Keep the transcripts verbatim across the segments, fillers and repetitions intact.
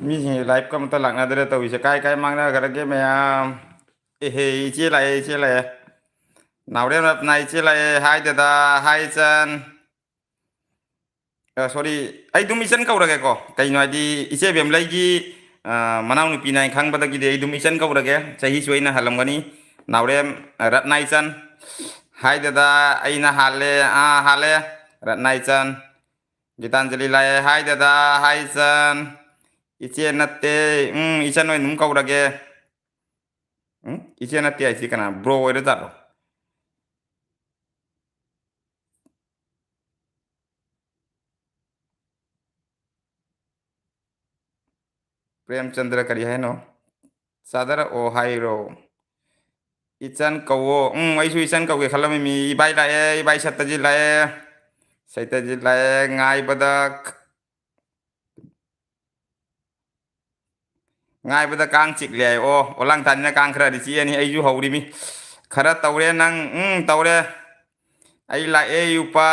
ꯃꯤꯁꯤꯡꯁꯦ ꯂꯥꯏꯞꯀ ꯑꯃꯇ ꯂꯥꯛꯅꯗ꯭ꯔꯦ ꯇꯧꯔꯤꯁꯦ꯫ ꯀꯥꯏ ꯀꯥꯏ ꯃꯥꯡꯅꯈ꯭ꯔꯒꯦ ꯃꯌꯥꯝ? ꯑꯦꯍꯦ, ꯏꯆꯦ ꯂꯥꯛꯑꯦ, ꯏꯆꯦ ꯂꯥꯛꯑꯦ꯫ ꯅꯥꯎꯔꯦꯝ ꯔꯠꯅꯥ ꯏꯆꯦ ꯂꯥꯛꯑꯦ꯫ ꯍꯥꯏ ꯗꯗꯥ, ꯍꯥꯏ ꯏꯆꯟ꯫ ꯑ, ꯁꯣꯔꯤ, ꯑꯩ ꯑꯗꯨꯝ ꯏꯆꯟ ꯀꯧꯔꯒꯦꯀꯣ꯫ ꯀꯩꯅꯣ ꯍꯥꯏꯗꯤ, ꯏꯆꯦ ꯕꯦꯝꯂꯩꯒꯤ, ꯑ, ꯃꯅꯥꯎꯅꯨꯄꯤꯅ ꯍꯥꯏꯅ ꯈꯪꯕꯗꯒꯤꯗꯤ ꯑꯩ ꯑꯗꯨꯝ ꯏꯆꯟ ꯀꯧꯔꯒꯦ꯫ ꯆꯍꯤꯁꯨ ꯑꯩꯅ ꯍꯜꯂꯝꯒꯅꯤ꯫ ꯅꯥꯎꯔꯦꯝ, ꯑ, ꯔꯠꯅꯥ ꯏꯆꯟ꯫ ꯍꯥꯏ ꯗꯗꯥ, ꯑꯩꯅ ꯍꯥꯜꯂꯦ꯫ ꯑꯥ, ꯍꯥꯜꯂꯦ꯫ ꯔꯠꯅꯥ ꯏꯆꯟ꯫ ꯒꯤꯇꯥꯟꯖꯂꯤ ꯂꯥꯛꯑꯦ꯫ ꯍꯥꯏ ꯗꯗꯥ, ꯍꯥꯏ ꯏꯆꯟ꯫ ꯏꯆꯦ ꯅꯠꯇꯦ꯫ ꯎꯝ, ꯏꯆꯟ ꯑꯣꯏꯅ ꯑꯗꯨꯝ ꯀꯧꯔꯒꯦ꯫ ꯎꯝ? ꯏꯆꯦ ꯅꯠꯇꯦ ꯍꯥꯏꯁꯤ ꯀꯅꯥ? ꯕ꯭ꯔꯣ ꯑꯣꯏꯔ ꯖꯥꯠꯂꯣ? ꯄ꯭ꯔꯦꯝꯆꯟꯗ꯭ꯔ ꯀꯔꯤ ꯍꯥꯏꯅꯣ? ꯆꯥꯗꯔꯛꯑꯣ ꯍꯥꯏꯔꯣ? ꯏꯆꯟ ꯀꯧꯋꯣ꯫ ꯎꯝ, ꯑꯩꯁꯨ ꯏꯆꯟ ꯀꯧꯒꯦ ꯈꯜꯂꯝꯃꯤꯃꯤ꯫ ꯏꯕꯥꯏ ꯂꯥꯛꯑꯦ, ꯏꯕꯥꯏ ꯁꯠꯇꯖꯤꯠ ꯂꯥꯛꯑꯦ꯫ ꯁꯩꯇꯖꯤꯠ ꯂꯥꯛꯑꯦ, ꯉꯥꯏꯕꯗ ꯈ-, ꯉꯥꯏꯕꯗ ꯀꯥꯡ ꯆꯤꯛꯂꯦ ꯍꯥꯏ꯫ ꯑꯣ, ꯑꯣꯂꯥꯡꯊꯥꯅꯤꯅ ꯀꯥꯡ ꯈꯔꯗꯤ ꯆꯤꯛꯑꯅꯤ꯫ ꯑꯩꯁꯨ ꯍꯧꯔꯤꯃꯤ꯫ ꯈꯔ ꯇꯧꯔꯦ ꯅꯪ꯫ ꯎꯝ, ꯇꯧꯔꯦ꯫ ꯑꯩ ꯂꯥꯛꯑꯦ, ꯏꯎꯄꯥ꯫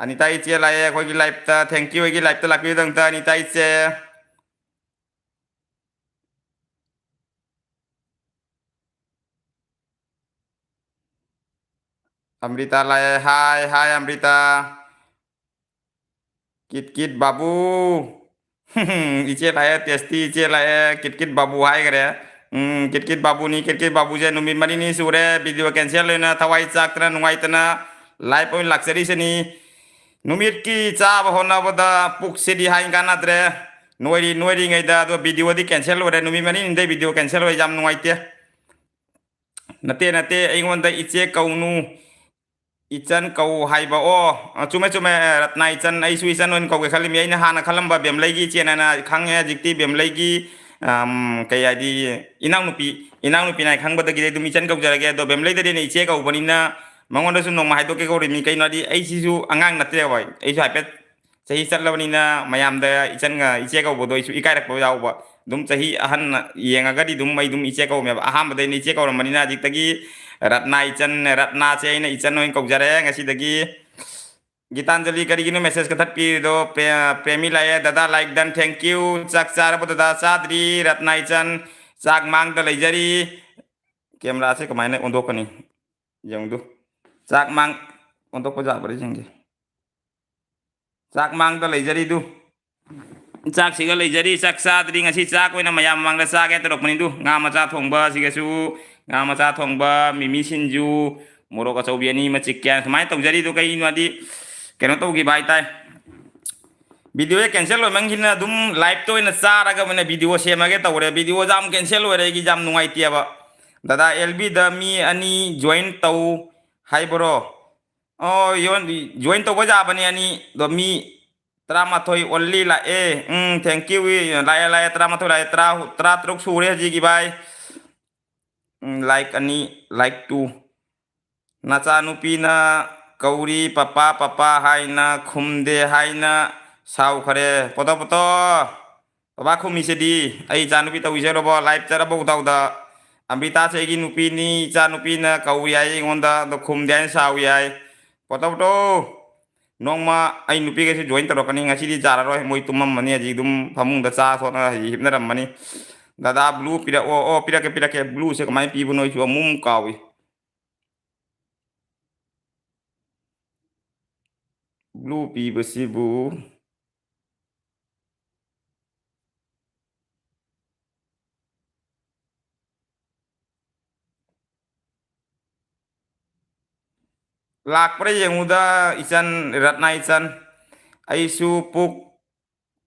ꯑꯅꯤꯇꯥ ꯏꯆꯦ ꯂꯥꯛꯑꯦ ꯑꯩꯈꯣꯏꯒꯤ ꯂꯥꯏꯞꯇ꯫ ꯊꯦꯡꯀ꯭ꯌꯨ, ꯑꯩꯒꯤ ꯂꯥꯏꯞꯇ ꯂꯥꯛꯄꯤꯕꯒꯤꯗꯃꯛꯇ, ꯑꯅꯤꯇꯥ ꯏꯆꯦ꯫ ꯑꯃ꯭ꯔꯤꯇꯥ ꯂꯥꯛꯑꯦ꯫ ꯍꯥꯏ, ꯍꯥꯏ, ꯑꯃ꯭ꯔꯤꯇꯥ꯫ ꯀꯤꯠ ꯀꯤꯠ ꯕꯥꯕꯨ꯫ ꯏꯆꯦ ꯂꯥꯛꯑꯦ, ꯇꯦꯁꯇꯤ ꯏꯆꯦ ꯂꯥꯛꯑꯦ, ꯀꯤꯠ ꯀꯤꯠ ꯕꯥꯕꯨ ꯍꯥꯏꯈ꯭ꯔꯦ꯫ ꯎꯝ, ꯀꯤꯠ ꯀꯤꯠ ꯕꯥꯕꯨꯅꯤ, ꯀꯤꯠ ꯀꯤꯠ ꯕꯥꯕꯨꯁꯦ ꯅꯨꯃꯤꯠ ꯃꯔꯤꯅꯤ ꯁꯨꯔꯦ video cancel ꯑꯣꯏꯅ, ꯊꯋꯥꯏ ꯆꯥꯛꯇꯅ, ꯅꯨꯡꯉꯥꯏꯇꯅ live ꯑꯣꯏꯅ ꯂꯥꯛꯆꯔꯤꯁꯤꯅꯤ꯫ ꯅꯨꯃꯤꯠꯀꯤ ꯆꯥꯕ ꯍꯣꯠꯅꯕꯗ ꯄꯨꯛꯁꯤꯗꯤ ꯍꯥꯏ ꯀꯥꯟꯅꯗ꯭ꯔꯦ꯫ ꯅꯣꯏꯔꯤ, ꯅꯣꯏꯔꯤꯉꯩꯗ ꯑꯗꯣ videoꯗꯤ cancel ꯑꯣꯏꯔꯦ꯫ ꯅꯨꯃꯤꯠ ꯃꯔꯤꯅꯤꯗꯩ video cancel ꯑꯣꯏ, ꯌꯥꯝ ꯅꯨꯡꯉꯥꯏꯇꯦ꯫ ꯅꯠꯇꯦ, ꯅꯠꯇꯦ, ꯑꯩꯉꯣꯟꯗ ꯏꯆꯦ ꯀꯧꯅꯨ, ꯏꯆꯟ ꯀꯧ ꯍꯥꯏꯕ꯫ ꯑꯣ, ꯑ, ꯆꯨꯝꯃꯦ, ꯆꯨꯝꯃꯦ, ꯔꯠꯅꯥ ꯏꯆꯟ, ꯑꯩꯁꯨ ꯏꯆꯟ ꯑꯣꯏꯅ ꯀꯧꯒꯦ ꯈꯜꯂꯤꯃꯤ꯫ ꯑꯩꯅ ꯍꯥꯟꯅ ꯈꯜꯂꯝꯕ ꯕꯦꯝꯂꯩꯒꯤ ꯏꯆꯦꯅ ꯈꯪꯉꯦ꯫ ꯍꯧꯖꯤꯛꯇꯤ ꯕꯦꯝꯂꯩꯒꯤ, ꯑꯝ, ꯀꯩ ꯍꯥꯏꯗꯤ, ꯏꯅꯥꯎꯅꯨꯄꯤ, ꯏꯅꯥꯎꯅꯨꯄꯤꯅ ꯍꯥꯏ ꯈꯪꯕꯗꯒꯤꯗꯤ ꯑꯗꯨꯝ ꯏꯆꯟ ꯀꯧꯖꯔꯒꯦ꯫ ꯑꯗꯣ ꯕꯦꯝꯂꯩꯗꯗꯤ ꯑꯩꯅ ꯏꯆꯦ ꯀꯧꯕꯅꯤꯅ ꯃꯉꯣꯟꯗꯁꯨ ꯅꯣꯡꯃ ꯍꯥꯏꯗꯣꯛꯀꯦ ꯀꯧꯔꯤꯃꯤ꯫ ꯀꯩꯅꯣ ꯍꯥꯏꯗꯤ, ꯑꯩꯁꯤꯁꯨ ꯑꯉꯥꯡ ꯅꯠꯇ꯭ꯔꯦꯕ, ꯑꯩꯁꯨ ꯍꯥꯏꯐꯦꯠ ꯆꯍꯤ ꯆꯠꯂꯕꯅꯤꯅ ꯃꯌꯥꯝꯗ ꯏꯆꯟꯒ ꯏꯆꯦ ꯀꯧꯕꯗꯣ ꯑꯩꯁꯨ ꯏꯀꯥꯏꯔꯛꯄ ꯌꯥꯎꯕ꯫ ꯑꯗꯨꯝ ꯆꯍꯤ ꯑꯍꯟ ꯌꯦꯡꯉꯒꯗꯤ ꯑꯗꯨꯝ ꯑꯩ ꯑꯗꯨꯝ ꯏꯆꯦ ꯀꯧꯔꯝꯃꯦꯕ꯫ ꯑꯍꯥꯟꯕꯗ ꯑꯩꯅ ꯏꯆꯦ ꯀꯧꯔꯝꯕꯅꯤꯅ ꯍꯧꯖꯤꯛꯇꯒꯤ ꯔꯠꯅꯥ ꯏꯆꯟ, ꯔꯠꯅꯥꯁꯦ ꯑꯩꯅ ꯏꯆꯟ ꯑꯣꯏꯅ ꯀꯧꯖꯔꯦ ꯉꯁꯤꯗꯒꯤ꯫ ꯒꯤꯇꯥꯟꯖꯂꯤ, ꯀꯔꯤꯒꯤꯅꯣ message ꯀꯛꯊꯠꯄꯤꯔꯤꯗꯣ? ꯄ꯭ꯔꯦ-, ꯄ꯭ꯔꯦꯃꯤ ꯂꯥꯛꯑꯦ꯫ ꯗꯗꯥ, like done, thank you꯫ ꯆꯥꯛ ꯆꯥꯔꯕꯣ ꯗꯗꯥ? ꯆꯥꯗ꯭ꯔꯤ꯫ ꯔꯠꯅꯥꯏꯆꯟ, ꯆꯥꯛ ꯃꯥꯡꯗ ꯂꯩꯖꯔꯤ꯫ Camera ꯁꯦ ꯀꯃꯥꯏꯅ ꯑꯣꯟꯊꯣꯛꯀꯅꯤ? ꯌꯦꯡꯉꯨꯗꯨ꯫ ꯆꯥꯛ ꯃꯥꯡ ꯑꯣꯟꯊꯣꯛꯄ ꯌꯥꯕ꯭ꯔꯥ ꯌꯦꯡꯒꯦ꯫ ꯆꯥꯛ ꯃꯥꯡꯗ ꯂꯩꯖꯔꯤꯗꯨ꯫ ꯆꯥꯛꯁꯤꯒ ꯂꯩꯖꯔꯤ, ꯆꯥꯛ ꯆꯥꯗ꯭ꯔꯤ꯫ ꯉꯁꯤ ꯆꯥꯛ ꯑꯣꯏꯅ ꯃꯌꯥꯝ ꯃꯃꯥꯡꯗ ꯆꯥꯒꯦ ꯇꯧꯔꯛꯄꯅꯤꯗꯨ꯫ ꯉꯥ ꯃꯆꯥ ꯊꯣꯡꯕ ꯑꯁꯤꯒꯁꯨ, ꯉꯥ ꯃꯆꯥ ꯊꯣꯡꯕ, ꯃꯤꯃꯤ ꯁꯤꯡꯖꯨ, ꯃꯣꯔꯣꯛ ꯑꯆꯧꯕꯤ ꯑꯅꯤ ꯑꯃ ꯆꯤꯛꯀꯦ꯫ ꯁꯨꯃꯥꯏꯅ ꯇꯧꯖꯔꯤꯗꯨ ꯀꯩꯒꯤꯅꯣ ꯍꯥꯏꯗꯤ, ꯀꯩꯅꯣ ꯇꯧꯈꯤꯕ ꯍꯥꯏꯇꯥꯔꯦ꯫ Video ꯁꯦ cancel ꯑꯣꯏꯃꯟꯈꯤꯗꯅ ꯑꯗꯨꯝ live ꯇ ꯑꯣꯏꯅ ꯆꯥꯔꯒ ꯑꯣꯏꯅ video ꯁꯦꯝꯃꯒꯦ ꯇꯧꯔꯦ꯫ Video ꯁꯦ ꯌꯥꯝ cancel ꯑꯣꯏꯔꯦ, ꯑꯩꯒꯤ ꯌꯥꯝ ꯅꯨꯡꯉꯥꯏꯇꯦꯕ꯫ ꯗꯗꯥ ꯑꯦꯜ ꯕꯤꯗ ꯃꯤ ꯑꯅꯤ join ꯇꯧ ꯍꯥꯏꯕ꯭ꯔꯣ? ꯑꯣ, ꯌꯣꯟ-, join ꯇꯧꯕ ꯌꯥꯕꯅꯤ ꯑꯅꯤ꯫ ꯑꯗꯣ ꯃꯤ ꯇꯔꯥꯃꯥꯊꯣꯏ only ꯂꯥꯛꯑꯦ꯫ ꯎꯝ, thank you꯫ ꯂꯥꯛꯑꯦ, ꯂꯥꯛꯑꯦ, ꯇꯔꯥꯃꯥꯊꯣꯏ ꯂꯥꯛꯑꯦ, ꯇꯔꯥ, ꯇꯔꯥꯇꯔꯨꯛ ꯁꯨꯔꯦ ꯍꯧꯖꯤꯛ, ꯏꯕꯥꯏ꯫ ꯎꯝ, like ꯑꯅꯤ, like two꯫ ꯅꯆꯥꯅꯨꯄꯤꯅ ꯀꯧꯔꯤ, "ꯄꯄꯥ, ꯄꯄꯥ" ꯍꯥꯏꯅ ꯈꯨꯝꯗꯦ ꯍꯥꯏꯅ ꯁꯥꯎꯈ꯭ꯔꯦ꯫ Photo, photo. ꯕꯕꯥ ꯈꯨꯝꯃꯤꯁꯤꯗꯤ꯫ ꯑꯩ ꯏꯆꯥꯅꯨꯄꯤ ꯇꯧꯏꯁꯦ ꯎꯔꯕꯣ? Live ꯆꯠꯂꯕꯣ ꯎꯗꯥꯎꯗ? ꯑꯝꯔꯤꯇꯥꯁꯦ ꯑꯩꯒꯤ ꯅꯨꯄꯤꯅꯤ, ꯏꯆꯥꯅꯨꯄꯤꯅ ꯀꯧꯏ ꯍꯥꯏ ꯑꯩꯉꯣꯟꯗ, ꯑꯗꯣ ꯈꯨꯝꯗꯦ ꯍꯥꯏꯅ ꯁꯥꯎꯏ ꯍꯥꯏ꯫ ꯄꯣꯇꯧ ꯄꯣꯇꯧ! ꯅꯣꯡꯃ ꯑꯩ ꯅꯨꯄꯤꯒꯩꯁꯦ join ꯇꯧꯔꯛꯀꯅꯤ꯫ ꯉꯁꯤꯗꯤ ꯆꯥꯔꯔꯣꯏ, ꯃꯣꯏ ꯇꯨꯝꯃꯝꯃꯅꯤ꯫ ꯍꯧꯖꯤꯛ ꯑꯗꯨꯝ ꯐꯃꯨꯡꯗ ꯆꯥ ꯊꯣꯛꯅ ꯍꯧꯖꯤꯛ ꯍꯤꯞꯅꯔꯝꯃꯅꯤ꯫ ꯗꯗꯥ, blue ꯄꯤꯔꯛꯑꯣ꯫ ꯑꯣ, ꯄꯤꯔꯛꯀꯦ, ꯄꯤꯔꯛꯀꯦ꯫ Blue ꯁꯦ ꯀꯃꯥꯏꯅ ꯄꯤꯕꯅꯣ ꯑꯩꯁꯨ ꯑꯃꯨꯛ ꯑꯃꯨꯛ ꯀꯥꯎꯏ꯫ Blue ꯄꯤꯕꯁꯤꯕꯨ ꯂꯥꯛꯄ꯭ꯔꯥ ꯌꯦꯡꯉꯨꯗ, ꯏꯆꯟ, ꯔꯠꯅꯥ ꯏꯆꯟ꯫ ꯑꯩꯁꯨ ꯄꯨꯛ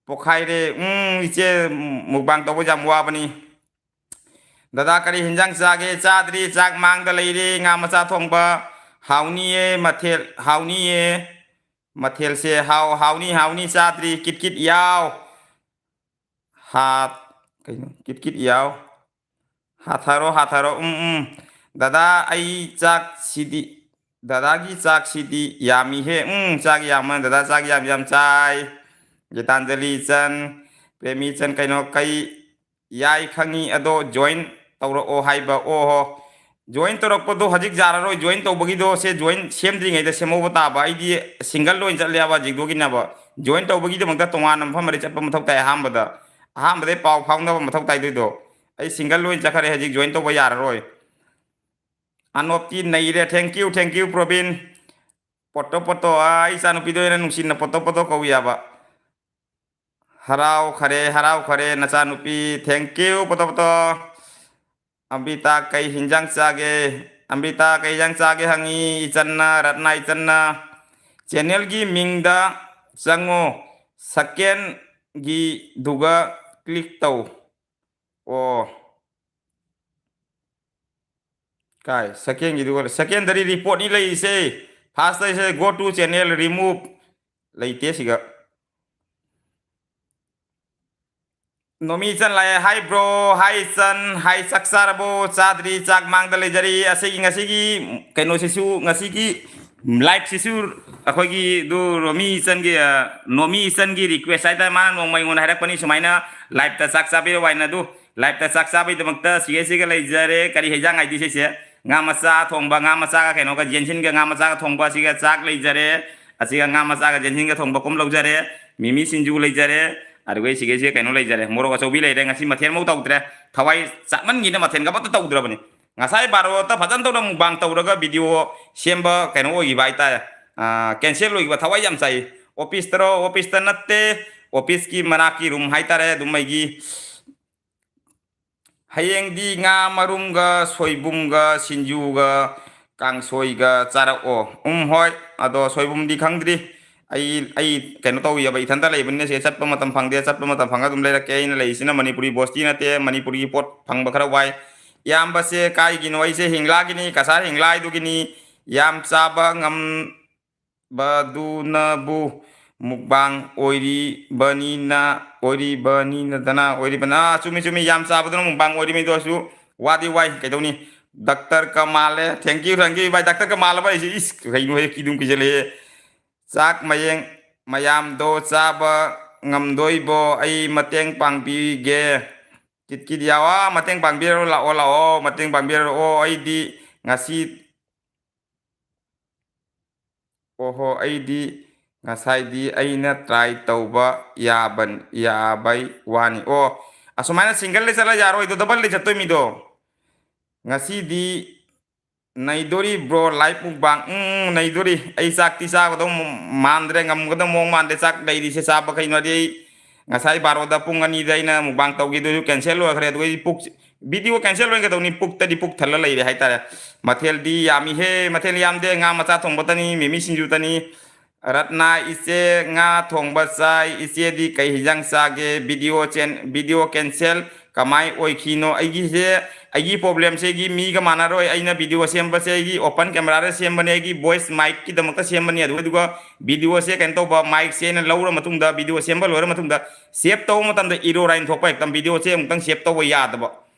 ꯄꯣꯛꯈꯥꯏꯔꯦ꯫ ꯎꯝ, ꯏꯆꯦ, mukbang ꯇꯧꯕ ꯌꯥꯝ ꯋꯥꯕꯅꯤ꯫ ꯗꯗꯥ, ꯀꯔꯤ ꯍꯤꯟꯖꯥꯡ ꯆꯥꯒꯦ? ꯆꯥꯗ꯭ꯔꯤ, ꯆꯥꯛ ꯃꯥꯡꯗ ꯂꯩꯔꯦ꯫ ꯉꯥ ꯃꯆꯥ ꯊꯣꯡꯕ꯫ ꯍꯥꯎꯅꯤꯌꯦ, ꯃꯊꯦꯜ ꯍꯥꯎꯅꯤꯌꯦ꯫ ꯃꯊꯦꯜꯁꯦ ꯍꯥꯎ-, ꯍꯥꯎꯅꯤ, ꯍꯥꯎꯅꯤ, ꯆꯥꯗ꯭ꯔꯤ꯫ ꯀꯤꯠ ꯀꯤꯠ ꯌꯥꯎ꯫ ꯍꯥꯠ-, ꯀꯩꯅꯣ? ꯀꯤꯠ ꯀꯤꯠ ꯌꯥꯎ꯫ ꯍꯥꯊꯔꯣ, ꯍꯥꯊꯔꯣ꯫ ꯎꯝ, ꯎꯝ꯫ ꯗꯗꯥ, ꯑꯩ ꯆꯥꯛꯁꯤꯗꯤ, ꯗꯗꯥꯒꯤ ꯆꯥꯛꯁꯤꯗꯤ ꯌꯥꯝꯃꯤꯍꯦ꯫ ꯎꯝ, ꯆꯥꯛ ꯌꯥꯝꯃ-, ꯗꯗꯥ ꯆꯥꯛ ꯌꯥꯝ ꯌꯥꯝ ꯆꯥꯏ꯫ ꯒꯤꯇꯥꯟꯖꯂꯤ ꯏꯆꯟ, ꯄ꯭ꯔꯦꯃꯤ ꯏꯆꯟ, ꯀꯩꯅꯣ, ꯀꯩ ꯌꯥꯏ ꯈꯪꯉꯤ, ꯑꯗꯣ join ꯇꯧꯔꯛꯑꯣ ꯍꯥꯏꯕ꯫ ꯑꯣꯍꯣ꯫ Join ꯇꯧꯔꯛꯄꯗꯣ ꯍꯧꯖꯤꯛ ꯌꯥꯔꯔꯣꯏ꯫ Join ꯇꯧꯕꯒꯤꯗꯣ ꯁꯦ join ꯁꯦꯝꯗ꯭ꯔꯤꯉꯩꯗ ꯁꯦꯝꯍꯧꯕ ꯇꯥꯕ꯫ ꯑꯩꯗꯤ single ꯑꯣꯏꯅ ꯆꯠꯂꯦꯕ ꯍꯧꯖꯤꯛꯇꯨꯒꯤꯅꯦꯕ꯫ Join ꯇꯧꯕꯒꯤꯗꯃꯛꯇ ꯇꯣꯉꯥꯟꯅ ꯃꯐꯝ ꯑꯃꯗ ꯆꯠꯄ ꯃꯊꯧ ꯇꯥꯏ꯫ ꯑꯍꯥꯟꯕꯗ, ꯑꯍꯥꯟꯕꯗꯩ ꯄꯥꯎ ꯐꯥꯎꯅꯕ ꯃꯊꯧ ꯇꯥꯏꯗꯣꯏꯗꯣ꯫ ꯑꯩ single ꯑꯣꯏꯅ ꯆꯠꯈ꯭ꯔꯦ ꯍꯧꯖꯤꯛ, join ꯇꯧꯕ ꯌꯥꯔꯔꯣꯏ꯫ ꯑꯅꯣꯞꯇꯤ ꯅꯩꯔꯦ꯫ Thank you, thank you, Probin. ꯄꯣꯠꯇꯣ, ꯄꯣꯠꯇꯣ, ꯑꯥ, ꯏꯆꯥꯅꯨꯄꯤꯗꯣ ꯑꯩꯅ ꯅꯨꯡꯁꯤꯅ ꯄꯣꯠꯇꯣ, ꯄꯣꯠꯇꯣ ꯀꯧꯏ ꯍꯥꯏꯕ꯫ ꯍꯔꯥꯎꯈꯔꯦ, ꯍꯔꯥꯎꯈꯔꯦ ꯅꯆꯥꯅꯨꯄꯤ꯫ Thank you, ꯄꯣꯠꯇꯣ, ꯄꯣꯠꯇꯣ꯫ ꯑꯝꯕꯤꯇꯥ, ꯀꯩ ꯍꯤꯟꯖꯥꯡ ꯆꯥꯒꯦ? ꯑꯝꯕꯤꯇꯥ, ꯀꯩ ꯍꯤꯟꯖꯥꯡ ꯆꯥꯒꯦ ꯍꯪꯉꯤ ꯏꯆꯟꯅ, ꯔꯠꯅꯥ ꯏꯆꯟꯅ꯫ Channelꯒꯤ ꯃꯤꯡꯗ ꯆꯪꯉꯣ, secondꯒꯤꯗꯨꯒ click ꯇꯧ꯫ ꯑꯣ꯫ ꯀꯥꯏ? Secondꯒꯤꯗꯨꯒ, secondary reportꯅꯤ ꯂꯩꯔꯤꯁꯦ꯫ Firstꯇ ꯁꯦ go to channel, remove꯫ ꯂꯩꯇꯦ ꯁꯤꯒ꯫ ꯅꯣꯃꯤ ꯏꯆꯟ ꯂꯥꯛꯑꯦ꯫ Hi bro, hi ꯏꯆꯟ, hi꯫ ꯆꯥꯛ ꯆꯥꯔꯕꯣ? ꯆꯥꯗ꯭ꯔꯤ, ꯆꯥꯛ ꯃꯥꯡꯗ ꯂꯩꯖꯔꯤ꯫ ꯑꯁꯤꯒꯤ, ꯉꯁꯤꯒꯤ ꯀꯩꯅꯣꯁꯤꯁꯨ, ꯉꯁꯤꯒꯤ liveꯁꯤꯁꯨ ꯑꯩꯈꯣꯏꯒꯤ ꯑꯗꯨ ꯔꯣꯃꯤ ꯏꯆꯟꯒꯤ, ꯑ, ꯅꯣꯃꯤ ꯏꯆꯟꯒꯤ request ꯍꯥꯏꯇꯥꯔꯦ꯫ ꯃꯥꯅ ꯅꯣꯡꯃ ꯑꯩꯉꯣꯟꯗ ꯍꯥꯏꯔꯛꯄꯅꯤ ꯁꯨꯃꯥꯏꯅ, liveꯇ ꯆꯥꯛ ꯆꯥꯕꯤꯔꯣ ꯍꯥꯏꯅ꯫ ꯑꯗꯨ liveꯇ ꯆꯥꯛ ꯆꯥꯕꯩꯗꯃꯛꯇ ꯁꯤꯒꯩꯁꯤꯒ ꯂꯩꯖꯔꯦ꯫ ꯀꯔꯤ ꯍꯩꯖꯥꯡ ꯍꯥꯏꯗꯤ ꯁꯤꯁꯦ? ꯉꯥ ꯃꯆꯥ ꯊꯣꯡꯕ, ꯉꯥ ꯃꯆꯥꯒ ꯀꯩꯅꯣꯒ, ꯌꯦꯟꯁꯤꯟꯒ ꯉꯥ ꯃꯆꯥꯒ ꯊꯣꯡꯕ, ꯑꯁꯤꯒ ꯆꯥꯛ ꯂꯩꯖꯔꯦ꯫ ꯑꯁꯤꯒ ꯉꯥ ꯃꯆꯥꯒ ꯌꯦꯟꯁꯤꯟꯒ ꯊꯣꯡꯕ ꯀꯨꯝ ꯂꯧꯖꯔꯦ꯫ ꯃꯤꯃꯤ ꯁꯤꯡꯖꯨ ꯂꯩꯖꯔꯦ꯫ ꯑꯗꯨꯒ ꯁꯤꯒꯩꯁꯤꯒ ꯀꯩꯅꯣ ꯂꯩꯖꯔꯦ꯫ ꯃꯣꯔꯣꯛ ꯑꯆꯧꯕꯤ ꯂꯩꯔꯦ꯫ ꯉꯁꯤ ꯃꯊꯦꯜ ꯑꯃꯐꯥꯎ ꯇꯧꯗ꯭ꯔꯦ꯫ ꯊꯋꯥꯏ ꯆꯥꯛꯃꯟꯒꯤꯅ ꯃꯊꯦꯜꯒ ꯑꯃꯠꯇ ꯇꯧꯗ꯭ꯔꯕꯅꯤ꯫ ꯉꯁꯥꯏ ꯕꯥꯔꯣꯗ ꯐꯖꯅ ꯇꯧꯅ mukbang ꯇꯧꯔꯒ video ꯁꯦꯝꯕ ꯀꯩꯅꯣ ꯑꯣꯏꯈꯤꯕ ꯍꯥꯏꯇꯥꯔꯦ꯫ ꯑ, cancel ꯑꯣꯏꯈꯤꯕ꯫ ꯊꯋꯥꯏ ꯌꯥꯝ ꯆꯥꯛꯏ꯫ Officeꯇꯔꯣ? Officeꯇ ꯅꯠꯇꯦ꯫ Officeꯀꯤ ꯃꯅꯥꯛꯀꯤ room ꯍꯥꯏꯇꯥꯔꯦ꯫ ꯑꯗꯨꯝ ꯑꯩꯒꯤ ꯍꯌꯦꯡꯗꯤ ꯉꯥ ꯃꯔꯨꯝꯒ ꯁꯣꯏꯕꯨꯝꯒ ꯁꯤꯡꯖꯨꯒ ꯀꯥꯡꯁꯣꯏꯒ ꯆꯥꯔꯛꯑꯣ꯫ ꯎꯝ, ꯍꯣꯏ꯫ ꯑꯗꯣ ꯁꯣꯏꯕꯨꯝꯗꯤ ꯈꯪꯗ꯭ꯔꯤ꯫ ꯑꯩ, ꯑꯩ ꯀꯩꯅꯣ ꯇꯧꯋꯦꯕ, ꯏꯊꯟꯇ ꯂꯩꯕꯅꯤꯅ ꯁꯤꯗ ꯆꯠꯄ ꯃꯇꯝ ꯐꯪꯗꯦ꯫ ꯆꯠꯄ ꯃꯇꯝ ꯐꯪꯉ ꯑꯗꯨꯝ ꯂꯩꯔꯛꯀꯦ꯫ ꯑꯩꯅ ꯂꯩꯔꯤꯁꯤꯅ ꯃꯅꯤꯄꯨꯔꯤ ꯕꯣꯁꯇꯤ ꯅꯠꯇꯦ, ꯃꯅꯤꯄꯨꯔꯒꯤ ꯄꯣꯠ ꯐꯪꯕ ꯈꯔ ꯋꯥꯏ꯫ ꯏꯌꯥꯝꯕꯁꯦ ꯀꯥꯏꯒꯤꯅꯣ? ꯑꯩꯁꯦ ꯍꯤꯡꯂꯥꯒꯤꯅꯤ, ꯀꯁꯥꯔ ꯍꯤꯡꯂꯥꯏꯗꯨꯒꯤꯅꯤ꯫ ꯌꯥꯝ ꯆꯥꯕ ꯉꯝꯕꯗꯨꯅꯕꯨ mukbang ꯑꯣꯏꯔꯤꯕꯅꯤꯅ, ꯑꯣꯏꯔꯤꯕꯅꯤꯅꯗꯅ, ꯑꯣꯏꯔꯤꯕꯅ꯫ ꯑꯥ, ꯆꯨꯝꯃꯤ, ꯆꯨꯝꯃꯤ, ꯌꯥꯝ ꯆꯥꯕꯗꯨꯅ mukbang ꯑꯣꯏꯔꯤꯕꯅꯤꯗꯣ꯫ ꯑꯩꯁꯨ ꯋꯥꯗꯤ ꯋꯥꯏ, ꯀꯩꯗꯧꯅꯤ? ꯗꯥꯛꯇꯔ ꯀꯃꯥꯜꯂꯦ꯫ Thank you, thank you, ꯏꯕꯥꯏ꯫ ꯗꯥꯛꯇꯔ ꯀꯃꯥꯜꯂꯕ ꯑꯩꯁꯦ? ꯏꯁ, ꯀꯩꯅꯣ ꯍꯦꯛ ꯀꯤꯗꯨꯝ ꯀꯤꯖꯜꯂꯛꯑꯦ꯫ ꯆꯥꯛ ꯃꯌꯦꯡ ꯃꯌꯥꯝꯗꯣ ꯆꯥꯕ ꯉꯝꯗꯣꯏꯕꯣ? ꯑꯩ ꯃꯇꯦꯡ ꯄꯥꯡꯕꯤꯒꯦ꯫ ꯏꯠꯀꯤꯗꯤ ꯌꯥꯎ-, ꯑꯥ, ꯃꯇꯦꯡ ꯄꯥꯡꯕꯤꯔꯣ, ꯂꯥꯛꯑꯣ, ꯂꯥꯛꯑꯣ, ꯃꯇꯦꯡ ꯄꯥꯡꯕꯤꯔꯛꯑꯣ꯫ ꯑꯩꯗꯤ ꯉꯁꯤ, ꯑꯣꯍꯣ, ꯑꯩꯗꯤ ꯉꯁꯥꯏꯗꯤ ꯑꯩꯅ try ꯇꯧꯕ ꯌꯥꯕ, ꯌꯥꯕꯩ ꯋꯥꯅꯤ꯫ ꯑꯣ, ꯑꯁꯨꯃꯥꯏꯅ single ꯗ ꯆꯠꯂ ꯌꯥꯔꯣꯏꯗꯣ, double ꯗ ꯆꯠꯇꯣꯏ ꯃꯤꯗꯣ꯫ ꯉꯁꯤꯗꯤ ꯅꯩꯗꯣꯔꯤ bro, live mukbang꯫ ꯎꯝ, ꯅꯩꯗꯣꯔꯤ꯫ ꯑꯩ ꯆꯥꯛꯇꯤ ꯆꯥꯒꯗꯧ ꯃꯥꯟꯗ꯭ꯔꯦ, ꯉꯝꯒꯗꯧ ꯃꯑꯣꯡ ꯃꯥꯟꯗꯦ꯫ ꯆꯥꯛ ꯂꯩꯔꯤꯁꯦ ꯆꯥꯕ꯫ ꯀꯩꯅꯣꯗꯤ ꯑꯩ ꯉꯁꯥꯏ ꯕꯥꯔꯣꯗ, ꯄꯨꯡ ꯑꯅꯤꯗ ꯑꯩꯅ mukbang ꯇꯧꯈꯤꯗꯣꯏꯁꯨ cancel ꯑꯣꯏꯈ꯭ꯔꯦ꯫ ꯑꯗꯨꯒ ꯑꯩ ꯄꯨꯛ, video cancel ꯑꯣꯏꯅ ꯀꯩꯗꯧꯅꯤ? ꯄꯨꯛꯇꯗꯤ ꯄꯨꯛ ꯊꯜꯂ ꯂꯩꯔꯦ ꯍꯥꯏꯇꯥꯔꯦ꯫ ꯃꯊꯦꯜꯗꯤ ꯌꯥꯝꯃꯤꯍꯦ, ꯃꯊꯦꯜ ꯌꯥꯝꯗꯦ꯫ ꯉꯥ ꯃꯆꯥ ꯊꯣꯡꯕꯇꯅꯤ, ꯃꯤꯃꯤ ꯁꯤꯡꯖꯨꯇꯅꯤ꯫ ꯔꯠꯅꯥ ꯏꯆꯦ, ꯉꯥ ꯊꯣꯡꯕ ꯆꯥꯏ꯫ ꯏꯆꯦꯗꯤ ꯀꯩ ꯍꯤꯟꯖꯥꯡ ꯆꯥꯒꯦ? Video ꯆꯦꯟ-, video cancel ꯀꯃꯥꯏ ꯑꯣꯏꯈꯤꯅꯣ? ꯑꯩꯒꯤꯁꯦ, ꯑꯩꯒꯤ problem ꯁꯦ ꯑꯩꯒꯤ ꯃꯤꯒ ꯃꯥꯟꯅꯔꯣꯏ꯫ ꯑꯩꯅ video ꯁꯦꯝꯕꯁꯦ ꯑꯩꯒꯤ open camera ꯗ ꯁꯦꯝꯕꯅꯦ, ꯑꯩꯒꯤ voice mic ꯀꯤꯗꯃꯛꯇ ꯁꯦꯝꯕꯅꯤ꯫ ꯑꯗꯨꯒ, ꯑꯗꯨꯒ video ꯁꯦ ꯀꯩꯅꯣ ꯇꯧꯕ, mic ꯁꯦ ꯑꯩꯅ ꯂꯧꯔ ꯃꯇꯨꯡꯗ, video ꯁꯦꯝꯕ ꯂꯣꯏꯔ ꯃꯇꯨꯡꯗ save ꯇꯧꯕ ꯃꯇꯝꯗ error ꯍꯥꯏꯅ ꯊꯣꯛꯄ ꯍꯦꯛꯇ꯫ Video ꯁꯦ ꯑꯃꯨꯛꯇꯪ save ꯇꯧꯕ ꯌꯥꯗꯕ꯫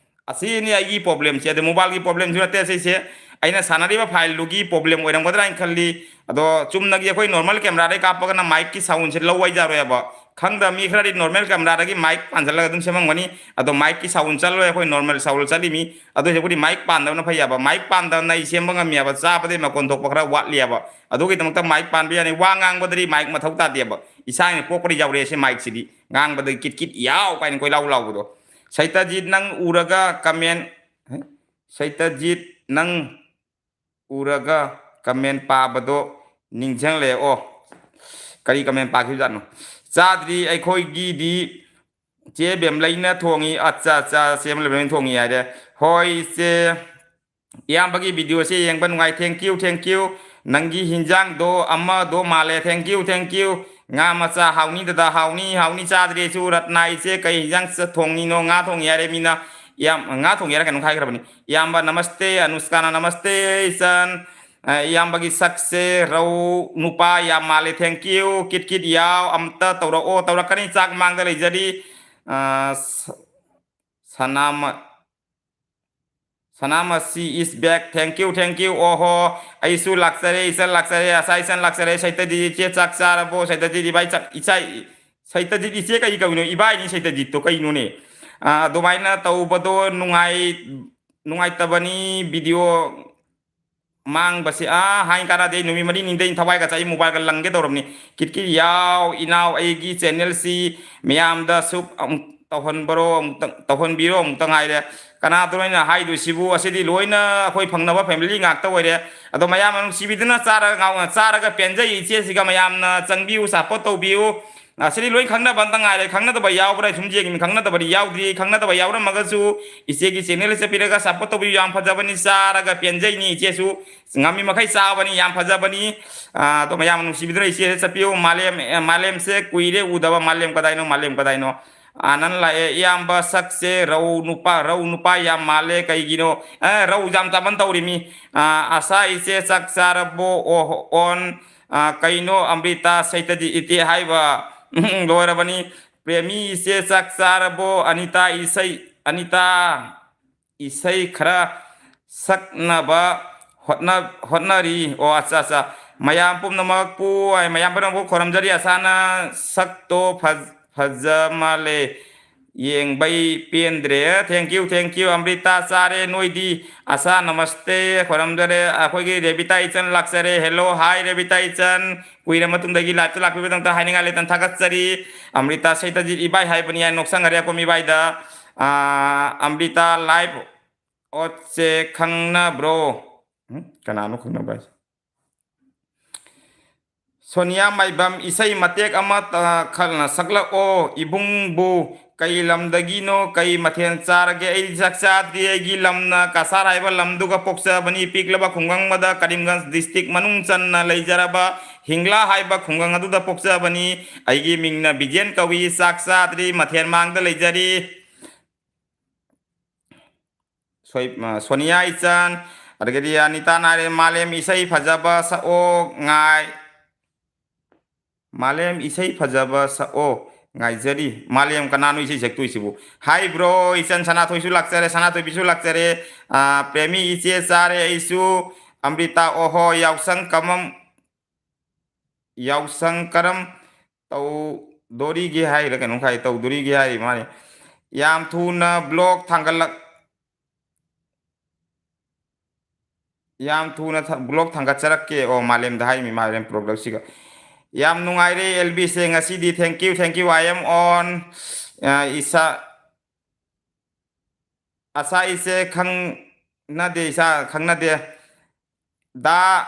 ꯑꯁꯤꯅꯤ ꯑꯩꯒꯤ problem ꯁꯦ꯫ ꯑꯗ mobile ꯒꯤ problem ꯁꯨ ꯅꯠꯇꯦ ꯁꯤꯁꯦ, ꯑꯩꯅ ꯁꯥꯟꯅꯔꯤꯕ file ꯗꯨꯒꯤ problem ꯑꯣꯏꯔꯝꯒꯗ꯭ꯔꯥ ꯍꯥꯏꯅ ꯈꯜꯂꯤ꯫ ꯑꯗꯣ ꯆꯨꯝꯅꯒꯤ ꯑꯩꯈꯣꯏ normal camera ꯗꯩ ꯀꯥꯞꯄꯒꯅ mic ꯀꯤ sound ꯁꯦ ꯂꯧ ꯍꯥꯏꯖꯔꯣꯏꯕ꯫ ꯈꯪꯗꯕ ꯃꯤ ꯈꯔꯗꯤ normal camera ꯗꯒꯤ mic ꯄꯥꯟꯁꯤꯜꯂꯒ ꯑꯗꯨꯝ ꯁꯦꯝꯃꯝꯒꯅꯤ꯫ ꯑꯗꯣ mic ꯀꯤ sound ꯆꯠꯂꯣꯏ, ꯑꯩꯈꯣꯏ normal sound ꯆꯠꯂꯤꯃꯤ꯫ ꯑꯗꯣ ꯍꯧꯖꯤꯛꯄꯨꯗꯤ mic ꯄꯥꯟꯗꯕꯅ ꯐꯩ ꯍꯥꯏꯕ꯫ Mic ꯄꯥꯟꯗꯕꯅ ꯑꯩ ꯁꯦꯝꯕ ꯉꯝꯃꯤ ꯍꯥꯏꯕ, ꯆꯥꯕꯗꯩ ꯃꯈꯣꯟ ꯊꯣꯛꯄ ꯈꯔ ꯋꯥꯠꯂꯤ ꯍꯥꯏꯕ꯫ ꯑꯗꯨꯒꯤꯗꯃꯛꯇ mic ꯄꯥꯟꯕ ꯌꯥꯅꯤ꯫ ꯋꯥ ꯉꯥꯡꯕꯗꯗꯤ mic ꯃꯊꯧ ꯇꯥꯗꯦꯕ꯫ ꯏꯁꯥꯒꯤ ꯄꯣꯛꯄꯗ ꯌꯥꯎꯔꯛꯑꯦ ꯁꯤ mic ꯁꯤꯗꯤ꯫ ꯉꯥꯡꯕꯗ ꯀꯤꯠ ꯀꯤꯠ ꯌꯥꯎ ꯀꯥꯏꯅ ꯀꯣꯏꯂꯥꯎ ꯂꯥꯎꯕꯗꯣ꯫ ꯁꯩꯇꯖꯤꯠ ꯅꯪ ꯎꯔꯒ comment, ꯁꯩꯇꯖꯤꯠ ꯅꯪ ꯎꯔꯒ comment ꯄꯥꯕꯗꯣ ꯅꯤꯡꯁꯤꯡꯂꯛꯑꯦ꯫ ꯑꯣ, ꯀꯔꯤ comment ꯄꯥꯈꯤꯕꯖꯥꯠꯅꯣ? ꯆꯥꯗ꯭ꯔꯤ, ꯑꯩꯈꯣꯏꯒꯤꯗꯤ ꯆꯦ ꯕꯦꯝꯂꯩꯅ ꯊꯣꯡꯉꯤ꯫ ꯑꯠꯆꯥ, ꯑꯠꯆꯥ, ꯆꯦ ꯕꯦꯝꯂꯩꯅ ꯊꯣꯡꯉꯤ ꯍꯥꯏꯔꯦ꯫ ꯍꯣꯏ, ꯏꯆꯦ꯫ ꯏꯌꯥꯝꯕꯒꯤ video ꯁꯦ ꯌꯦꯡꯕ ꯅꯨꯡꯉꯥꯏ꯫ Thank you, thank you꯫ ꯅꯪꯒꯤ ꯍꯤꯟꯖꯥꯡꯗꯣ ꯑꯃꯗꯣ ꯃꯥꯜꯂꯦ꯫ Thank you, thank you꯫ ꯉꯥ ꯃꯆꯥ ꯍꯥꯎꯅꯤ ꯗꯗꯥ, ꯍꯥꯎꯅꯤ, ꯍꯥꯎꯅꯤ꯫ ꯆꯥꯗ꯭ꯔꯤ ꯑꯩꯁꯨ꯫ ꯔꯠꯅꯥ ꯏꯆꯦ, ꯀꯩ ꯍꯤꯟꯖꯥꯡ ꯆ-, ꯊꯣꯡꯉꯤꯅꯣ? ꯉꯥ ꯊꯣꯡꯉꯤ ꯍꯥꯏꯔꯦ ꯃꯤꯅ꯫ ꯏꯌꯥꯝ-, ꯉꯥ ꯊꯣꯡꯉꯤ ꯍꯥꯏꯔ ꯀꯩꯅꯣꯝ ꯍꯥꯏꯈ꯭ꯔꯕꯅꯤ꯫ ꯏꯌꯥꯝꯕ ꯅꯃꯁꯇꯦ, ꯑꯅꯨꯁꯀꯥꯅ ꯅꯃꯁꯇꯦ, ꯏꯆꯟ꯫ ꯑ, ꯏꯌꯥꯝꯕꯒꯤ ꯁꯛꯁꯦ ꯔꯧ ꯅꯨꯄꯥ ꯌꯥꯝ ꯃꯥꯜꯂꯦ꯫ Thank you꯫ ꯀꯤꯠ ꯀꯤꯠ ꯌꯥꯎ꯫ ꯑꯝꯇ ꯇꯧꯔꯛꯑꯣ꯫ ꯇꯧꯔꯛꯀꯅꯤ꯫ ꯆꯥꯛ ꯃꯥꯡꯗ ꯂꯩꯖꯔꯤ꯫ ꯑ, ꯁ-, ꯁꯅꯥꯃ-, ꯁꯅꯥꯃꯁꯤ is back꯫ Thank you, thank you꯫ ꯑꯣꯍꯣ, ꯑꯩꯁꯨ ꯂꯥꯛꯆꯔꯦ, ꯏꯆꯟ ꯂꯥꯛꯆꯔꯦ, ꯑꯁꯥ ꯏꯆꯟ ꯂꯥꯛꯆꯔꯦ꯫ ꯁꯩꯇꯗꯤ ꯏꯆꯦ ꯆꯥꯛ ꯆꯥꯔꯕꯣ? ꯁꯩꯇꯗꯤ ꯏꯕꯥꯏ ꯆꯥꯛ, ꯏꯆꯥ, ꯁꯩꯇꯖꯤꯠ ꯏꯆꯦ ꯀꯩ ꯀꯧꯏꯅꯣ? ꯏꯕꯥꯏꯅꯤ ꯁꯩꯇꯖꯤꯠꯇꯣ ꯀꯩꯅꯣꯅꯦ? ꯑꯥ, ꯑꯗꯨꯃꯥꯏꯅ ꯇꯧꯕꯗꯣ ꯅꯨꯡꯉꯥꯏ-, ꯅꯨꯡꯉꯥꯏꯇꯕꯅꯤ꯫ ꯚꯤꯗꯤꯑꯣ ꯃꯥꯡꯕꯁꯦ, ꯑꯥ, ꯍꯥꯏ ꯀꯥꯟꯅꯗꯦ꯫ ꯑꯩ ꯅꯨꯃꯤꯠ ꯃꯔꯤꯅꯤꯗꯩ ꯊꯋꯥꯏꯒ ꯆꯥꯛꯏ, ꯃꯣꯕꯥꯏꯜꯒ ꯂꯪꯒꯦ ꯇꯧꯔꯕꯅꯤ꯫ ꯀꯤꯠꯀꯤꯠ ꯌꯥꯎ ꯏꯅꯥꯎ, ꯑꯩꯒꯤ ꯆꯦꯅꯦꯜꯁꯤ ꯃꯌꯥꯝꯗ ꯁꯨꯞ ꯑꯃꯨꯛ ꯇꯧꯍꯟꯕꯔꯣ, ꯑꯃꯨꯛꯇꯪ ꯇꯧꯍꯟꯕꯤꯔꯣ, ꯑꯃꯨꯛꯇꯪ ꯍꯥꯏꯔꯦ꯫ ꯀꯅꯥꯗꯅꯣ ꯑꯩꯅ ꯍꯥꯏꯗꯣꯏꯁꯤꯕꯨ? ꯑꯁꯤꯗꯤ ꯂꯣꯏꯅ ꯑꯩꯈꯣꯏ ꯐꯪꯅꯕ ꯐꯦꯃꯤꯂꯤ ꯉꯥꯛꯇ ꯑꯣꯏꯔꯦ꯫ ꯑꯗꯣ ꯃꯌꯥꯝꯅ ꯅꯨꯡꯁꯤꯕꯤꯗꯨꯅ ꯆꯥꯔꯒ ꯉꯥꯎ-, ꯆꯥꯔꯒ ꯄꯦꯟꯖꯩ ꯏꯆꯦꯁꯤꯒ꯫ ꯃꯌꯥꯝꯅ ꯆꯪꯕꯤꯌꯨ, ꯁꯞꯄꯣꯔꯠ ꯇꯧꯕꯤꯌꯨ꯫ ꯑꯁꯤꯗꯤ ꯂꯣꯏ ꯈꯪꯅꯕ ꯑꯝꯇ ꯉꯥꯏꯔꯦ꯫ ꯈꯪꯅꯗꯕ ꯌꯥꯎꯕ꯭ꯔꯥ ꯁꯨꯝ ꯌꯦꯡꯉꯤꯅꯤ꯫ ꯈꯪꯅꯗꯕꯗꯤ ꯌꯥꯎꯗ꯭ꯔꯤ꯫ ꯈꯪꯅꯗꯕ ꯌꯥꯎꯔꯝꯃꯒꯁꯨ ꯏꯆꯦꯒꯤ ꯆꯦꯅꯦꯜ ꯆꯠꯄꯤꯔꯒ ꯁꯞꯄꯣꯔꯠ ꯇꯧꯕꯤꯌꯨ꯫ ꯌꯥꯝ ꯐꯖꯕꯅꯤ, ꯆꯥꯔꯒ ꯄꯦꯟꯖꯩꯅꯤ ꯏꯆꯦꯁꯨ꯫ ꯉꯝꯃꯤ ꯃꯈꯩ ꯆꯥꯕꯅꯤ, ꯌꯥꯝ ꯐꯖꯕꯅꯤ꯫ ꯑꯥ, ꯑꯗꯣ ꯃꯌꯥꯝ ꯅꯨꯡꯁꯤꯕꯤꯗꯨꯅ ꯏꯆꯦ ꯆꯠꯄꯤꯌꯨ꯫ ꯃꯥꯂꯦꯝ, ꯑꯦ, ꯃꯥꯂꯦꯝꯁꯦ ꯀꯨꯏꯔꯦ ꯎꯗꯕ꯫ ꯃꯥꯂꯦꯝ ꯀꯗꯥꯏꯅꯣ? ꯃꯥꯂꯦꯝ ꯀꯗꯥꯏꯅꯣ? ꯑꯥꯅꯟ ꯂꯥꯛꯑꯦ꯫ ꯏꯌꯥꯝꯕ ꯁꯛꯁꯦ ꯔꯧ ꯅꯨꯄꯥ, ꯔꯧ ꯅꯨꯄꯥ ꯌꯥꯝ ꯃꯥꯜꯂꯦ꯫ ꯀꯩꯒꯤꯅꯣ? ꯑꯦ, ꯔꯧ ꯌꯥꯝ ꯆꯥꯃꯟ ꯇꯧꯔꯤꯃꯤ꯫ ꯑꯥ, ꯑꯁꯥ ꯏꯆꯦ ꯆꯥꯛ ꯆꯥꯔꯕꯣ? ꯑꯣ, ꯑꯣꯟ, ꯑꯥ, ꯀꯩꯅꯣ ꯑꯝꯔꯤꯇꯥ ꯁꯩꯇꯗꯤ ꯏꯇꯦ ꯍꯥꯏꯕ? ꯎꯝ, ꯂꯣꯏꯔꯕꯅꯤ꯫ ꯄ꯭ꯔꯦꯃꯤ ꯏꯆꯦ ꯆꯥꯛ ꯆꯥꯔꯕꯣ? ꯑꯅꯤꯇꯥ ꯏꯁꯩ, ꯑꯅꯤꯇꯥ ꯏꯁꯩ ꯈꯔ ꯁꯛꯅꯕ ꯍꯣꯠꯅ-, ꯍꯣꯠꯅꯔꯤ꯫ ꯑꯣ, ꯑꯠꯆꯥ, ꯑꯠꯆꯥ꯫ ꯃꯌꯥꯝ ꯄꯨꯝꯅꯃꯛꯄꯨ, ꯑꯩ ꯃꯌꯥꯝ ꯄꯨꯝꯅꯃꯛꯄꯨ ꯈꯣꯏꯔꯝꯖꯔꯤ꯫ ꯑꯁꯥꯅ ꯁꯛꯇꯣ ꯐꯖ-, ꯐꯖ ꯃꯥꯜꯂꯦ꯫ ꯌꯦꯡꯕꯩ ꯄꯦꯟꯗ꯭ꯔꯦ꯫ Thank you, thank you꯫ Amrita ꯆꯥꯔꯦ ꯅꯣꯏꯗꯤ꯫ ꯑꯁꯥ ꯅꯃꯁꯇꯦ ꯈꯣꯏꯔꯝꯖꯔꯦ꯫ ꯑꯩꯈꯣꯏꯒꯤ ꯔꯦꯕꯤꯇꯥ ꯏꯆꯟ ꯂꯥꯛꯆꯔꯦ꯫ Hello, hi ꯔꯦꯕꯤꯇꯥ ꯏꯆꯟ꯫ ꯀꯨꯏꯔ ꯃꯇꯨꯡꯗꯒꯤ live ꯇ ꯂꯥꯛꯄꯤꯕꯗꯃꯛꯇ ꯍꯥꯏꯅꯤꯡꯉꯥꯏ ꯂꯩꯇꯅ ꯊꯥꯒꯠꯆꯔꯤ꯫ ꯑꯃ꯭ꯔꯤꯇꯥ ꯁꯩꯇꯖꯤꯠ ꯏꯕꯥꯏ ꯍꯥꯏꯕꯅꯤ ꯍꯥꯏꯅ ꯅꯣꯛꯁꯟꯈꯔꯦ ꯑꯩꯈꯣꯏ ꯏꯕꯥꯏꯗ꯫ ꯑꯥ, ꯑꯃ꯭ꯔꯤꯇꯥ live ꯑꯣꯠꯁꯦ ꯈꯪꯅꯕ꯭ꯔꯣ? ꯎꯝ? ꯀꯅꯥꯅꯣ ꯈꯪꯅꯕ ꯍꯥꯏꯁꯦ? ꯁꯣꯅꯤꯌꯥ ꯃꯥꯏꯕꯝ, ꯏꯁꯩ ꯃꯇꯦꯛ ꯑꯃ ꯇ-, ꯈꯜ-, ꯁꯛꯂꯛꯑꯣ꯫ ꯏꯕꯨꯡꯕꯨ ꯀꯩ ꯂꯝꯗꯒꯤꯅꯣ? ꯀꯩ ꯃꯊꯦꯜ ꯆꯥꯔꯒꯦ? ꯑꯩ ꯆꯥꯛ ꯆꯥꯗ꯭ꯔꯤ꯫ ꯑꯩꯒꯤ ꯂꯝꯅ ꯀꯁꯥꯔ ꯍꯥꯏꯕ ꯂꯝꯗꯨꯒ ꯄꯣꯛꯆꯕꯅꯤ꯫ ꯄꯤꯛꯂꯕ ꯈꯨꯡꯒꯪ ꯑꯃꯗ ꯀꯔꯤꯝꯒꯟꯖ district ꯃꯅꯨꯡ ꯆꯟꯅ ꯂꯩꯖꯔꯕ ꯍꯤꯡꯂꯥ ꯍꯥꯏꯕ ꯈꯨꯡꯒꯪ ꯑꯗꯨꯗ ꯄꯣꯛꯆꯕꯅꯤ꯫ ꯑꯩꯒꯤ ꯃꯤꯡꯅ ꯕꯤꯖꯦꯟ ꯀꯧꯏ꯫ ꯆꯥꯛ ꯆꯥꯗ꯭ꯔꯤ, ꯃꯊꯦꯜ ꯃꯥꯡꯗ ꯂꯩꯖꯔꯤ꯫ ꯁꯣꯏ-, ꯑ, ꯁꯣꯅꯤꯌꯥ ꯏꯆꯟ, ꯑꯗꯒꯤꯗꯤ ꯑꯅꯤꯇꯥꯅ ꯍꯥꯏꯔꯦ, "ꯃꯥꯂꯦꯝ ꯏꯁꯩ ꯐꯖꯕ ꯁꯛꯑꯣ, ꯉꯥꯏ-, ꯃꯥꯂꯦꯝ ꯏꯁꯩ ꯐꯖꯕ ꯁꯛꯑꯣ, ꯉꯥꯏꯖꯔꯤ꯫" ꯃꯥꯂꯦꯝ ꯀꯅꯥꯅꯣ ꯏꯁꯩ ꯁꯛꯇꯣꯏꯁꯤꯕꯨ? Hi bro, ꯏꯆꯟ ꯁꯅꯥꯊꯣꯏꯁꯨ ꯂꯥꯛꯆꯔꯦ, ꯁꯅꯥꯊꯣꯏꯕꯤꯁꯨ ꯂꯥꯛꯆꯔꯦ꯫ ꯑ, ꯄ꯭ꯔꯦꯃꯤ ꯏꯆꯦ ꯆꯥꯔꯦ ꯑꯩꯁꯨ꯫ ꯑꯃ꯭ꯔꯤꯇꯥ, ꯑꯣꯍꯣ, ꯌꯥꯎꯁꯪ ꯀꯃꯝ-, ꯌꯥꯎꯁꯪ ꯀꯔꯝ ꯇꯧꯗꯣꯔꯤꯒꯦ ꯍꯥꯏꯔ ꯀꯩꯅꯣꯝ ꯈꯥꯏ, ꯇꯧꯗꯣꯔꯤꯒꯦ ꯍꯥꯏꯔꯤ ꯃꯥꯅꯤ꯫ ꯌꯥꯝ ꯊꯨꯅ ꯕ꯭ꯂꯣꯛ ꯊꯥꯡꯒꯠꯂꯛ ꯌꯥꯝ ꯊꯨꯅ ꯊ- ꯕ꯭ꯂꯣꯛ ꯊꯥꯡꯒꯠꯆꯔꯛꯀꯦ꯫ ꯑꯣ, ꯃꯥꯂꯦꯝꯗ ꯍꯥꯏꯔꯤꯃꯤ ꯃꯥꯂꯦꯝ ꯄ꯭ꯔꯣꯗꯛꯁꯤꯒ꯫ ꯌꯥꯝ ꯅꯨꯡꯉꯥꯏꯔꯦ ꯑꯦꯜ ꯕꯤꯁꯦ ꯉꯁꯤꯗꯤ꯫ Thank you, thank you, I am on. ꯑ, ꯏꯁꯥ ꯑꯁꯥ ꯏꯆꯦ ꯈꯪꯅꯗꯦ, ꯏꯁꯥ ꯈꯪꯅꯗꯦ꯫ ꯗꯥ,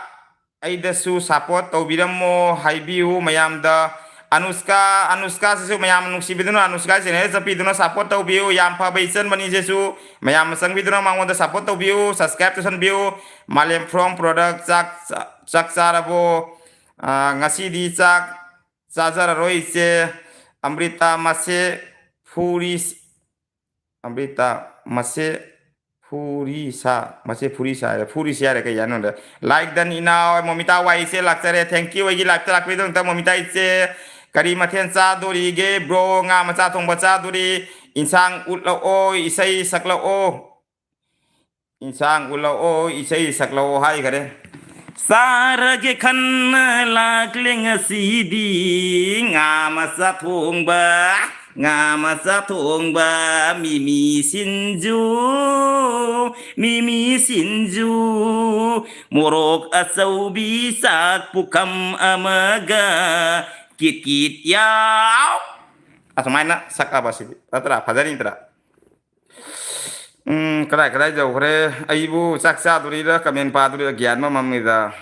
ꯑꯩꯗꯁꯨ ꯁꯄꯣꯔꯠ ꯇꯧꯕꯤꯔꯝꯃꯣ ꯍꯥꯏꯕꯤꯌꯨ ꯃꯌꯥꯝꯗ꯫ ꯑꯅꯨꯁꯀꯥ, ꯑꯅꯨꯁꯀꯥꯁꯤꯁꯨ ꯃꯌꯥꯝ ꯅꯨꯡꯁꯤꯕꯤꯗꯨꯅ ꯑꯅꯨꯁꯀꯥ ꯆꯦꯅꯦꯜ ꯆꯠꯄꯤꯗꯨꯅ ꯁꯄꯣꯔꯠ ꯇꯧꯕꯤꯌꯨ꯫ ꯌꯥꯝ ꯐꯕ ꯏꯆꯟ ꯃꯅꯤꯁꯤꯁꯨ ꯃꯌꯥꯝꯅ ꯆꯪꯕꯤꯗꯨꯅ ꯃꯉꯣꯟꯗ ꯁꯄꯣꯔꯠ ꯇꯧꯕꯤꯌꯨ, ꯁꯕꯁꯀ꯭ꯔꯥꯏꯕ ꯇꯧꯁꯟꯕꯤꯌꯨ꯫ ꯃꯥꯂꯦꯝ ꯐ꯭ꯔꯣꯝ ꯄ꯭ꯔꯣꯗꯛ ꯆꯥꯛ ꯆꯥꯛ ꯆꯥꯔꯕꯣ? ꯑ, ꯉꯁꯤꯗꯤ ꯆꯥꯛ ꯆꯥꯖꯔꯔꯣꯏ ꯏꯆꯦ꯫ ꯑꯃ꯭ꯔꯤꯇꯥ ꯃꯁꯦ ꯐꯨꯔꯤ ꯑꯝꯔꯤꯇꯥ, ꯃꯁꯦ ꯐꯨꯔꯤ ꯁꯥ, ꯃꯁꯦ ꯐꯨꯔꯤ ꯁꯥ ꯍꯥꯏꯔꯦ, ꯐꯨꯔꯤꯁꯤ ꯍꯥꯏꯔꯦ, ꯀꯩ ꯍꯥꯏꯅꯣꯗ꯫ Like done ꯏꯅꯥꯎ, ꯃꯣꯃꯤꯇꯥ ꯋꯥꯏ ꯏꯆꯦ ꯂꯥꯛꯆꯔꯦ, thank you ꯑꯩꯒꯤ live ꯇ ꯂꯥꯛꯄꯤꯗꯨꯒꯤꯗꯃꯛꯇ꯫ ꯃꯣꯃꯤꯇꯥ ꯏꯆꯦ, ꯀꯔꯤ ꯃꯊꯦꯜ ꯆꯥꯗꯣꯔꯤꯒꯦ bro? ꯉꯥ ꯃꯆꯥ ꯊꯣꯡꯕ ꯆꯥꯗꯣꯔꯤ꯫ ꯏꯟꯁꯥꯡ ꯎꯠꯂꯛꯑꯣ, ꯏꯁꯩ ꯁꯛꯂꯛꯑꯣ꯫ ꯏꯟꯁꯥꯡ ꯎꯠꯂꯛꯑꯣ, ꯏꯁꯩ ꯁꯛꯂꯛꯑꯣ ꯍꯥꯏꯈꯔꯦ꯫ ꯆꯥꯔꯒꯦ ꯈꯟꯅ ꯂꯥꯛꯂꯦ ꯉꯁꯤꯗꯤ ꯉꯥ ꯃꯆꯥ ꯊꯣꯡꯕ, ꯉꯥ ꯃꯆꯥ ꯊꯣꯡꯕ, ꯃꯤꯃꯤ ꯁꯤꯡꯖꯨ, ꯃꯤꯃꯤ ꯁꯤꯡꯖꯨ, ꯃꯣꯔꯣꯛ ꯑꯆꯧꯕꯤ ꯆꯥꯛ ꯄꯨꯈꯝ ꯑꯃꯒ, ꯀꯤꯠ ꯀꯤꯠ ꯌꯥꯎ꯫ ꯑꯁꯨꯃꯥꯏꯅ ꯁꯛꯑꯕ ꯁꯤꯗꯤ ꯅꯠꯇ꯭ꯔꯥ? ꯐꯖꯔꯤꯗ꯭ꯔꯥ? ꯎꯝ, ꯀꯗꯥꯏ ꯀꯗꯥꯏ ꯌꯧꯈ꯭ꯔꯦ? ꯑꯩꯕꯨ ꯆꯥꯛ ꯆꯥꯗꯣꯔꯤꯔ ꯀꯃꯦꯟ ꯄꯥꯗꯣꯔꯤꯔ ꯒ꯭ꯌꯥꯟ ꯑꯃ ꯃꯝꯃꯤꯗ꯫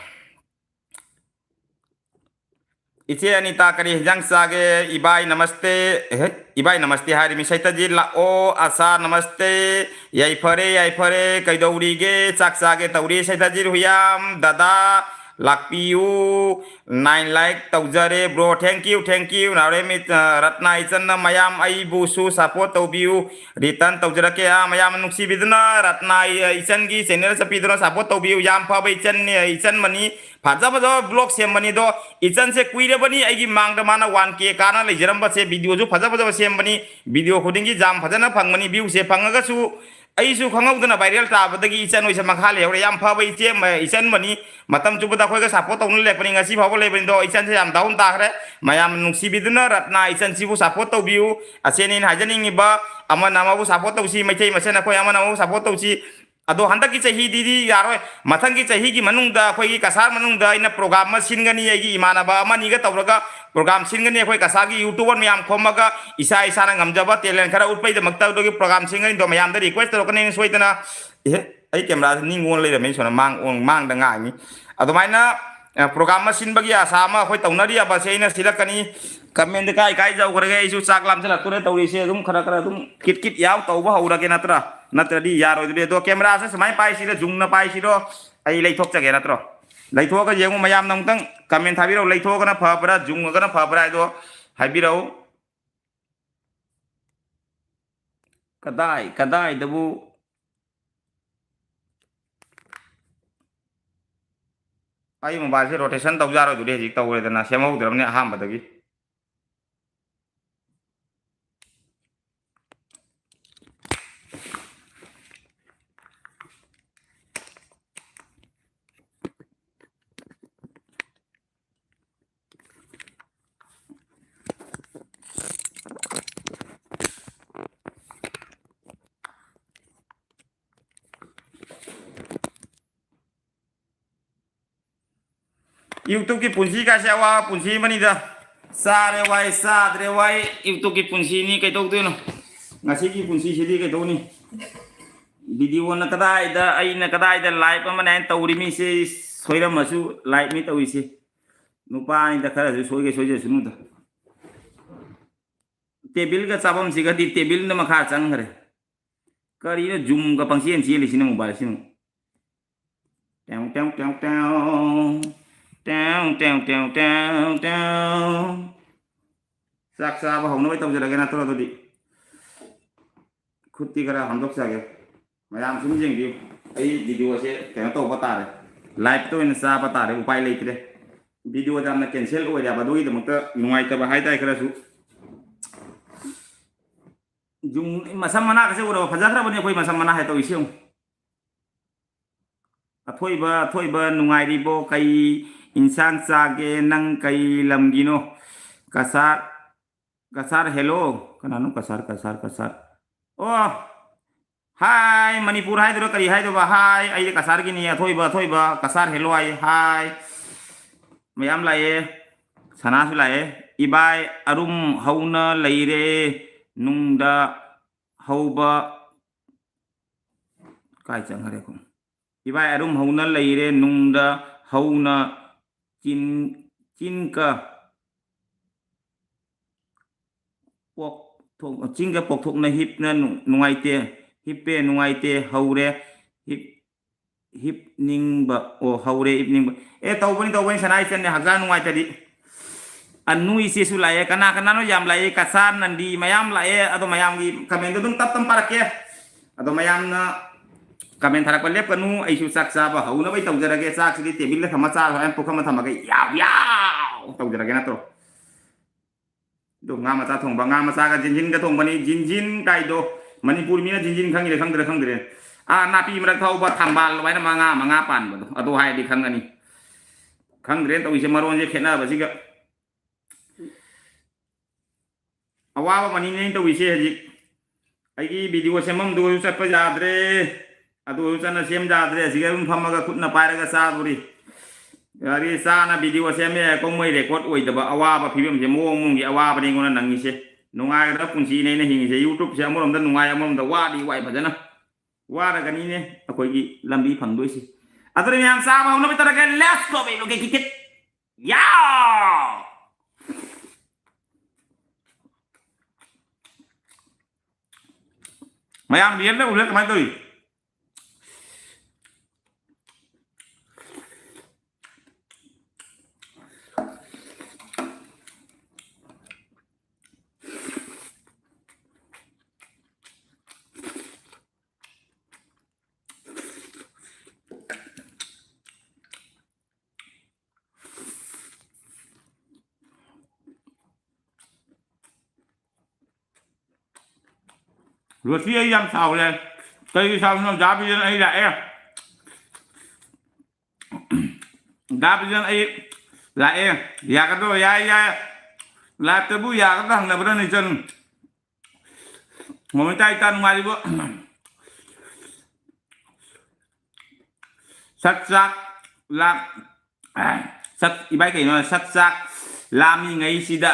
ꯏꯆꯦ ꯑꯅꯤꯇꯥ, ꯀꯔꯤ ꯍꯤꯟꯖꯥꯡ ꯆꯥꯒꯦ? ꯏꯕꯥꯏ ꯅꯃꯁꯇꯦ꯫ ꯑꯦꯍꯦ, ꯏꯕꯥꯏ ꯅꯃꯁꯇꯦ ꯍꯥꯏꯔꯤ꯫ ꯃꯤꯁꯩꯇꯗꯤ ꯂꯥꯛꯑꯣ꯫ ꯑꯁꯥ ꯅꯃꯁꯇꯦ꯫ ꯌꯥꯏꯐꯔꯦ, ꯌꯥꯏꯐꯔꯦ꯫ ꯀꯩꯗꯧꯔꯤꯒꯦ? ꯆꯥꯛ ꯆꯥꯒꯦ ꯇꯧꯔꯤ꯫ ꯁꯩꯇꯖꯤꯠ ꯍꯨꯌꯥꯝ, ꯗꯗꯥ, ꯂꯥꯛꯄꯤꯌꯨ꯫ Nine like ꯇꯧꯖꯔꯦ bro, thank you, thank you꯫ Naorem E-, ꯑ, ꯔꯠꯅꯥ ꯏꯆꯟꯅ ꯃꯌꯥꯝ ꯑꯩꯕꯨꯁꯨ support ꯇꯧꯕꯤꯌꯨ, return ꯇꯧꯖꯔꯛꯀꯦ꯫ ꯑ, ꯃꯌꯥꯝ ꯅꯨꯡꯁꯤꯕꯤꯗꯨꯅ ꯔꯠꯅꯥ ꯏ-, ꯏꯆꯟꯒꯤ channel ꯆꯠꯄꯤꯗꯨꯅ support ꯇꯧꯕꯤꯌꯨ꯫ ꯌꯥꯝ ꯐꯕ ꯏꯆꯟꯅꯤ, ꯏꯆꯟ ꯃꯅꯤ꯫ ꯐꯖ ꯐꯖꯕ vlog ꯁꯦꯝꯕꯅꯤꯗꯣ꯫ ꯏꯆꯟꯁꯦ ꯀꯨꯏꯔꯕꯅꯤ ꯑꯩꯒꯤ ꯃꯥꯡꯗ ꯃꯥꯅ one K ꯀꯥꯅ ꯂꯩꯖꯔꯝꯕꯁꯦ꯫ Videoꯁꯨ ꯐꯖ ꯐꯖꯕ ꯁꯦꯝꯕꯅꯤ꯫ Video ꯈꯨꯗꯤꯡꯒꯤ ꯌꯥꯝ ꯐꯖꯅ ꯐꯪꯕꯅꯤ꯫ Viewꯁꯦ ꯐꯪꯉꯒꯁꯨ ꯑꯩꯁꯨ ꯈꯪꯍꯧꯗꯅ viral ꯇꯥꯕꯗꯒꯤ ꯏꯆꯟ ꯍꯣꯏꯁꯦ ꯃꯈꯥ ꯂꯩꯍꯧꯔꯦ꯫ ꯌꯥꯝ ꯐꯕ ꯏꯆꯦ ꯑꯃ, ꯏꯆꯟ ꯑꯃꯅꯤ꯫ ꯃꯇꯝ ꯆꯨꯞꯄꯗ ꯑꯩꯈꯣꯏꯒ support ꯇꯧꯅ ꯂꯩꯔꯛꯄꯅꯤ꯫ ꯉꯁꯤ ꯐꯥꯎꯕ ꯂꯩꯕꯅꯤꯗꯣ ꯏꯆꯟꯁꯦ ꯌꯥꯝ down ꯇꯥꯈ꯭ꯔꯦ꯫ ꯃꯌꯥꯝꯅ ꯅꯨꯡꯁꯤꯕꯤꯗꯨꯅ ꯔꯠꯅꯥ ꯏꯆꯟꯁꯤꯕꯨ support ꯇꯧꯕꯤꯌꯨ꯫ ꯑꯁꯤꯅꯤ ꯑꯩꯅ ꯍꯥꯏꯖꯅꯤꯡꯉꯤꯕ꯫ ꯑꯃꯅ ꯑꯃꯕꯨ support ꯇꯧꯁꯤ, ꯃꯩꯇꯩ ꯃꯁꯦꯟ ꯑꯩꯈꯣꯏ ꯑꯃꯅ ꯑꯃꯕꯨ support ꯇꯧꯁꯤ꯫ ꯑꯗꯣ ꯍꯟꯗꯛꯀꯤ ꯆꯍꯤꯗꯤꯗꯤ ꯌꯥꯔꯣꯏ꯫ ꯃꯊꯪꯒꯤ ꯆꯍꯤꯒꯤ ꯃꯅꯨꯡꯗ ꯑꯩꯈꯣꯏꯒꯤ ꯀꯁꯥꯔ ꯃꯅꯨꯡꯗ ꯑꯩꯅ program ꯑꯃ ꯁꯤꯟꯒꯅꯤ꯫ ꯑꯩꯒꯤ ꯏꯃꯥꯟꯅꯕ ꯑꯃꯅꯤꯒ ꯇꯧꯔꯒ program ꯁꯤꯟꯒꯅꯤ꯫ ꯑꯩꯈꯣꯏ ꯀꯁꯥꯔꯒꯤ YouTuber ꯃꯌꯥꯝ ꯈꯣꯝꯃꯒ ꯏꯁꯥ ꯏꯁꯥꯅ ꯉꯝꯖꯕ talent ꯈꯔ ꯎꯠꯄꯒꯤꯗꯃꯛꯇ ꯑꯗꯨꯒꯤ program ꯁꯤꯟꯒꯅꯤ꯫ ꯑꯗꯣ ꯃꯌꯥꯝꯗ request ꯇꯧꯔꯛꯀꯅꯤ ꯁꯣꯏꯗꯅ꯫ ꯑꯦꯍꯦ, ꯑꯩ camera ꯁꯦ ꯅꯤꯡ ꯑꯣꯟ ꯂꯩꯔꯝꯃꯦ꯫ ꯁꯣꯝꯗ ꯃꯥꯡ ꯑꯣꯟ-, ꯃꯥꯡꯗ ꯉꯥꯡꯉꯤ꯫ ꯑꯗꯨꯃꯥꯏꯅ, ꯑ, program ꯑꯃ ꯁꯤꯟꯕꯒꯤ ꯑꯁꯥ ꯑꯃ ꯑꯩꯈꯣꯏ ꯇꯧꯅꯔꯤ꯫ ꯑꯕꯁꯦ ꯑꯩꯅ ꯁꯤꯜꯂꯛꯀꯅꯤ꯫ Comment ꯀꯥꯏ ꯀꯥꯏ ꯌꯧꯈ꯭ꯔꯒꯦ? ꯑꯩꯁꯨ ꯆꯥꯛ ꯂꯥꯝꯁꯤꯜꯂꯛꯇꯣꯔꯦ ꯇꯧꯔꯤꯁꯦ꯫ ꯑꯗꯨꯝ ꯈꯔ ꯈꯔ ꯑꯗꯨꯝ ꯀꯤꯠ ꯀꯤꯠ ꯌꯥꯎ ꯇꯧꯕ ꯍꯧꯔꯒꯦ ꯅꯠꯇ꯭ꯔꯥ? ꯅꯠꯇ꯭ꯔꯗꯤ ꯌꯥꯔꯣꯏꯗꯣꯔꯤ꯫ ꯑꯗꯣ camera ꯁꯦ ꯁꯨꯃꯥꯏꯅ ꯄꯥꯏꯁꯤꯔꯣ, ꯖꯨꯡꯅ ꯄꯥꯏꯁꯤꯔꯣ? ꯑꯩ ꯂꯩꯊꯣꯛꯆꯒꯦ ꯅꯠꯇ꯭ꯔꯣ? ꯂꯩꯊꯣꯛꯑꯒ ꯌꯦꯡꯉꯨ꯫ ꯃꯌꯥꯝꯅ ꯑꯃꯨꯛꯇꯪ comment ꯊꯥꯕꯤꯔꯛꯎ꯫ ꯂꯩꯊꯣꯛꯑꯒꯅ ꯐꯕ꯭ꯔꯥ, ꯖꯨꯡꯉꯒꯅ ꯐꯕ꯭ꯔꯥ ꯍꯥꯏꯗꯣ ꯍꯥꯏꯕꯤꯔꯛꯎ꯫ ꯀꯗꯥꯏ ꯀꯗꯥꯏꯗꯕꯨ ꯑꯩ mobile ꯁꯦ rotation ꯇꯧ ꯌꯥꯔꯣꯏꯗꯧꯔꯤ꯫ ꯍꯧꯖꯤꯛ ꯇꯧꯔꯦꯗꯅ, ꯁꯦꯝꯍꯧꯗ꯭ꯔꯕꯅꯤ ꯑꯍꯥꯟꯕꯗꯒꯤ꯫ YouTube ꯀꯤ ꯄꯨꯟꯁꯤ ꯀꯥꯏꯁꯦ ꯑꯋꯥꯕ ꯄꯨꯟꯁꯤ ꯑꯃꯅꯤꯗ꯫ ꯆꯥꯔꯦ ꯋꯥꯏ, ꯆꯥꯗ꯭ꯔꯦ ꯋꯥꯏ, YouTube ꯀꯤ ꯄꯨꯟꯁꯤꯅꯤ꯫ ꯀꯩꯗꯧꯗꯣꯏꯅꯣ? ꯉꯁꯤꯒꯤ ꯄꯨꯟꯁꯤꯁꯤꯗꯤ ꯀꯩꯗꯧꯅꯤ? Video ꯅ ꯀꯗꯥꯏꯗ, ꯑꯩꯅ ꯀꯗꯥꯏꯗ live ꯑꯃꯅꯦ ꯍꯥꯏꯅ ꯇꯧꯔꯤꯃꯤꯁꯦ? ꯁꯣꯏꯔꯝꯃꯁꯨ live ꯅꯤ ꯇꯧꯔꯤꯁꯦ꯫ ꯅꯨꯄꯥꯅꯤꯗ, ꯈꯔꯁꯨ ꯁꯣꯏꯒꯦ ꯁꯣꯏꯖꯁꯅꯨꯗ꯫ Table ꯒ ꯆꯥꯐꯝꯁꯤꯒꯗꯤ table ꯅ ꯃꯈꯥ ꯆꯪꯈ꯭ꯔꯦ꯫ ꯀꯔꯤꯅꯣ zoom ꯒ ꯄꯪꯆꯦꯟ ꯆꯦꯜꯂꯤꯁꯤꯅ mobile ꯁꯤꯅ? ꯇꯦꯡ, ꯇꯦꯡ, ꯇꯦꯡ, ꯇꯦꯡ꯫ ꯇꯦꯡ, ꯇꯦꯡ, ꯇꯦꯡ, ꯇꯦꯡ, ꯇꯦꯡ꯫ ꯆꯥꯛ ꯆꯥꯕ ꯍꯧꯅꯕ ꯇꯧꯖꯔꯒꯦ ꯅꯠꯇ꯭ꯔꯣ ꯑꯗꯨꯗꯤ? ꯈꯨꯠꯇꯤ ꯈꯔ ꯍꯥꯝꯗꯣꯛꯆꯒꯦ꯫ ꯃꯌꯥꯝ ꯁꯨꯝ ꯌꯦꯡꯕꯤꯌꯨ꯫ ꯑꯩ video ꯁꯦ ꯀꯩꯅꯣ ꯇꯧꯕ ꯇꯥꯔꯦ꯫ Live ꯇ ꯑꯣꯏꯅ ꯆꯥꯕ ꯇꯥꯔꯦ꯫ ꯎꯄꯥꯏ ꯂꯩꯇ꯭ꯔꯦ꯫ Video ꯁꯦ ꯌꯥꯝꯅ cancel ꯑꯣꯏꯔꯦꯕ꯫ ꯑꯗꯨꯒꯤꯗꯃꯛꯇ ꯅꯨꯡꯉꯥꯏꯇꯕ ꯍꯥꯏꯇꯥꯔꯦ ꯈꯔꯁꯨ꯫ ꯌꯨꯝ ꯃꯁꯝ ꯃꯅꯥꯒꯁꯦ ꯎꯔꯕ? ꯐꯖꯈ꯭ꯔꯕꯅꯦ ꯑꯩꯈꯣꯏ ꯃꯁꯝ ꯃꯅꯥ ꯍꯥꯏ ꯇꯧꯔꯤꯁꯤ ꯌꯦꯡꯉꯨ꯫ ꯑꯊꯣꯏꯕ, ꯑꯊꯣꯏꯕ, ꯅꯨꯡꯉꯥꯏꯔꯤꯕꯣ? ꯀꯩ ꯏꯟꯁꯥꯡ ꯆꯥꯒꯦ? ꯅꯪ ꯀꯩ ꯂꯝꯒꯤꯅꯣ? ꯀꯁꯥꯔ, ꯀꯁꯥꯔ, hello꯫ ꯀꯅꯥꯅꯣ ꯀꯁꯥꯔ, ꯀꯁꯥꯔ, ꯀꯁꯥꯔ? ꯑꯣ, ꯍꯥꯏ, ꯃꯅꯤꯄꯨꯔ ꯍꯥꯏꯗꯣꯏꯔꯣ, ꯀꯔꯤ ꯍꯥꯏꯗꯣꯏꯕ? ꯍꯥꯏ, ꯑꯩꯗꯤ ꯀꯁꯥꯔꯒꯤꯅꯤ꯫ ꯑꯊꯣꯏꯕ, ꯑꯊꯣꯏꯕ, ꯀꯁꯥꯔ, hello ꯍꯥꯏ, ꯍꯥꯏ꯫ ꯃꯌꯥꯝ ꯂꯥꯛꯑꯦ꯫ ꯁꯅꯥꯁꯨ ꯂꯥꯛꯑꯦ꯫ ꯏꯕꯥꯏ ꯑꯔꯨꯝ ꯍꯧꯅ ꯂꯩꯔꯦ ꯅꯨꯡꯗ ꯍꯧꯕ꯫ ꯀꯥꯏ ꯆꯠꯈ꯭ꯔꯦ ꯈꯣ? ꯏꯕꯥꯏ ꯑꯔꯨꯝ ꯍꯧꯅ ꯂꯩꯔꯦ ꯅꯨꯡꯗ ꯍꯧꯅ ꯆꯤꯟ, ꯆꯤꯟꯀ ꯄꯣꯛꯊꯣꯛ-, ꯆꯤꯟꯒ ꯄꯣꯛꯊꯣꯛꯅ ꯍꯤꯞꯅ ꯅꯨ-, ꯅꯨꯡꯉꯥꯏꯇꯦ, ꯍꯤꯞꯄꯦ ꯅꯨꯡꯉꯥꯏꯇꯦ ꯍꯧꯔꯦ, ꯍꯤꯞ-, ꯍꯤꯞꯅꯤꯡꯕ, ꯑꯣ, ꯍꯧꯔꯦ ꯍꯤꯞꯅꯤꯡꯕ꯫ ꯑꯦ, ꯇꯧꯕꯅꯤ, ꯇꯧꯕꯅꯤ, ꯁꯅꯥ ꯏꯆꯟꯅꯦ, ꯍꯛꯆꯥꯡ ꯅꯨꯡꯉꯥꯏꯇꯗꯤ꯫ ꯑꯅꯨ ꯏꯆꯦꯁꯨ ꯂꯥꯛꯑꯦ, ꯀꯅꯥ ꯀꯅꯥꯅꯣ ꯌꯥꯝ ꯂꯥꯛꯑꯦ, ꯀꯁꯥꯔ ꯅꯟꯗꯤ ꯃꯌꯥꯝ ꯂꯥꯛꯑꯦ꯫ ꯑꯗꯣ ꯃꯌꯥꯝꯒꯤ comment ꯑꯗꯨꯝ ꯇꯞ ꯇꯞ ꯄꯥꯔꯛꯀꯦ꯫ ꯑꯗꯣ ꯃꯌꯥꯝꯅ comment ꯊꯥꯔꯛꯄ ꯂꯦꯞꯀꯅꯨ, ꯑꯩꯁꯨ ꯆꯥꯛ ꯆꯥꯕ ꯍꯧꯅꯕ ꯇꯧꯖꯔꯒꯦ꯫ ꯆꯥꯛꯁꯤꯗꯤ table ꯗ ꯊꯝꯃ ꯆꯥꯔꯣ, ꯍꯣꯔꯦꯟ ꯄꯨꯈꯝ ꯑꯃ ꯊꯝꯃꯒ ꯌꯥꯎ ꯌꯥꯎ ꯇꯧꯖꯔꯒꯦ ꯅꯠꯇ꯭ꯔꯣ? ꯑꯗꯣ ꯉꯥ ꯃꯆꯥ ꯊꯣꯡꯕ, ꯉꯥ ꯃꯆꯥꯒ ꯖꯤꯟꯖꯤꯟꯒ ꯊꯣꯡꯕꯅꯤ꯫ ꯖꯤꯟꯖꯤꯟ ꯀꯥꯏꯗꯣ ꯃꯅꯤꯄꯨꯔ ꯃꯤꯅ ꯖꯤꯟꯖꯤꯟ ꯈꯪꯉꯤꯔ ꯈꯪꯗ꯭ꯔ ꯈꯪꯗ꯭ꯔꯦ꯫ ꯑꯥ, ꯅꯥꯄꯤ ꯃꯔꯛ ꯊꯧꯕ ꯊꯝꯕꯥꯜ ꯑꯗꯨꯃꯥꯏꯅ ꯃꯉꯥ ꯃꯉꯥ ꯄꯥꯟꯕꯗꯣ, ꯑꯗꯨ ꯍꯥꯏꯔꯗꯤ ꯈꯪꯒꯅꯤ꯫ ꯈꯪꯗ꯭ꯔꯦ ꯇꯧꯔꯤꯁꯦ, ꯃꯔꯣꯟꯁꯦ ꯈꯦꯠꯅꯕꯁꯤꯒ꯫ ꯑꯋꯥꯕ ꯑꯃꯅꯤꯅꯦ ꯑꯩꯅ ꯇꯧꯔꯤꯁꯦ ꯍꯧꯖꯤꯛ꯫ ꯑꯩꯒꯤ video ꯁꯦꯝꯐꯝꯗꯨꯁꯨ ꯆꯠꯄ ꯌꯥꯗ꯭ꯔꯦ, ꯑꯗꯨꯁꯨ ꯆꯠꯅ ꯁꯦꯝ ꯌꯥꯗ꯭ꯔꯦ꯫ ꯑꯁꯤꯒ ꯑꯗꯨꯝ ꯐꯝꯃꯒ ꯈꯨꯠꯅ ꯄꯥꯏꯔꯒ ꯆꯥꯗꯣꯔꯤ꯫ ꯌꯥꯔꯦ, ꯆꯥꯅ video ꯁꯦꯝꯃꯦ ꯍꯥꯏꯀꯣ, ꯃꯣꯏ record ꯑꯣꯏꯗꯕ ꯑꯋꯥꯕ ꯐꯤꯕꯝꯁꯦ, ꯃꯑꯣꯡ ꯃꯑꯣꯡꯒꯤ ꯑꯋꯥꯕꯅꯤ ꯑꯩꯉꯣꯟꯗ ꯅꯪꯉꯤꯁꯦ꯫ ꯅꯨꯡꯉꯥꯏꯒꯗꯕ ꯄꯨꯟꯁꯤꯅꯦ ꯑꯩꯅ ꯍꯤꯡꯉꯤꯁꯦ꯫ YouTube ꯁꯦ ꯑꯃꯔꯣꯝꯗ ꯅꯨꯡꯉꯥꯏ, ꯑꯃꯔꯣꯝꯗ ꯋꯥꯗꯤ ꯋꯥꯏ ꯐꯖꯅ꯫ ꯋꯥꯔꯒꯅꯤꯅꯦ ꯑꯩꯈꯣꯏꯒꯤ ꯂꯝꯕꯤ ꯐꯪꯗꯣꯏꯁꯦ꯫ ꯑꯗꯨꯅ ꯃꯌꯥꯝ ꯆꯥꯕ ꯍꯧꯅꯕ ꯇꯧꯔꯒꯦ꯫ Let's go, baby, okay, kick it. ꯌꯥꯎ! ꯃꯌꯥꯝ real ꯗ ꯎꯔꯦ ꯀꯃꯥꯏꯅ ꯇꯧꯔꯤ? ꯔꯣꯁꯤ, ꯑꯩ ꯌꯥꯝ ꯁꯥꯎꯔꯦ꯫ ꯀꯩꯒꯤ ꯁꯥꯎꯔꯤꯅꯣ? ꯗꯥ ꯕꯤꯖꯟ ꯑꯩ ꯂꯥꯛꯑꯦ꯫ ꯗꯥ ꯕꯤꯖꯟ ꯑꯩ ꯂꯥꯛꯑꯦ꯫ ꯌꯥꯒꯗ꯭ꯔꯣ? ꯌꯥꯏ, ꯌꯥꯏ꯫ ꯂꯥꯏꯞꯇꯕꯨ ꯌꯥꯒꯗ꯭ꯔꯥ ꯍꯪꯅꯕ꯭ꯔꯥ ꯅꯤꯆꯟ? ꯃꯣꯃꯤꯇꯥ ꯏꯇꯥ ꯅꯨꯡꯉꯥꯏꯔꯤꯕꯣ? ꯁꯛ ꯆꯥꯛ ꯂꯥꯛ ꯁꯛ, ꯏꯕꯥꯏ ꯀꯩꯅꯣ? ꯁꯛ ꯆꯥꯛ ꯂꯥꯝꯃꯤꯉꯩꯁꯤꯗ꯫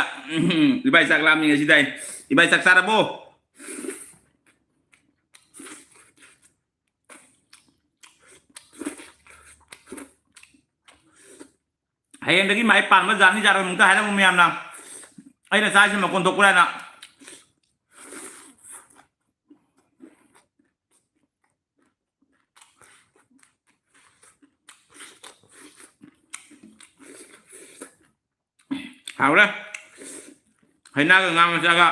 ꯏꯕꯥꯏ ꯆꯥꯛ ꯂꯥꯝꯃꯤꯉꯩꯁꯤꯗ꯫ ꯏꯕꯥꯏ ꯆꯥꯛ ꯆꯥꯔꯕꯣ? ꯍꯌꯦꯡꯗꯒꯤ ꯃꯥꯏ ꯄꯥꯟꯕ ꯖꯥꯠꯅꯤ ꯖꯥꯠꯔꯣꯏ ꯑꯃꯨꯛꯇ ꯍꯥꯏꯔꯝꯃꯨ ꯃꯌꯥꯝꯅ꯫ ꯑꯩꯅ ꯆꯥꯏꯁꯤ ꯃꯀꯣꯟ ꯊꯣꯛꯄ꯭ꯔꯥ ꯍꯥꯏꯅ꯫ ꯍꯥꯎꯔꯦ꯫ ꯍꯩꯅꯥꯒ ꯉꯥ ꯃꯆꯥꯒ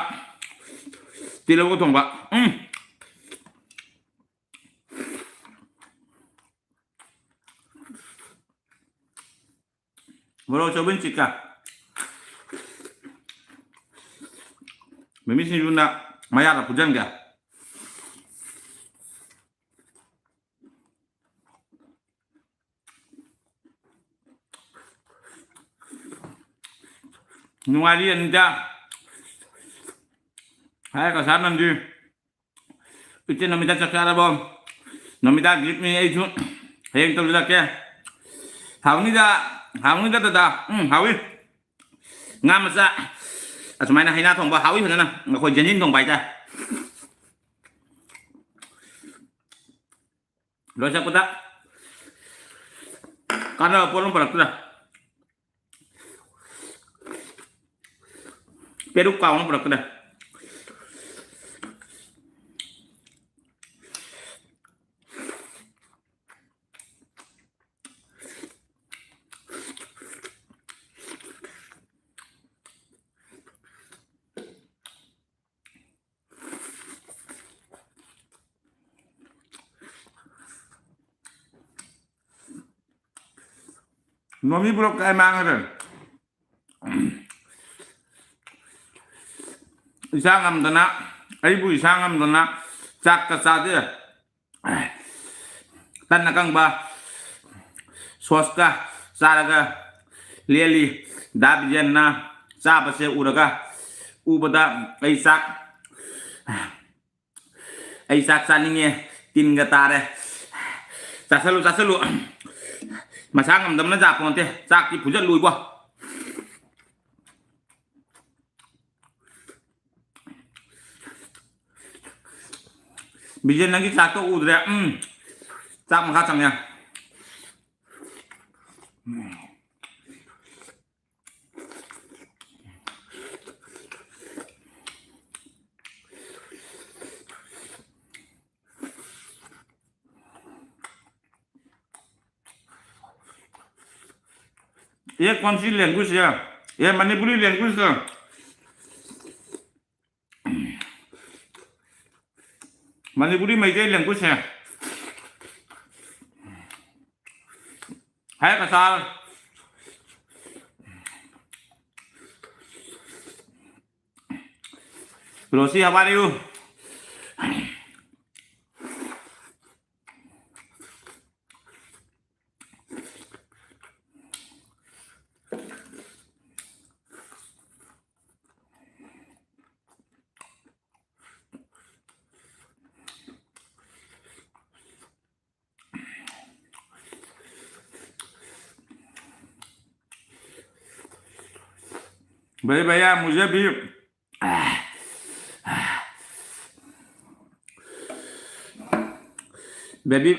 ꯇꯤꯜꯍꯧꯒ ꯊꯣꯡꯕ꯫ ꯎꯝ꯫ ꯃꯣꯔꯣꯛ ꯑꯆꯧꯕ ꯆꯤꯛꯀ꯫ ꯃꯤꯃꯤ ꯁꯤꯡꯖꯨꯅ ꯃꯌꯥꯗ ꯐꯨꯖꯟꯒꯦ꯫ ꯅꯨꯡꯉꯥꯏꯔꯤ ꯑꯅꯤꯗ꯫ ꯍꯥꯏ ꯀꯁꯥ ꯅꯟꯗꯤ꯫ ꯏꯆꯦ ꯅꯃꯤꯇꯥ ꯆꯥꯛ ꯆꯥꯔꯕꯣ? ꯅꯃꯤꯇꯥ ꯒꯤꯐꯅꯤ ꯑꯩꯁꯨ ꯍꯌꯦꯡ ꯇꯧꯖꯔꯛꯀꯦ꯫ ꯍꯥꯎꯅꯤꯗ, ꯍꯥꯎꯅꯤꯗ ꯗꯗꯥ꯫ ꯎꯝ, ꯍꯥꯎꯏ꯫ ꯉꯥ ꯃꯆꯥ ꯑꯁꯨꯃꯥꯏꯅ ꯍꯩꯅꯥ ꯊꯣꯡꯕ ꯍꯥꯎꯏ ꯐꯖꯅ꯫ ꯑꯩꯈꯣꯏ ꯖꯦꯟꯖꯤꯟ ꯊꯣꯡꯕ ꯍꯥꯏꯇꯥꯔꯦ꯫ ꯂꯣꯏꯁꯛꯄꯗ ꯀꯥꯟꯅꯕ ꯄꯣꯠ ꯑꯃ ꯄꯨꯔꯛꯇ꯭ꯔꯥ? ꯄꯦꯔꯨꯛ ꯀꯥꯎꯅ ꯄꯨꯔꯛꯇ꯭ꯔꯥ? ꯅꯣꯃꯤ ꯕ꯭ꯂꯣꯛ ꯀꯥꯏ ꯃꯥꯡꯉꯔꯦ꯫ ꯏꯁꯥ ꯉꯝꯗꯅ ꯑꯩꯕꯨ ꯏꯁꯥ ꯉꯝꯗꯅ ꯆꯥꯛꯀ ꯆꯥꯗꯦ꯫ ꯇꯟ ꯑꯀꯪꯕ ꯁꯣꯁꯀ ꯆꯥꯔꯒ ꯂꯦꯜꯂꯤ꯫ ꯗꯥ ꯕꯤꯖꯦꯟꯅ ꯆꯥꯕꯁꯦ ꯎꯔꯒ, ꯎꯕꯗ ꯑꯩ ꯆꯥꯛ, ꯑꯩ ꯆꯥꯛ ꯆꯥꯅꯤꯡꯉꯦ, ꯇꯤꯟꯒ ꯇꯥꯔꯦ꯫ ꯆꯥꯁꯜꯂꯨ, ꯆꯥꯁꯜꯂꯨ꯫ ꯃꯁꯥ ꯉꯝꯗꯕꯅ ꯌꯥꯄꯣꯟꯇꯦ꯫ ꯆꯥꯛꯇꯤ ꯐꯨꯖꯜꯂꯨ ꯏꯕꯣ꯫ ꯕꯤꯖꯦꯟ, ꯅꯪꯒꯤ ꯆꯥꯛꯇꯣ ꯎꯗ꯭ꯔꯦ꯫ ꯎꯝ, ꯆꯥꯛ ꯃꯈꯥ ꯆꯪꯉꯦ꯫ ये कौन सी लैंग्वेज है? ये मणिपुरी लैंग्वेज है। मणिपुरी मैतेई लैंग्वेज है। है Kasar. Rosie, how are you? भाई भैया, मुझे भी बेबी,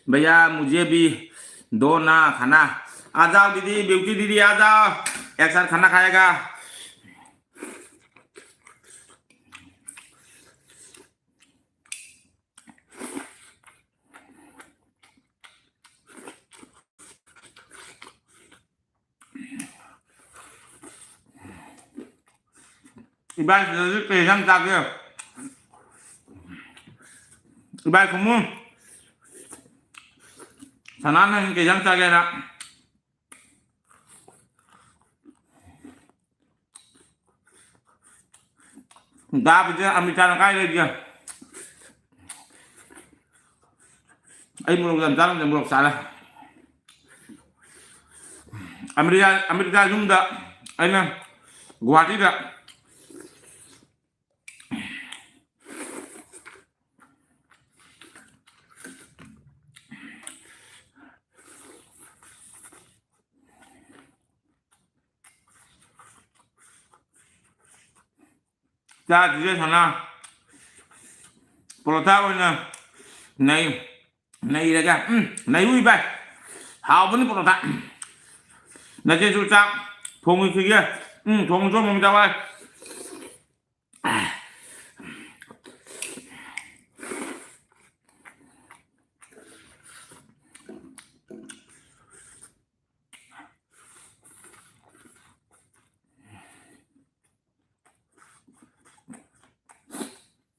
भैया, मुझे भी दो ना खाना। आ जाओ दीदी, ब्यूटी दीदी, आ जाओ, एक साथ खाना खाएगा। ꯏꯕꯥꯏ, ꯁꯤꯗꯗꯤ ꯀꯩ ꯏꯟꯁꯥꯡ ꯆꯥꯒꯦ? ꯏꯕꯥꯏ ꯈꯨꯃꯨ, ꯁꯅꯥꯅ ꯀꯩ ꯏꯟꯁꯥꯡ ꯆꯥꯒꯦꯅ? ꯗꯥꯕꯤꯗ ꯑꯃꯤꯇꯥꯅ ꯀꯥꯏ ꯂꯩꯒꯦ? ꯑꯩ ꯃꯣꯔꯣꯛ ꯌꯥꯝ ꯆꯥꯔꯝꯗꯦ, ꯃꯣꯔꯣꯛ ꯆꯥꯔꯦ꯫ ꯑꯃꯦꯔꯤꯀꯥ, ꯑꯃꯦꯔꯤꯀꯥ ꯌꯨꯝꯗ ꯑꯩꯅ ꯒꯨꯍꯥꯇꯤꯗ ꯆꯥꯗ꯭ꯔꯤꯁꯦ ꯁꯅꯥ꯫ ꯄꯔꯣꯊꯥ ꯑꯣꯏꯅ ꯅꯩ-, ꯅꯩꯔꯒ, ꯎꯝ, ꯅꯩꯔꯨꯏ ꯚꯥꯏ꯫ ꯍꯥꯎꯕꯅꯤ ꯄꯔꯣꯊꯥ꯫ ꯅꯆꯦꯁꯨ ꯆꯥꯛ ꯊꯣꯡꯉꯨꯈꯤꯒꯦ꯫ ꯎꯝ, ꯊꯣꯡꯉꯨ ꯆꯣ ꯃꯃꯤꯇꯥ ꯚꯥꯏ꯫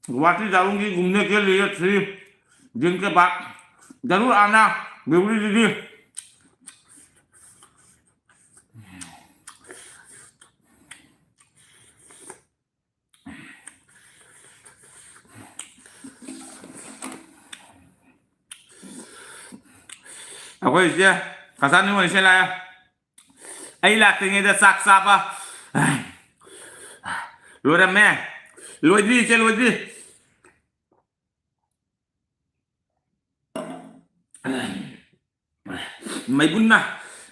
गुवाहाटी जाऊंगी घूमने के लिए, थ्री दिन के बाद जरूर आना बेवड़ी दीदी। ꯑꯩꯈꯣꯏ ꯏꯆꯦ ꯀꯆꯥꯅꯤ ꯃꯣꯏꯁꯦ ꯂꯥꯛꯑꯦ꯫ ꯑꯩ ꯂꯥꯛꯇ꯭ꯔꯤꯉꯩꯗ ꯆꯥꯛ ꯆꯥꯕ ꯂꯣꯏꯔꯝꯃꯦ꯫ ꯂꯣꯏꯗ꯭ꯔꯤ ꯏꯆꯦ, ꯂꯣꯏꯗ꯭ꯔꯤ꯫ ꯃꯩꯕꯨꯟꯅ,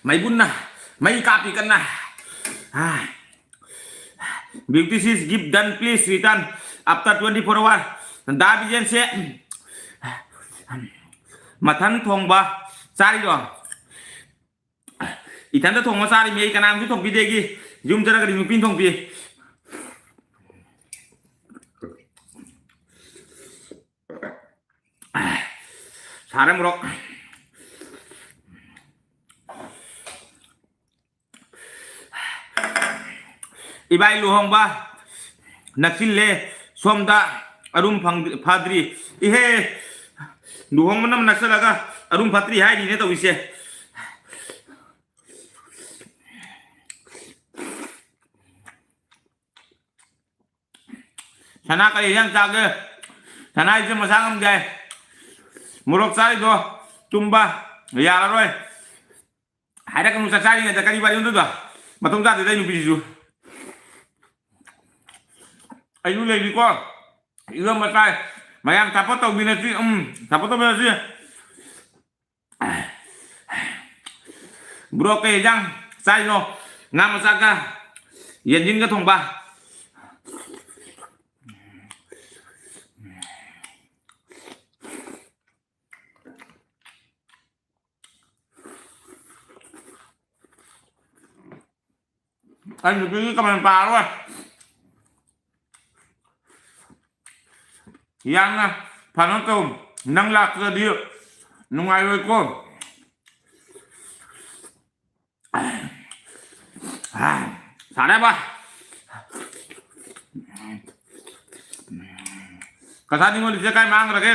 ꯃꯩꯕꯨꯟꯅ ꯃꯩ ꯀꯥꯞꯄꯤ ꯀꯟꯅ꯫ Beauty sis, give done, please return after twenty four hour꯫ ꯗꯥ ꯕꯤꯖꯦꯟꯁꯦ ꯃꯊꯟ ꯊꯣꯡꯕ ꯆꯥꯔꯤꯔꯣ? ꯏꯊꯟꯇ ꯊꯣꯡꯉ ꯆꯥꯔꯤꯃꯤ ꯑꯩ, ꯀꯅꯥꯝꯁꯨ ꯊꯣꯡꯕꯤꯗꯦ꯫ ꯑꯩꯒꯤ ꯌꯨꯝ ꯆꯠꯂꯒꯗꯤ ꯅꯨꯄꯤꯅ ꯊꯣꯡꯕꯤ꯫ ꯁꯥꯔꯦ ꯃꯣꯔꯣꯛ꯫ ꯏꯕꯥꯏ ꯂꯨꯍꯣꯡꯕ ꯅꯛꯁꯤꯜꯂꯦ, ꯁꯣꯝꯗ ꯑꯔꯨꯝ ꯐꯪꯗ꯭ꯔꯤ-, ꯐꯗ꯭ꯔꯤ꯫ ꯏꯍꯦ, ꯂꯨꯍꯣꯡꯕꯅ ꯅꯛꯁꯜꯂꯒ ꯑꯔꯨꯝ ꯐꯠꯇ꯭ꯔꯤ ꯍꯥꯏꯔꯤꯅꯦ ꯇꯧꯔꯤꯁꯦ꯫ ꯁꯅꯥ ꯀꯔꯤ ꯍꯦꯟꯖꯥꯡ ꯆꯥꯒꯦ? ꯁꯅꯥ ꯏꯆꯦ ꯃꯁꯥ ꯉꯝꯗꯦ ꯍꯥꯏ꯫ ꯃꯣꯔꯣꯛ ꯆꯥꯔꯤꯗꯣ ꯇꯨꯝꯕ ꯌꯥꯔꯔꯣꯏ꯫ ꯍꯥꯏꯔꯛꯀꯅꯨ ꯆꯥꯛ ꯆꯥꯔꯤꯉꯩꯗ ꯀꯔꯤ ꯋꯥꯔꯤꯅꯣ ꯑꯗꯨꯗꯣ? ꯃꯇꯣꯝ ꯆꯥꯗꯦꯗ ꯑꯩ ꯅꯨꯄꯤꯁꯤꯁꯨ꯫ ꯑꯩꯁꯨ ꯂꯩꯔꯤꯀꯣ꯫ ꯏꯔꯣꯟꯕ ꯆꯥꯏ꯫ ꯃꯌꯥꯝ support ꯇꯧꯕꯤꯔꯁꯤ꯫ ꯎꯝ, support ꯇꯧꯕꯤꯔꯁꯤ꯫ Bro, ꯀꯩ ꯍꯦꯟꯖꯥꯡ ꯆꯥꯏꯅꯣ? ꯉꯥ ꯃꯆꯥꯒ ꯌꯦꯟꯖꯤꯟꯒ ꯊꯣꯡꯕ꯫ ꯑꯩ ꯅꯨꯄꯤꯒꯤ comment ꯄꯥꯔꯣꯏ꯫ ꯌꯥꯝꯅ ꯐꯅ ꯇꯧ꯫ ꯅꯪ ꯂꯥꯛꯇ꯭ꯔꯗꯤ ꯅꯨꯡꯉꯥꯏꯔꯣꯏꯀꯣ꯫ ꯁꯥꯔꯦꯕ꯫ ꯀꯁꯥ ꯅꯤꯉꯣꯜ ꯏꯆꯦ ꯀꯥꯏ ꯃꯥꯡꯈ꯭ꯔꯒꯦ?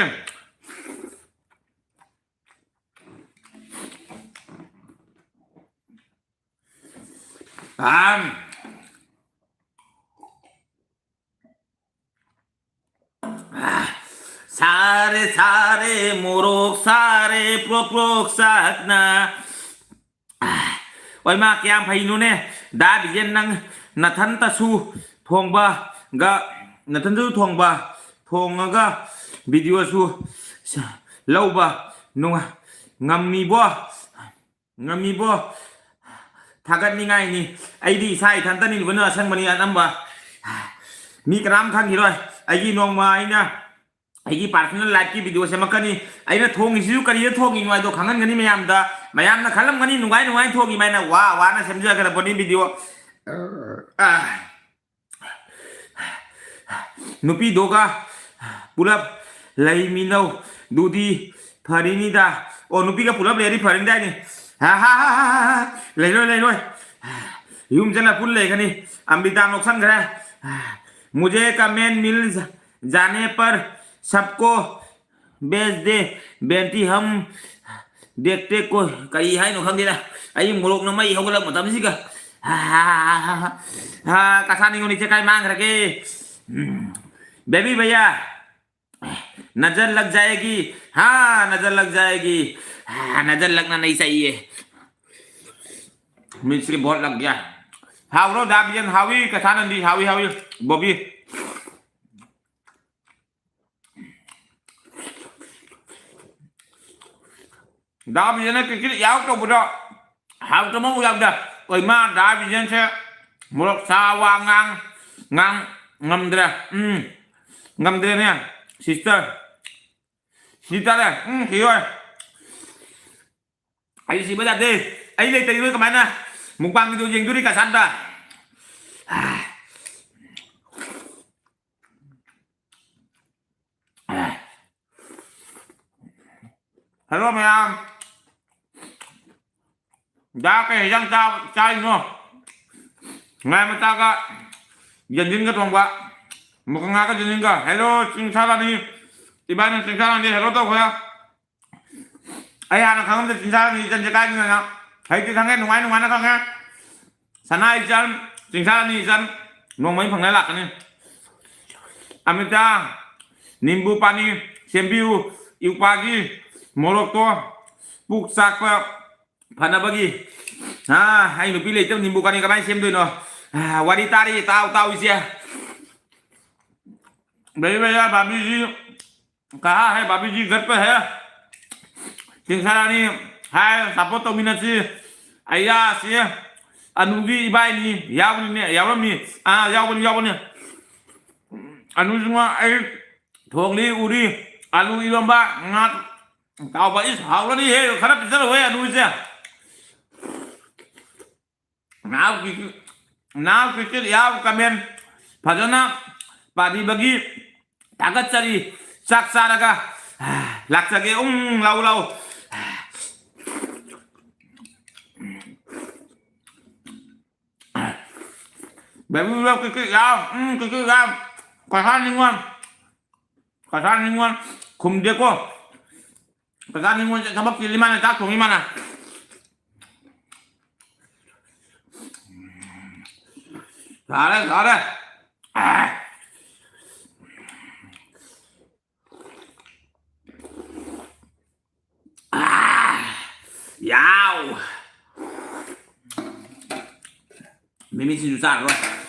ꯑꯥꯝ꯫ ꯁꯥꯔꯦ ꯁꯥꯔꯦ ꯃꯣꯔꯣꯛ ꯁꯥꯔꯦ ꯄ꯭ꯔꯣꯛ ꯄ꯭ꯔꯣꯛ ꯆꯥꯛꯅ꯫ ꯑꯣꯏꯃꯥ, ꯀꯌꯥꯝ ꯐꯩꯅꯣꯅꯦ ꯗꯥ ꯕꯤꯖꯦꯟ, ꯅꯪ ꯅꯊꯟꯇꯁꯨ ꯊꯣꯡꯕꯒ, ꯅꯊꯟꯇꯁꯨ ꯊꯣꯡꯕ, ꯊꯣꯡꯉꯒ videoꯁꯨ ꯂꯧꯕ ꯅꯨꯡꯉ-, ꯉꯝꯃꯤꯕꯣ? ꯉꯝꯃꯤꯕꯣ? ꯊꯥꯒꯠꯅꯤꯡꯉꯥꯏꯅꯤ꯫ ꯑꯩꯗꯤ ꯏꯁꯥ ꯏꯊꯟꯇꯅꯤ ꯂꯣꯏꯅ ꯑꯁꯪꯕꯅꯤ ꯑꯅꯝꯕ꯫ ꯃꯤ ꯀꯅꯥꯝ ꯈꯪꯈꯤꯔꯣꯏ꯫ ꯑꯩꯒꯤ ꯅꯣꯡꯃ ꯑꯩꯅ ꯑꯩꯒꯤ personal lifeꯀꯤ video ꯁꯦꯝꯃꯛꯀꯅꯤ꯫ ꯑꯩꯅ ꯊꯣꯡꯉꯤꯁꯤꯁꯨ ꯀꯔꯤꯗ ꯊꯣꯡꯉꯤꯅꯣ ꯍꯥꯏꯗꯣ ꯈꯪꯍꯟꯒꯅꯤ ꯃꯌꯥꯝꯗ꯫ ꯃꯌꯥꯝꯅ ꯈꯜꯂꯝꯒꯅꯤ ꯅꯨꯡꯉꯥꯏ ꯅꯨꯡꯉꯥꯏꯅ ꯊꯣꯡꯉꯤ ꯍꯥꯏꯅ꯫ ꯋꯥ ꯋꯥꯅ ꯁꯦꯝꯖꯈ꯭ꯔꯕꯅꯤ video꯫ ꯑꯥ꯫ ꯅꯨꯄꯤꯗꯨꯒ ꯄꯨꯂꯞ ꯂꯩꯃꯤꯟꯅꯧ ꯑꯗꯨꯗꯤ ꯐꯔꯤꯅꯤꯗ꯫ ꯑꯣ, ꯅꯨꯄꯤꯒ ꯄꯨꯂꯞ ꯂꯩꯔꯗꯤ ꯐꯔꯤꯅꯤꯗꯥꯏꯅꯦ꯫ ꯍꯥ, ꯍꯥ, ꯍꯥ, ꯍꯥ, ꯍꯥ꯫ ꯂꯩꯔꯣꯏ, ꯂꯩꯔꯣꯏ꯫ ꯌꯨꯝ ꯆꯠꯂ ꯄꯨꯟ ꯂꯩꯒꯅꯤ꯫ ꯑꯝꯕꯤꯇꯥ ꯅꯣꯛꯁꯟꯈ꯭ꯔꯦ꯫ मुझे कमेंट मिल जाने पर सबको भेज दे, बेटी हम देखते को। ꯀꯔꯤ ꯍꯥꯏꯅꯣ ꯈꯪꯗꯦꯗ꯫ ꯑꯩ ꯃꯣꯔꯣꯛꯅ ꯃꯩ ꯍꯧꯒꯠꯂꯛꯄ ꯃꯇꯝꯁꯤꯒ꯫ ꯍꯥ, ꯀꯁꯥ ꯅꯤꯉꯣꯜ ꯏꯆꯦ ꯀꯥꯏ ꯃꯥꯡꯈ꯭ꯔꯒꯦ? ꯎꯝ꯫ बेबी भैया, नजर लग जाएगी। हाँ, नजर लग जाएगी। हाँ, नजर लगना नहीं चाहिए। मिर्च की बहुत लग गया। ꯍꯥꯎꯕ꯭ꯔꯣ ꯗꯥ ꯕꯤꯖꯦꯟ? ꯍꯥꯎꯏ꯫ ꯀꯁꯥꯅꯟꯗꯤ? ꯍꯥꯎꯏ, ꯍꯥꯎꯏ꯫ ꯕꯣꯕꯤ꯫ ꯗꯥ ꯕꯤꯖꯦꯟꯅ ꯀꯤꯛꯀꯤꯠ ꯌꯥꯎ ꯇꯧꯕꯗꯣ ꯍꯥꯎꯇꯕ ꯑꯃ ꯌꯥꯎꯗꯦ꯫ ꯀꯩ ꯃꯥ ꯗꯥ ꯕꯤꯖꯦꯟꯁꯦ ꯃꯣꯔꯣꯛ ꯁꯥ ꯋꯥ ꯉꯥꯡ, ꯉꯥꯡ ꯉꯝꯗ꯭ꯔꯦ꯫ ꯎꯝ, ꯉꯝꯗ꯭ꯔꯦꯅꯦ, sister꯫ ꯁꯤ ꯇꯥꯔꯦ꯫ ꯎꯝ, ꯁꯤꯔꯣꯏ꯫ ꯑꯩ ꯁꯤꯕ ꯌꯥꯗꯦ꯫ ꯑꯩ ꯂꯩꯇ꯭ꯔꯗꯤ ꯅꯣꯏ ꯀꯃꯥꯏꯅ mukbang video ꯌꯦꯡꯗꯣꯔꯤ ꯀꯁꯥꯟꯗ? ꯍꯜꯂꯣ ꯃꯌꯥꯝ꯫ ꯗꯥ ꯀꯩ ꯍꯦꯟꯖꯥꯡ ꯆꯥ-, ꯆꯥꯔꯤꯅꯣ? ꯉꯥ ꯃꯆꯥꯒ ꯌꯦꯟꯖꯤꯟꯒ ꯊꯣꯡꯕ꯫ ꯃꯨꯀ ꯉꯥꯒ ꯌꯦꯟꯖꯤꯟꯒ꯫ ꯍꯦꯜꯂꯣ, ꯆꯤꯡꯁꯥ ꯔꯥꯅꯤ꯫ ꯏꯕꯥꯅꯤ ꯆꯤꯡꯁꯥ ꯔꯥꯅꯤ ꯍꯦꯜꯂꯣ ꯇꯧꯈ꯭ꯔꯦ꯫ ꯑꯩ ꯍꯥꯟꯅ ꯈꯪꯉꯝꯗꯦ ꯆꯤꯡꯁꯥ ꯔꯥꯅꯤ ꯏꯆꯟꯁꯦ ꯀꯥꯏꯗꯅꯣꯅ꯫ ꯍꯧꯖꯤꯛꯇꯤ ꯈꯪꯉꯦ, ꯅꯨꯡꯉꯥꯏ ꯅꯨꯡꯉꯥꯏꯅ ꯈꯪꯉꯦ꯫ ꯁꯅꯥ ꯏꯆꯟ, ꯆꯤꯡꯁꯥ ꯔꯥꯅꯤ ꯏꯆꯟ, ꯅꯣꯡꯃꯩ ꯐꯪꯅ ꯂꯥꯛꯀꯅꯤ꯫ ꯑꯃꯤꯇꯥ, ꯅꯤꯝꯕꯨ ꯄꯥꯅꯤ ꯁꯦꯝꯕꯤꯌꯨ, ꯏꯎꯄꯥꯒꯤ ꯃꯣꯔꯣꯛꯇꯣ ꯄꯨꯛ ꯆꯥꯛꯄ ꯐꯅꯕꯒꯤ꯫ ꯑꯥ, ꯑꯩ ꯅꯨꯄꯤ ꯂꯩꯇꯕ ꯅꯤꯝꯕꯨ ꯄꯥꯅꯤ ꯀꯃꯥꯏꯅ ꯁꯦꯝꯗꯣꯏꯅꯣ? ꯑꯥ, ꯋꯥꯔꯤ ꯇꯥꯔꯤ, ꯇꯥꯎ, ꯇꯥꯎ, ꯏꯆꯦ꯫ ꯂꯩ ꯂꯩ, ꯕꯥꯕꯤꯖꯤ꯫ ꯀꯍꯥ ꯍꯦ ꯕꯥꯕꯤꯖꯤ, ꯒꯠ ꯄꯦ ꯍꯦ꯫ ꯆꯤꯡꯁꯥꯔꯥꯅꯤ ꯍꯥꯏ, support ꯇꯧꯃꯤꯟꯅꯁꯤ꯫ ꯑꯌꯥꯁꯤ ꯑꯅꯨꯒꯤ ꯏꯕꯥꯏꯅꯤ꯫ ꯌꯥꯎꯕꯅꯤꯅꯦ, ꯌꯥꯎꯔꯝꯅꯤ꯫ ꯑꯥ, ꯌꯥꯎꯕꯅꯤ, ꯌꯥꯎꯕꯅꯤ꯫ ꯑꯅꯨꯁꯤꯡꯅ ꯑꯩ ꯊꯣꯡꯂꯤ ꯎꯔꯤ꯫ ꯑꯂꯨ ꯏꯔꯣꯝꯕ, ꯉꯥ ꯇꯥꯎꯕ꯫ ꯏꯁ, ꯍꯥꯎꯔꯅꯤ ꯍꯦ꯫ ꯈꯔ ꯄꯤꯖꯔꯛꯑꯣ ꯑꯅꯨꯁꯦ꯫ ꯅꯥꯎ ꯀꯤꯀꯤ-, ꯅꯥꯎ ꯀꯤꯀꯤ ꯌꯥꯎ comment ꯐꯖꯅ ꯄꯥꯕꯤꯕꯒꯤ ꯊꯥꯒꯠꯆꯔꯤ꯫ ꯆꯥꯛ ꯆꯥꯔꯒ, ꯑꯥ, ꯂꯥꯛꯆꯒꯦ꯫ ꯎꯝ, ꯂꯥꯎ, ꯂꯥꯎ꯫ Baby love ꯀꯤꯀꯤ ꯌꯥꯎ꯫ ꯎꯝ, ꯀꯤꯀꯤ ꯌꯥꯎ꯫ ꯀꯁꯥ ꯅꯤꯉꯣꯜ꯫ ꯀꯁꯥ ꯅꯤꯉꯣꯜ ꯈꯨꯝꯗꯦꯀꯣ꯫ ꯀꯁꯥ ꯅꯤꯉꯣꯜꯁꯦ ꯊꯕꯛ ꯆꯤꯜꯂꯤ ꯃꯥꯅ, ꯆꯥꯛ ꯊꯣꯡꯉꯤ ꯃꯥꯅ꯫ ꯁꯥꯔꯦ, ꯁꯥꯔꯦ꯫ ꯑꯥ꯫ ꯃꯤꯃꯤ ꯁꯤꯡꯖꯨ ꯆꯥꯔꯔꯣꯏ꯫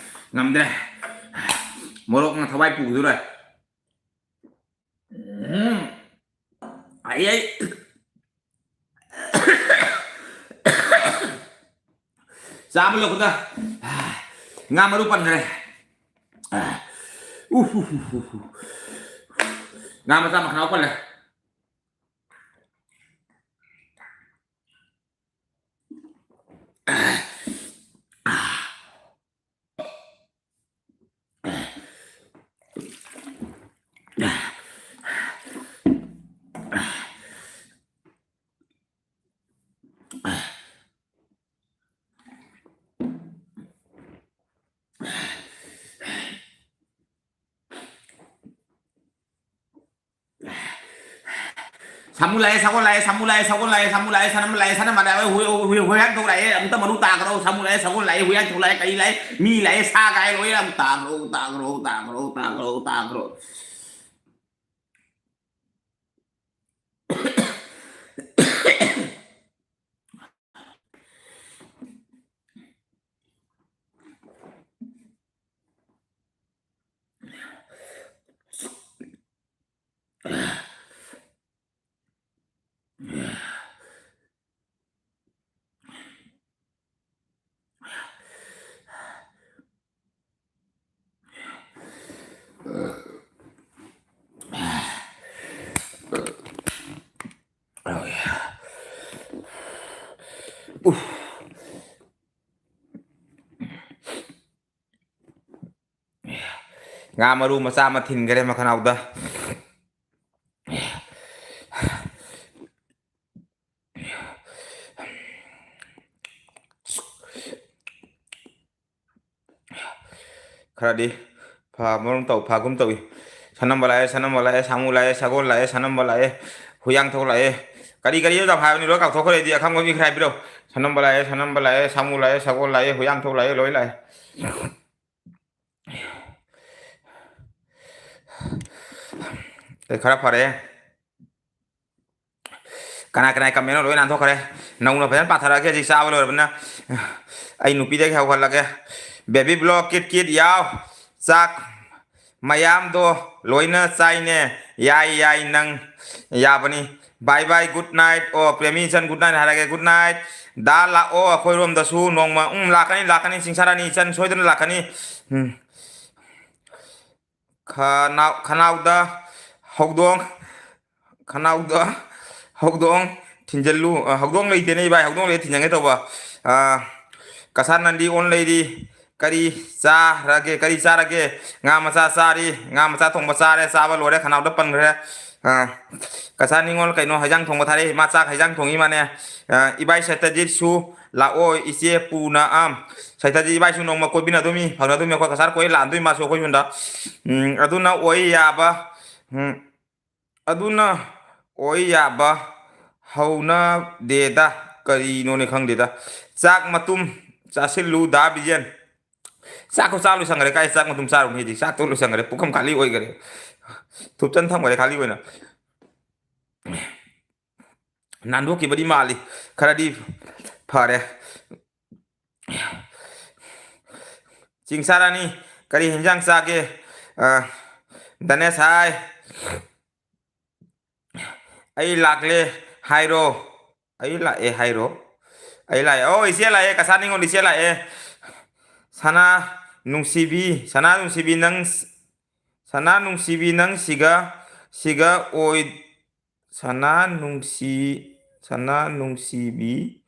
ꯉꯝꯗ꯭ꯔꯦ꯫ ꯃꯣꯔꯣꯛꯅ ꯊꯋꯥꯏ ꯄꯨꯈꯤꯗꯣꯔꯦ꯫ ꯎꯝ꯫ ꯑꯩ, ꯑꯩ꯫ ꯆꯥꯕ ꯂꯣꯏꯔꯛꯄꯗ ꯉꯥ ꯃꯔꯨ ꯄꯟꯈ꯭ꯔꯦ꯫ ꯎꯐ, ꯎꯐ, ꯎꯐ, ꯎꯐ꯫ ꯉꯥ ꯃꯆꯥ ꯃꯈꯅꯥꯎ ꯄꯜꯂꯦ꯫ ꯁꯥꯃꯨ ꯂꯥꯛꯑꯦ, ꯁꯒꯣꯜ ꯂꯥꯛꯑꯦ, ꯁꯥꯃꯨ ꯂꯥꯛꯑꯦ, ꯁꯒꯣꯜ ꯂꯥꯛꯑꯦ, ꯁꯥꯃꯨ ꯂꯥꯛꯑꯦ, ꯁꯅꯝ ꯂꯥꯛꯑꯦ, ꯁꯅꯝ ꯂꯥꯛꯑꯦ, ꯍꯨꯏ-, ꯍꯨꯏ-, ꯍꯨꯏꯌꯥꯟꯊꯧ ꯂꯥꯛꯑꯦ, ꯑꯃꯨꯛꯇ ꯃꯔꯨ ꯇꯥꯈ꯭ꯔꯣ, ꯁꯥꯃꯨ ꯂꯥꯛꯑꯦ, ꯁꯒꯣꯜ ꯂꯥꯛꯑꯦ, ꯍꯨꯏꯌꯥꯟꯊꯧ ꯂꯥꯛꯑꯦ, ꯀꯔꯤ ꯂꯥꯛꯑꯦ, ꯃꯤ ꯂꯥꯛꯑꯦ, ꯁꯥ ꯂꯥꯛꯑꯦ, ꯂꯣꯏ ꯂꯥꯛꯑꯦ, ꯇꯥꯈ꯭ꯔꯣ, ꯇꯥꯈ꯭ꯔꯣ, ꯇꯥꯈ꯭ꯔꯣ, ꯇꯥꯈ꯭ꯔꯣ, ꯇꯥꯈ꯭ꯔꯣ꯫ ꯉꯥ ꯃꯔꯨ ꯃꯆꯥ ꯑꯃ ꯊꯤꯟꯈꯔꯦ ꯃꯈꯅꯥꯎꯗ꯫ ꯈꯔꯗꯤ ꯐꯕ ꯇꯧ, ꯐꯒꯨꯝ ꯇꯧꯏ꯫ ꯁꯅꯝꯕ ꯂꯥꯛꯑꯦ, ꯁꯅꯝꯕ ꯂꯥꯛꯑꯦ, ꯁꯥꯃꯨ ꯂꯥꯛꯑꯦ, ꯁꯒꯣꯜ ꯂꯥꯛꯑꯦ, ꯁꯅꯝꯕ ꯂꯥꯛꯑꯦ, ꯍꯨꯏꯌꯥꯡꯊꯧ ꯂꯥꯛꯑꯦ꯫ ꯀꯔꯤ ꯀꯔꯤ ꯌꯥꯝ ꯍꯥꯏꯕꯅꯤ, ꯂꯣꯏ ꯀꯥꯎꯊꯣꯛꯈ꯭ꯔꯦ ꯑꯩꯗꯤ, ꯑꯈꯪꯕ ꯃꯤ ꯈꯔ ꯍꯥꯏꯕꯤꯔꯛꯑꯣ꯫ ꯁꯅꯝꯕ ꯂꯥꯛꯑꯦ, ꯁꯅꯝꯕ ꯂꯥꯛꯑꯦ, ꯁꯥꯃꯨ ꯂꯥꯛꯑꯦ, ꯁꯒꯣꯜ ꯂꯥꯛꯑꯦ, ꯍꯨꯏꯌꯥꯡꯊꯧ ꯂꯥꯛꯑꯦ, ꯂꯣꯏ ꯂꯥꯛꯑꯦ꯫ ꯑꯩ ꯈꯔ ꯐꯔꯦ꯫ ꯀꯅꯥ ꯀꯅꯥ comment ꯂꯣꯏ ꯅꯥꯟꯊꯣꯛꯈ꯭ꯔꯦ꯫ ꯅꯧꯅ ꯐꯖꯅ ꯄꯥꯊꯔꯛꯑꯒꯦ ꯍꯧꯖꯤꯛ ꯆꯥꯕ ꯂꯣꯏꯔꯕꯅꯤꯅ꯫ ꯑꯩ ꯅꯨꯄꯤꯗꯒꯤ ꯍꯧꯍꯜꯂꯒꯦ꯫ Baby block, ꯀꯤꯠ ꯀꯤꯠ ꯌꯥꯎ꯫ ꯆꯥꯛ ꯃꯌꯥꯝꯗꯣ ꯂꯣꯏꯅ ꯆꯥꯏꯅꯦ꯫ ꯌꯥꯏ, ꯌꯥꯏ, ꯅꯪ ꯌꯥꯕꯅꯤ꯫ Bye bye, good night꯫ ꯑꯣ, ꯄ꯭ꯔꯦꯃꯤ ꯏꯆꯟ, good night ꯍꯥꯏꯔꯒꯦ, good night꯫ ꯗꯥ ꯂꯥꯛꯑꯣ ꯑꯩꯈꯣꯏꯔꯣꯝꯗꯁꯨ ꯅꯣꯡꯃ꯫ ꯎꯝ, ꯂꯥꯛꯀꯅꯤ, ꯂꯥꯛꯀꯅꯤ, ꯁꯤꯡꯁꯥꯔꯥꯅꯤ ꯏꯆꯟ ꯁꯣꯏꯗꯅ ꯂꯥꯛꯀꯅꯤ꯫ ꯎꯝ꯫ ꯈꯅꯥꯎ-, ꯈꯅꯥꯎꯗ ꯍꯧꯗꯣꯡ, ꯈꯅꯥꯎꯗ ꯍꯧꯗꯣꯡ ꯊꯤꯟꯖꯜꯂꯨ꯫ ꯑ, ꯍꯧꯗꯣꯡ ꯂꯩꯇꯦꯅꯦ ꯏꯕꯥꯏ, ꯍꯧꯗꯣꯡ ꯂꯩ ꯊꯤꯟꯖꯟꯒꯦ ꯇꯧꯕ꯫ ꯑ, ꯀꯁꯥꯔ ꯅꯟꯗꯤ ꯑꯣꯟ ꯂꯩꯔꯤ꯫ ꯀꯔꯤ ꯆꯥꯔꯒꯦ? ꯀꯔꯤ ꯆꯥꯔꯒꯦ? ꯉꯥ ꯃꯆꯥ ꯆꯥꯔꯤ꯫ ꯉꯥ ꯃꯆꯥ ꯊꯣꯡꯕ ꯆꯥꯔꯦ꯫ ꯆꯥꯕ ꯂꯣꯏꯔꯦ꯫ ꯈꯅꯥꯎꯗ ꯄꯟꯈ꯭ꯔꯦ꯫ ꯑ, ꯀꯁꯥꯔ ꯅꯤꯉꯣꯜ ꯀꯩꯅꯣ ꯍꯩꯖꯥꯡ ꯊꯣꯡꯕ ꯊꯥꯔꯛꯏ꯫ ꯃꯥ ꯆꯥꯛ ꯍꯩꯖꯥꯡ ꯊꯣꯡꯉꯤ ꯃꯥꯅꯦ꯫ ꯑ, ꯏꯕꯥꯏ ꯁꯠꯇꯖꯤꯠꯁꯨ ꯂꯥꯛꯑꯣ ꯏꯆꯦ ꯄꯨꯅ꯫ ꯑ, ꯁꯠꯇꯖꯤꯠ ꯏꯕꯥꯏꯁꯨ ꯅꯣꯡꯃ ꯀꯣꯏꯃꯤꯟꯅꯗꯣꯏꯃꯤ, ꯐꯪꯅꯗꯣꯏꯃꯤ꯫ ꯑꯩꯈꯣꯏ ꯀꯁꯥꯔ ꯀꯣꯏ ꯂꯥꯛꯑꯗꯣꯏ ꯃꯥꯁꯨ ꯑꯩꯈꯣꯏ ꯌꯨꯝꯗ꯫ ꯎꯝ, ꯑꯗꯨꯅ ꯑꯣꯏ ꯌꯥꯕ꯫ ꯎꯝ, ꯑꯗꯨꯅ ꯑꯣꯏ ꯌꯥꯕ ꯍꯧꯅꯗꯦꯗ꯫ ꯀꯔꯤꯅꯣꯅꯦ ꯈꯪꯗꯦꯗ꯫ ꯆꯥꯛ ꯃꯇꯨꯝ ꯆꯥꯁꯤꯜꯂꯨ ꯗꯥ ꯕꯤꯖꯦꯟ꯫ ꯆꯥꯛꯇꯣ ꯆꯥ ꯂꯣꯏꯁꯟꯈ꯭ꯔꯦ꯫ ꯀꯥꯏ ꯆꯥꯛ ꯃꯇꯨꯝ ꯆꯥꯔꯨꯅꯤ? ꯍꯧꯖꯤꯛ ꯆꯥꯛꯇꯣ ꯂꯣꯏꯁꯟꯈ꯭ꯔꯦ꯫ ꯄꯨꯈꯝ ꯈꯥꯂꯤ ꯑꯣꯏꯈ꯭ꯔꯦ꯫ ꯊꯨꯞꯆꯟ ꯊꯝꯈ꯭ꯔꯦ ꯈꯥꯂꯤ ꯑꯣꯏꯅ꯫ ꯅꯥꯟꯗꯣꯛꯈꯤꯕꯗꯤ ꯃꯥꯜꯂꯤ꯫ ꯈꯔꯗꯤ ꯐꯔꯦ꯫ ꯆꯤꯡꯁꯥꯔꯥꯅꯤ, ꯀꯔꯤ ꯍꯤꯟꯖꯥꯡ ꯆꯥꯒꯦ? ꯑ, ꯗꯅꯦꯁ ꯍꯥꯏ꯫ ꯑꯩ ꯂꯥꯛꯂꯦ ꯍꯥꯏꯔꯣ꯫ ꯑꯩ ꯂꯥꯛꯑꯦ ꯍꯥꯏꯔꯣ꯫ ꯑꯩ ꯂꯥꯛꯑꯦ꯫ ꯑꯣ, ꯏꯆꯦ ꯂꯥꯛꯑꯦ꯫ ꯀꯁꯥꯔ ꯅꯤꯉꯣꯜ ꯏꯆꯦ ꯂꯥꯛꯑꯦ꯫ ꯁꯅꯥ ꯅꯨꯡꯁꯤꯕꯤ, ꯁꯅꯥ ꯅꯨꯡꯁꯤꯕꯤ ꯅꯪ, ꯁꯅꯥ ꯅꯨꯡꯁꯤꯕꯤ ꯅꯪ ꯁꯤꯒ, ꯁꯤꯒ ꯑꯣꯏ-, ꯁꯅꯥ ꯅꯨꯡꯁꯤ-, ꯁꯅꯥ ꯅꯨꯡꯁꯤꯕꯤ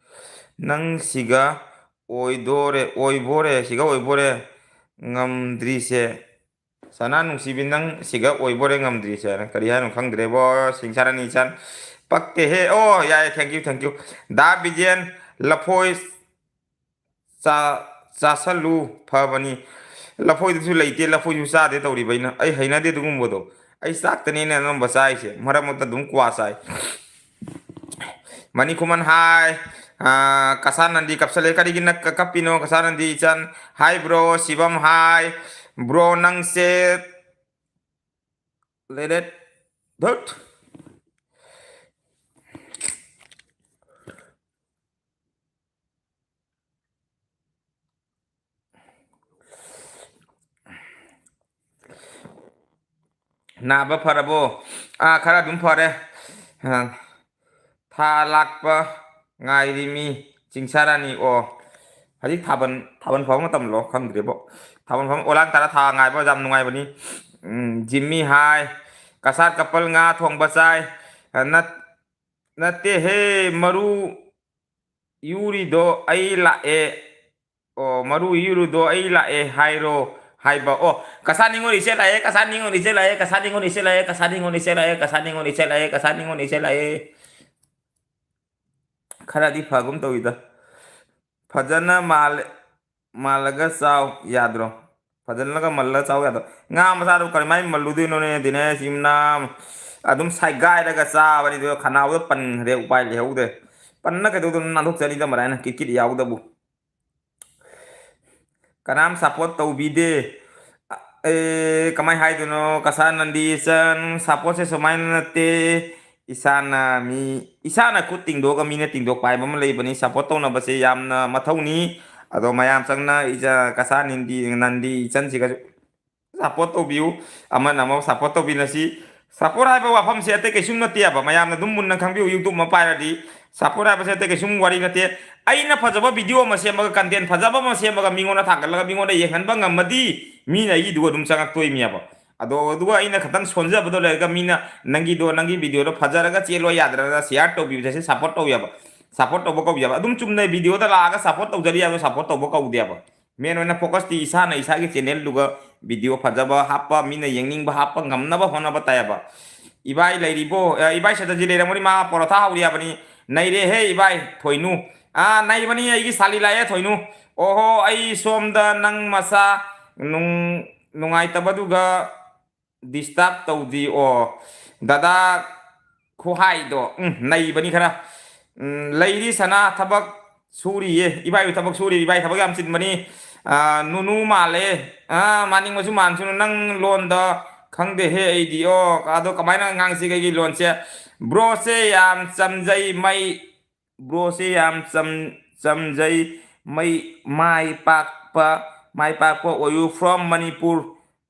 ꯅꯪ ꯁꯤꯒ ꯑꯣꯏꯗꯣꯔꯦ, ꯑꯣꯏꯕꯣꯔꯦ, ꯁꯤꯒ ꯑꯣꯏꯕꯣꯔꯦ ꯉꯝꯗ꯭ꯔꯤꯁꯦ꯫ ꯁꯅꯥ ꯅꯨꯡꯁꯤꯕꯤ ꯅꯪ ꯁꯤꯒ ꯑꯣꯏꯕꯣꯔꯦ ꯉꯝꯗ꯭ꯔꯤꯁꯦ꯫ ꯀꯔꯤ ꯍꯥꯏꯅꯣ ꯈꯪꯗ꯭ꯔꯦꯕꯣ, ꯁꯤꯡꯁꯥꯔꯥꯅꯤ ꯏꯆꯟ꯫ ꯄꯛꯇꯦꯍꯦ꯫ ꯑꯣ, ꯌꯥꯏ, thank you, thank you꯫ ꯗꯥ ꯕꯤꯖꯦꯟ, ꯂꯐꯣꯏ ꯆꯥ-, ꯆꯥꯁꯜꯂꯨ ꯐꯕꯅꯤ꯫ ꯂꯐꯣꯏꯗꯨꯁꯨ ꯂꯩꯇꯦ, ꯂꯐꯣꯏꯁꯨ ꯆꯥꯗꯦ ꯇꯧꯔꯤꯕ ꯑꯩꯅ꯫ ꯑꯩ ꯍꯩꯅꯗꯦ ꯑꯗꯨꯒꯨꯝꯕꯗꯣ꯫ ꯑꯩ ꯆꯥꯛꯇꯅꯦꯅ ꯑꯅꯝꯕ ꯆꯥꯏꯁꯦ꯫ ꯃꯔꯛ ꯃꯔꯛꯇ ꯑꯗꯨꯝ ꯀ꯭ꯋꯥ ꯆꯥꯏ꯫ ꯃꯅꯤ ꯈꯨꯃꯟ ꯍꯥꯏ꯫ ꯑꯥ, ꯀꯁꯥ ꯅꯟꯗꯤ ꯀꯞꯁꯜꯂꯦ꯫ ꯀꯔꯤꯒꯤ ꯅ-, ꯀ-, ꯀꯞꯄꯤꯅꯣ ꯀꯁꯥ ꯅꯟꯗꯤ ꯏꯆꯟ? ꯍꯥꯏ ꯕ꯭ꯔꯣ꯫ ꯁꯤꯕꯝ ꯍꯥꯏ꯫ ꯕ꯭ꯔꯣ ꯅꯪꯁꯦ ꯂꯩꯔꯦ꯫ ꯙꯨꯠ꯫ ꯅꯥꯕ ꯐꯔꯕꯣ? ꯑꯥ, ꯈꯔ ꯑꯗꯨꯝ ꯐꯔꯦ꯫ ꯑꯥ, ꯊꯥ ꯂꯥꯛꯄ ꯉꯥꯏꯔꯤꯃꯤ, ꯆꯤꯡꯁꯥ ꯔꯥꯅꯤ꯫ ꯑꯣ, ꯍꯧꯖꯤꯛ ꯊꯥꯕꯜ, ꯊꯥꯕꯜ ꯐꯥꯎꯕ ꯃꯇꯝꯂꯣ? ꯈꯪꯗ꯭ꯔꯦꯕꯣ꯫ ꯊꯥꯕꯜ ꯐꯥꯎꯕ, ꯑꯣꯂꯥꯡ ꯇꯥꯔ ꯊꯥ ꯉꯥꯏꯕ ꯌꯥꯝ ꯅꯨꯡꯉꯥꯏꯕꯅꯤ꯫ ꯎꯝ, ꯖꯤꯝꯃꯤ ꯍꯥꯏ, ꯀꯁꯥꯔ ꯀꯄꯜ ꯉꯥ ꯊꯣꯡꯕ ꯆꯥꯏ꯫ ꯑ, ꯅꯠ-, ꯅꯠꯇꯦꯍꯦ, ꯃꯔꯨ ꯌꯨꯔꯤꯗꯣ ꯑꯩ ꯂꯥꯛꯑꯦ꯫ ꯑꯣ, ꯃꯔꯨ ꯌꯨꯔꯨꯗꯣ ꯑꯩ ꯂꯥꯛꯑꯦ ꯍꯥꯏꯔꯣ ꯍꯥꯏꯕ꯫ ꯑꯣ, ꯀꯁꯥ ꯅꯤꯉꯣꯜ ꯏꯆꯦ ꯂꯥꯛꯑꯦ, ꯀꯁꯥ ꯅꯤꯉꯣꯜ ꯏꯆꯦ ꯂꯥꯛꯑꯦ, ꯀꯁꯥ ꯅꯤꯉꯣꯜ ꯏꯆꯦ ꯂꯥꯛꯑꯦ, ꯀꯁꯥ ꯅꯤꯉꯣꯜ ꯏꯆꯦ ꯂꯥꯛꯑꯦ, ꯀꯁꯥ ꯅꯤꯉꯣꯜ ꯏꯆꯦ ꯂꯥꯛꯑꯦ, ꯀꯁꯥ ꯅꯤꯉꯣꯜ ꯏꯆꯦ ꯂꯥꯛꯑꯦ꯫ ꯈꯔꯗꯤ ꯐꯒꯨꯝ ꯇꯧꯏꯗ꯫ ꯐꯖꯅ ꯃꯥꯜꯂꯦ-, ꯃꯥꯜꯂꯒ ꯆꯥꯎ ꯌꯥꯗ꯭ꯔꯣ? ꯐꯖꯅꯒ ꯃꯜꯂꯒ ꯆꯥꯎ ꯌꯥꯗ꯭ꯔꯣ? ꯉꯥ ꯃꯆꯥꯗꯨ ꯀꯔꯝꯍꯥꯏꯅ ꯃꯜꯂꯨꯗꯣꯏꯅꯣꯅꯦ, ꯗꯤꯅꯦꯁ? ꯏꯝꯅꯥ ꯑꯗꯨꯝ ꯁꯥꯏꯒꯥꯏꯔꯒ ꯆꯥꯕꯅꯤ, ꯑꯗꯨꯒ ꯈꯅꯥꯎꯗ ꯄꯟꯈ꯭ꯔꯦ, ꯎꯄꯥꯏ ꯂꯩꯍꯧꯗ꯭ꯔꯦ꯫ ꯄꯟꯅ ꯀꯩꯗꯧꯗꯣꯏꯅꯣ, ꯅꯥꯟꯊꯣꯛꯆꯅꯤꯗ ꯃꯔꯥꯏꯅ, ꯀꯤꯠ ꯀꯤꯠ ꯌꯥꯎꯗꯕꯨ꯫ ꯀꯅꯥꯝ ꯁꯞꯄꯣꯔꯠ ꯇꯧꯕꯤꯗꯦ꯫ ꯑꯦ, ꯀꯃꯥꯏ ꯍꯥꯏꯗꯣꯏꯅꯣ? ꯀꯁꯥ ꯅꯟꯗꯤ ꯏꯆꯟ, ꯁꯞꯄꯣꯔꯠꯁꯦ ꯁꯨꯃꯥꯏꯅ ꯅꯠꯇꯦ꯫ ꯏꯁꯥꯅ ꯃꯤ, ꯏꯁꯥꯅ ꯈꯨꯠ ꯇꯤꯡꯗꯣꯛꯑꯒ ꯃꯤꯅ ꯇꯤꯡꯗꯣꯛꯄ ꯍꯥꯏꯕ ꯑꯃ ꯂꯩꯕꯅꯤ꯫ ꯁꯞꯄꯣꯔꯠ ꯇꯧꯅꯕꯁꯦ ꯌꯥꯝꯅ ꯃꯊꯧꯅꯤ꯫ ꯑꯗꯣ ꯃꯌꯥꯝ ꯆꯪꯅ ꯏꯆ-, ꯀꯁꯥ ꯅꯟꯗꯤ, ꯅꯟꯗꯤ ꯏꯆꯟꯁꯤꯒꯁꯨ ꯁꯞꯄꯣꯔꯠ ꯇꯧꯕꯤꯌꯨ꯫ ꯑꯃꯅ ꯑꯃ ꯁꯞꯄꯣꯔꯠ ꯇꯧꯕꯤꯅꯁꯤ꯫ ꯁꯞꯄꯣꯔꯠ ꯍꯥꯏꯕ ꯋꯥꯐꯝꯁꯦ ꯑꯇꯩ ꯀꯩꯁꯨꯝ ꯅꯠꯇꯦꯕ꯫ ꯃꯌꯥꯝꯅ ꯑꯗꯨꯝ ꯃꯨꯟꯅ ꯈꯪꯕꯤꯌꯨ, YouTube ꯑꯃ ꯄꯥꯏꯔꯗꯤ꯫ ꯁꯞꯄꯣꯔꯠ ꯍꯥꯏꯕꯁꯦ ꯑꯇꯩ ꯀꯩꯁꯨꯝ ꯋꯥꯔꯤ ꯅꯠꯇꯦ꯫ ꯑꯩꯅ ꯐꯖꯕ ꯚꯤꯗꯤꯑꯣ ꯑꯃ ꯁꯦꯝꯃꯒ, ꯀꯟꯇꯦꯟ ꯐꯖꯕ ꯑꯃ ꯁꯦꯝꯃꯒ ꯃꯤꯉꯣꯟꯗ ꯊꯥꯡꯒꯠꯂꯒ ꯃꯤꯉꯣꯟꯗ ꯌꯦꯡꯍꯟꯕ ꯉꯝꯃꯗꯤ ꯃꯤꯅ ꯑꯩꯒꯤꯗꯨꯒ ꯑꯗꯨꯝ ꯆꯪꯉꯛꯇꯣꯏꯅꯦꯕ꯫ ꯑꯗꯣ ꯑꯗꯨꯒ ꯑꯩꯅ ꯈꯇꯪ ꯁꯣꯟꯖꯕꯗꯣ ꯂꯩꯔꯒ ꯃꯤꯅ ꯅꯪꯒꯤꯗꯣ, ꯅꯪꯒꯤ ꯚꯤꯗꯤꯑꯣꯗꯣ ꯐꯖꯔꯒ ꯆꯦꯜꯂꯣ ꯌꯥꯗ꯭ꯔꯒ ꯁꯤꯌꯥꯔ ꯇꯧꯕꯤꯕꯁꯦ ꯁꯞꯄꯣꯔꯠ ꯇꯧꯕ ꯌꯥꯕ, ꯁꯞꯄꯣꯔꯠ ꯇꯧꯕ ꯀꯧꯕ ꯌꯥꯕ꯫ ꯑꯗꯨꯝ ꯆꯨꯝꯅ ꯚꯤꯗꯤꯑꯣꯗ ꯂꯥꯛꯑꯒ ꯁꯞꯄꯣꯔꯠ ꯇꯧꯖꯔꯤ ꯍꯥꯏꯕ ꯁꯞꯄꯣꯔꯠ ꯇꯧꯕ ꯀꯧꯗꯦꯕ꯫ ꯃꯦꯟ ꯑꯣꯏꯅ ꯐꯣꯀꯁꯇꯤ ꯏꯁꯥꯅ ꯏꯁꯥꯒꯤ ꯆꯦꯅꯦꯜꯗꯨꯒ ꯚꯤꯗꯤꯑꯣ ꯐꯖꯕ ꯍꯥꯞꯄ, ꯃꯤꯅ ꯌꯦꯡꯅꯤꯡꯕ ꯍꯥꯞꯄ ꯉꯝꯅꯕ ꯍꯣꯠꯅꯕ ꯇꯥꯏꯌꯦꯕ꯫ ꯏꯕꯥꯏ ꯂꯩꯔꯤꯕꯣ? ꯑ, ꯏꯕꯥꯏ ꯁꯇꯖꯤ ꯂꯩꯔꯝꯒꯅꯤ, ꯃꯥ ꯄꯔꯣꯊꯥ ꯍꯧꯔꯤ ꯍꯥꯏꯕꯅꯤ꯫ ꯅꯩꯔꯦꯍꯦ ꯏꯕꯥꯏ ꯊꯣꯏꯅꯨ꯫ ꯑꯥ, ꯅꯩꯕꯅꯤ ꯑꯩꯒꯤ ꯁꯥꯂꯤ ꯂꯥꯛꯑꯦ ꯊꯣꯏꯅꯨ꯫ ꯑꯣꯍꯣ, ꯑꯩ ꯁꯣꯝꯗ ꯅꯪ ꯃꯁꯥ ꯅꯨꯡ-, ꯅꯨꯡꯉꯥꯏꯇꯕꯗꯨꯒ ꯗꯤꯁꯇꯥꯔꯕ ꯇꯧꯗꯤ꯫ ꯑꯣ, ꯗꯗꯥ ꯈꯨꯍꯥꯏꯗꯣ, ꯎꯝ, ꯅꯩꯕꯅꯤ ꯈꯔ꯫ ꯎꯝ, ꯂꯩꯔꯤ ꯁꯅꯥ ꯊꯕꯛ ꯁꯨꯔꯤꯌꯦ꯫ ꯏꯕꯥꯏ ꯊꯕꯛ ꯁꯨꯔꯤ, ꯏꯕꯥꯏ ꯊꯕꯛ ꯌꯥꯝ ꯆꯤꯟꯕꯅꯤ꯫ ꯑꯥ, ꯅꯨꯅꯨ ꯃꯥꯜꯂꯦ꯫ ꯑꯥ, ꯃꯥꯅꯤꯡꯕꯁꯨ ꯃꯥꯟꯁꯨꯅꯨ, ꯅꯪ ꯂꯣꯟꯗ ꯈꯪꯗꯦꯍꯦ ꯑꯩꯗꯤ꯫ ꯑꯣ, ꯑꯗꯣ ꯀꯃꯥꯏꯅ ꯉꯥꯡꯁꯤꯒꯦ ꯑꯩꯒꯤ ꯂꯣꯟꯁꯦ? ꯕ꯭ꯔꯣꯁꯦ ꯌꯥꯝ ꯆꯝꯖꯩ ꯃꯩ, ꯕ꯭ꯔꯣꯁꯦ ꯌꯥꯝ ꯆꯝ-, ꯆꯝꯖꯩ ꯃꯩ, ꯃꯥꯏ ꯄꯥꯛꯄ, ꯃꯥꯏ ꯄꯥꯛꯄ ꯑꯣꯏꯌꯨ꯫ From ꯃꯅꯤꯄꯨꯔ꯫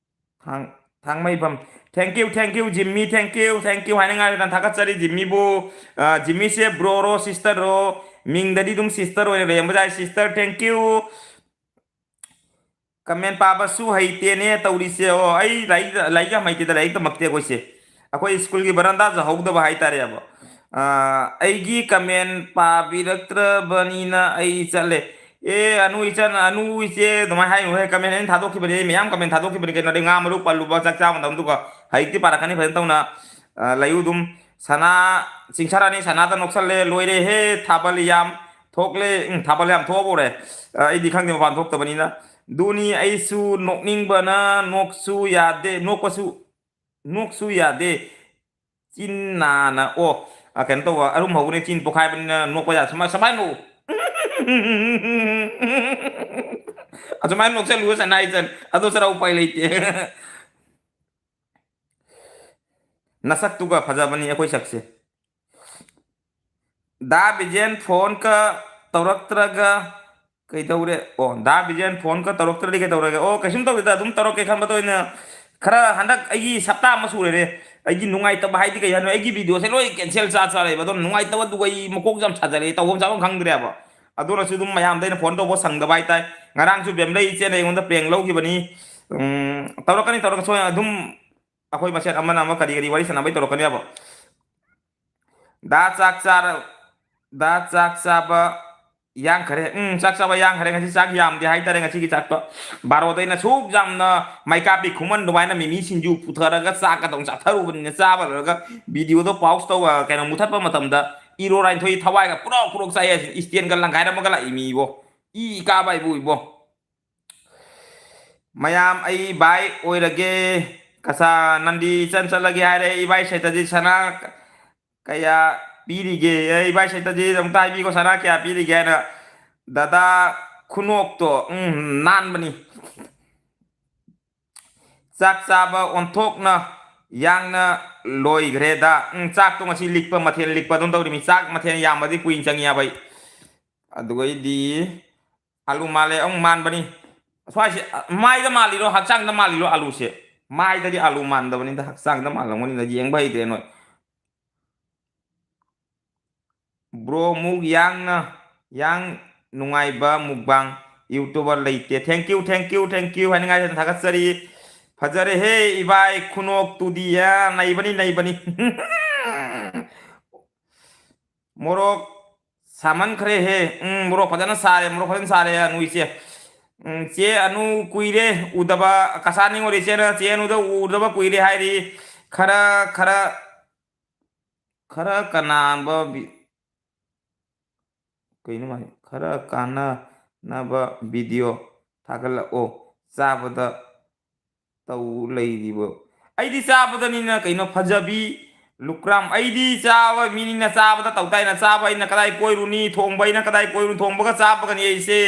ꯍꯥꯡ-, ꯊꯥꯡꯃꯩꯕꯝ꯫ Thank you, thank you, Jimmy, thank you, thank you ꯍꯥꯏꯅꯤꯡꯉꯥꯏ ꯂꯩꯇꯅ ꯊꯥꯒꯠꯆꯔꯤ ꯖꯤꯝꯃꯤꯕꯨ꯫ ꯑ, ꯖꯤꯝꯃꯤꯁꯦ ꯕ꯭ꯔꯣꯔꯣ ꯁꯤꯁꯇꯔꯔꯣ? ꯃꯤꯡꯗꯗꯤ ꯑꯗꯨꯝ ꯁꯤꯁꯇꯔ ꯑꯣꯏꯅ ꯂꯩꯔꯝꯕ ꯌꯥꯏ꯫ Sister, thank you꯫ ꯀꯃꯦꯟ ꯄꯥꯕꯁꯨ ꯍꯩꯇꯦꯅꯦ ꯇꯧꯔꯤꯁꯦ꯫ ꯑꯣ, ꯑꯩ ꯂꯥꯏꯔꯤꯛ, ꯂꯥꯏꯔꯤꯛ ꯌꯥꯝ ꯍꯩꯇꯦꯗ, ꯂꯥꯏꯔꯤꯛ ꯇꯝꯃꯛꯇꯦ ꯑꯩꯈꯣꯏꯁꯦ꯫ ꯑꯩꯈꯣꯏ ꯁ꯭ꯀꯨꯜꯒꯤ ꯕꯔꯟꯗꯥꯁꯨ ꯍꯧꯗꯕ ꯍꯥꯏꯇꯥꯔꯦꯕ꯫ ꯑ, ꯑꯩꯒꯤ ꯀꯃꯦꯟ ꯄꯥꯕꯤꯔꯛꯇ꯭ꯔꯕꯅꯤꯅ ꯑꯩ ꯆꯠꯂꯦ꯫ ꯑꯦ, ꯑꯅꯨ ꯏꯆꯟ, ꯑꯅꯨ ꯏꯆꯦ, ꯑꯗꯨꯃꯥꯏꯅ ꯍꯥꯏꯅꯨꯍꯦ꯫ ꯀꯃꯦꯟ ꯑꯩꯅ ꯊꯥꯗꯣꯛꯈꯤꯕꯅꯤ, ꯑꯩ ꯃꯌꯥꯝ ꯀꯃꯦꯟ ꯊꯥꯗꯣꯛꯈꯤꯕꯅꯤ ꯀꯩꯅꯣ꯫ ꯑꯗꯩ ꯉꯥ ꯃꯔꯨ ꯄꯜꯂꯨꯕ ꯆꯥꯛ ꯆꯥ ꯃꯇꯝꯗꯨꯒ꯫ ꯍꯧꯖꯤꯛꯇꯤ ꯄꯥꯔꯛꯀꯅꯤ ꯐꯖꯅ ꯇꯧꯅ꯫ ꯑ, ꯂꯩꯌꯨ ꯑꯗꯨꯝ꯫ ꯁꯅꯥ, ꯆꯤꯡꯁꯥꯔꯥꯅꯤ ꯁꯅꯥꯗ ꯅꯣꯛꯁꯜꯂꯦ, ꯂꯣꯏꯔꯦꯍꯦ, ꯊꯥꯕꯜ ꯌꯥꯝ ꯊꯣꯛꯂꯦ꯫ ꯎꯝ, ꯊꯥꯕꯜ ꯌꯥꯝ ꯊꯣꯛꯑꯕ ꯎꯔꯦ꯫ ꯑ, ꯑꯩꯗꯤ ꯈꯪꯗꯦ, ꯃꯄꯥꯟ ꯊꯣꯛꯇꯕꯅꯤꯅ꯫ ꯑꯗꯨꯅꯤ ꯑꯩꯁꯨ ꯅꯣꯛꯅꯤꯡꯕꯅ ꯅꯣꯛꯁꯨ ꯌꯥꯗꯦ, ꯅꯣꯛꯄꯁꯨ, ꯅꯣꯛꯁꯨ ꯌꯥꯗꯦ꯫ ꯆꯤꯟ ꯅꯥꯅ, ꯑꯣ, ꯑ, ꯀꯩꯅꯣ ꯇꯧꯕ, ꯑꯔꯨꯝ ꯍꯧꯕꯅꯤ, ꯆꯤꯟ ꯄꯣꯛꯈꯥꯏꯕꯅꯤꯅ ꯅꯣꯛꯄ ꯌꯥꯗꯦ꯫ ꯁꯨꯃꯥꯏ-, ꯁꯨꯃꯥꯏꯅ ꯅꯣꯛꯎ꯫ ꯑꯁꯨꯃꯥꯏꯅ ꯅꯣꯛꯁꯜꯂꯨ, ꯁꯅꯥ ꯏꯆꯟ꯫ ꯑꯗꯨ ꯁꯔꯨꯛ ꯎꯄꯥꯏ ꯂꯩꯇꯦ꯫ ꯅꯁꯛꯇꯨꯒ ꯐꯖꯕꯅꯤ ꯑꯩꯈꯣꯏ ꯁꯛꯁꯦ꯫ ꯗꯥ ꯕꯤꯖꯦꯟ ꯐꯣꯟꯒ ꯇꯧꯔꯛꯇ꯭ꯔꯒ ꯀꯩꯗꯧꯔꯦ? ꯑꯣ, ꯗꯥ ꯕꯤꯖꯦꯟ ꯐꯣꯟꯒ ꯇꯧꯔꯛꯇ꯭ꯔꯗꯤ ꯀꯩꯗꯧꯔꯒꯦ? ꯑꯣ, ꯀꯩꯁꯨꯝ ꯇꯧꯗꯦꯗ, ꯑꯗꯨꯝ ꯇꯧꯔꯛꯀꯦ ꯈꯟꯕꯗ ꯑꯣꯏꯅ ꯈꯔ ꯍꯟꯗꯛ ꯑꯩꯒꯤ ꯁꯞꯇꯥ ꯑꯃ ꯁꯨꯔꯦꯅꯦ꯫ ꯑꯩꯒꯤ ꯅꯨꯡꯉꯥꯏꯇꯕ ꯍꯥꯏꯗꯤ ꯀꯩ ꯍꯥꯏꯅꯣ? ꯑꯩꯒꯤ ꯚꯤꯗꯤꯑꯣꯁꯦ ꯂꯣꯏ ꯀꯦꯟꯁꯦꯜ ꯆꯥ ꯆꯥ ꯂꯩꯕ꯫ ꯑꯗꯨꯅ ꯅꯨꯡꯉꯥꯏꯇꯕꯗꯨꯒ ꯑꯩ ꯃꯀꯣꯛ ꯌꯥꯝ ꯁꯥꯖꯜꯂꯛꯑꯦ, ꯇꯧꯐꯝ ꯆꯥꯐꯝ ꯈꯪꯗ꯭ꯔꯦꯕ꯫ ꯑꯗꯨꯅꯁꯨ ꯑꯗꯨꯝ ꯃꯌꯥꯝꯗ ꯑꯩꯅ ꯐꯣꯟ ꯇꯧꯕ ꯁꯪꯗꯕ ꯍꯥꯏꯇꯥꯔꯦ꯫ ꯉꯔꯥꯡꯁꯨ ꯕꯦꯝꯂꯩ ꯏꯆꯦꯅ ꯑꯩꯉꯣꯟꯗ ꯄ꯭ꯔꯦꯡ ꯂꯧꯈꯤꯕꯅꯤ꯫ ꯎꯝ, ꯇꯧꯔꯛꯀꯅꯤ, ꯇꯧꯔꯛꯀꯅꯤ, ꯁꯣꯏ ꯑꯗꯨꯝ ꯑꯩꯈꯣꯏ ꯃꯁꯦꯟ ꯑꯃꯅ ꯑꯃ ꯀꯔꯤ ꯀꯔꯤ ꯋꯥꯔꯤ ꯁꯥꯟꯅꯕꯩ ꯇꯧꯔꯛꯀꯅꯦꯕ꯫ ꯗꯥ ꯆꯥꯛ ꯆꯥꯔ-, ꯗꯥ ꯆꯥꯛ ꯆꯥꯕ ꯌꯥꯡꯈꯔꯦ꯫ ꯎꯝ, ꯆꯥꯛ ꯆꯥꯕ ꯌꯥꯡꯈꯔꯦ꯫ ꯉꯁꯤ ꯆꯥꯛ ꯌꯥꯝꯗꯦ ꯍꯥꯏꯇꯥꯔꯦ꯫ ꯉꯁꯤꯒꯤ ꯆꯥꯛꯇꯣ ꯕꯥꯔꯣꯗ ꯑꯩꯅ ꯁꯨꯛ ꯌꯥꯝꯅ ꯃꯩꯀꯥꯞꯄꯤ ꯈꯨꯃꯟ ꯑꯗꯨꯃꯥꯏꯅ ꯃꯤꯃꯤ ꯁꯤꯡꯖꯨ ꯄꯨꯊꯔꯒ ꯆꯥꯛꯀ ꯇꯧꯅ ꯆꯥꯊꯔꯨꯕꯅꯤꯅ, ꯆꯥꯕ ꯂꯣꯏꯔꯒ ꯚꯤꯗꯤꯑꯣꯗꯣ ꯄꯥꯎꯁ ꯇꯧꯕ, ꯀꯩꯅꯣ, ꯃꯨꯊꯠꯄ ꯃꯇꯝꯗ ꯏꯔꯣ ꯔꯥꯏꯟꯊꯣꯏ ꯊꯋꯥꯏꯒ ꯄꯨꯔꯣꯛ ꯄꯨꯔꯣꯛ ꯆꯥꯏ ꯍꯥꯏꯁꯤꯅꯤ꯫ ꯏꯁꯇꯦꯟꯒ ꯂꯪꯈꯥꯏꯔꯝꯃꯒ ꯂꯥꯛꯏ ꯃꯤ ꯏꯕꯣ꯫ ꯏ ꯀꯥꯕ ꯍꯥꯏꯕꯨ ꯏꯕꯣ꯫ ꯃꯌꯥꯝ ꯑꯩ ꯚꯥꯏ ꯑꯣꯏꯔꯒꯦ꯫ ꯀꯁꯥ ꯅꯟꯗꯤ ꯏꯆꯟ ꯆꯠꯂꯒꯦ ꯍꯥꯏꯔꯦ꯫ ꯏꯕꯥꯏ ꯁꯦꯇꯗꯤ ꯁꯅꯥ ꯀꯌꯥ ꯄꯤꯔꯤꯒꯦ? ꯑꯦ, ꯏꯕꯥꯏ ꯁꯦꯇꯗꯤ ꯑꯝꯇ ꯍꯥꯏꯕꯤꯈꯣ, ꯁꯅꯥ ꯀꯌꯥ ꯄꯤꯔꯤꯒꯦ ꯍꯥꯏꯅ꯫ ꯗꯗꯥ ꯈꯨꯅꯣꯛꯇꯣ, ꯎꯝ, ꯅꯥꯟꯕꯅꯤ꯫ ꯆꯥꯛ ꯆꯥꯕ ꯑꯣꯟꯊꯣꯛꯅ ꯌꯥꯡꯅ ꯂꯣꯏꯈ꯭ꯔꯦꯗ꯫ ꯎꯝ, ꯆꯥꯛꯇꯣ ꯉꯁꯤ ꯂꯤꯛꯄ, ꯃꯊꯦꯜ ꯂꯤꯛꯄ ꯑꯗꯨꯝ ꯇꯧꯔꯤꯃꯤ꯫ ꯆꯥꯛ ꯃꯊꯦꯜ ꯌꯥꯝꯕꯗꯤ ꯀꯨꯏꯅ ꯆꯪꯉꯤ ꯍꯥꯏꯕ ꯑꯩ꯫ ꯑꯗꯨꯒꯩꯗꯤ ꯑꯂꯨ ꯃꯥꯜꯂꯦ ꯑꯃꯨꯛ ꯃꯥꯟꯕꯅꯤ꯫ ꯁ꯭ꯋꯥꯏꯁꯦ, ꯑ, ꯃꯥꯏꯗ ꯃꯥꯜꯂꯤꯔꯣ, ꯍꯛꯆꯥꯡꯗ ꯃꯥꯜꯂꯤꯔꯣ ꯑꯂꯨꯁꯦ? ꯃꯥꯏꯗꯗꯤ ꯑꯥꯂꯨ ꯃꯥꯟꯗꯕꯅꯤꯗ, ꯍꯛꯆꯥꯡꯗ ꯃꯥꯜꯂꯝꯒꯅꯤꯗ, ꯌꯦꯡꯕ ꯍꯩꯇ꯭ꯔꯦ ꯅꯣꯏ꯫ Bro, ꯃꯨꯛ ꯌꯥꯡꯅ, ꯌꯥꯡ ꯅꯨꯡꯉꯥꯏꯕ mukbang YouTuber ꯂꯩꯇꯦ꯫ Thank you, thank you, thank you ꯍꯥꯏꯅꯤꯡꯉꯥꯏ ꯊꯥꯒꯠꯆꯔꯤ꯫ ꯐꯖꯔꯦꯍꯦ ꯏꯕꯥꯏ, ꯈꯨꯅꯣꯛꯇꯨꯗꯤ, ꯑ, ꯅꯩꯕꯅꯤ, ꯅꯩꯕꯅꯤ꯫ ꯃꯣꯔꯣꯛ ꯁꯥꯃꯟꯈ꯭ꯔꯦꯍꯦ꯫ ꯎꯝ, ꯃꯣꯔꯣꯛ ꯐꯖꯅ ꯁꯥꯔꯦ, ꯃꯣꯔꯣꯛ ꯐꯖꯅ ꯁꯥꯔꯦ, ꯑꯅꯨ ꯏꯆꯦ꯫ ꯎꯝ, ꯆꯦ ꯑꯅꯨ ꯀꯨꯏꯔꯦ ꯎꯗꯕ, ꯀꯁꯥ ꯅꯤꯡꯉꯨꯔꯦ ꯏꯆꯦꯅ, ꯆꯦ ꯑꯅꯨꯗ ꯎꯗꯕ ꯀꯨꯏꯔꯦ ꯍꯥꯏꯔꯤ꯫ ꯈꯔ, ꯈꯔ, ꯈꯔ ꯀꯅꯥꯕ ꯕꯤ-, ꯀꯩꯅꯣ ꯃꯥꯏ? ꯈꯔ ꯀꯥꯟꯅꯅꯕ video ꯊꯥꯒꯠꯂꯛꯑꯣ꯫ ꯆꯥꯕꯗ ꯇꯧ ꯂꯩꯔꯤꯕ꯫ ꯑꯩꯗꯤ ꯆꯥꯕꯗꯅꯤꯅ ꯀꯩꯅꯣ ꯐꯖꯕꯤ ꯂꯨꯀ꯭ꯔꯥꯝ꯫ ꯑꯩꯗꯤ ꯆꯥꯕ ꯃꯤꯅꯤꯅ ꯆꯥꯕꯗ ꯇꯧ ꯇꯥꯏꯅ꯫ ꯆꯥꯕ ꯑꯩꯅ ꯀꯗꯥꯏ ꯀꯣꯏꯔꯨꯅꯤ? ꯊꯣꯡꯕ ꯑꯩꯅ ꯀꯗꯥꯏ ꯀꯣꯏꯔꯨꯅꯤ? ꯊꯣꯡꯕꯒ ꯆꯥꯕꯒꯅꯤ ꯑꯩꯁꯦ꯫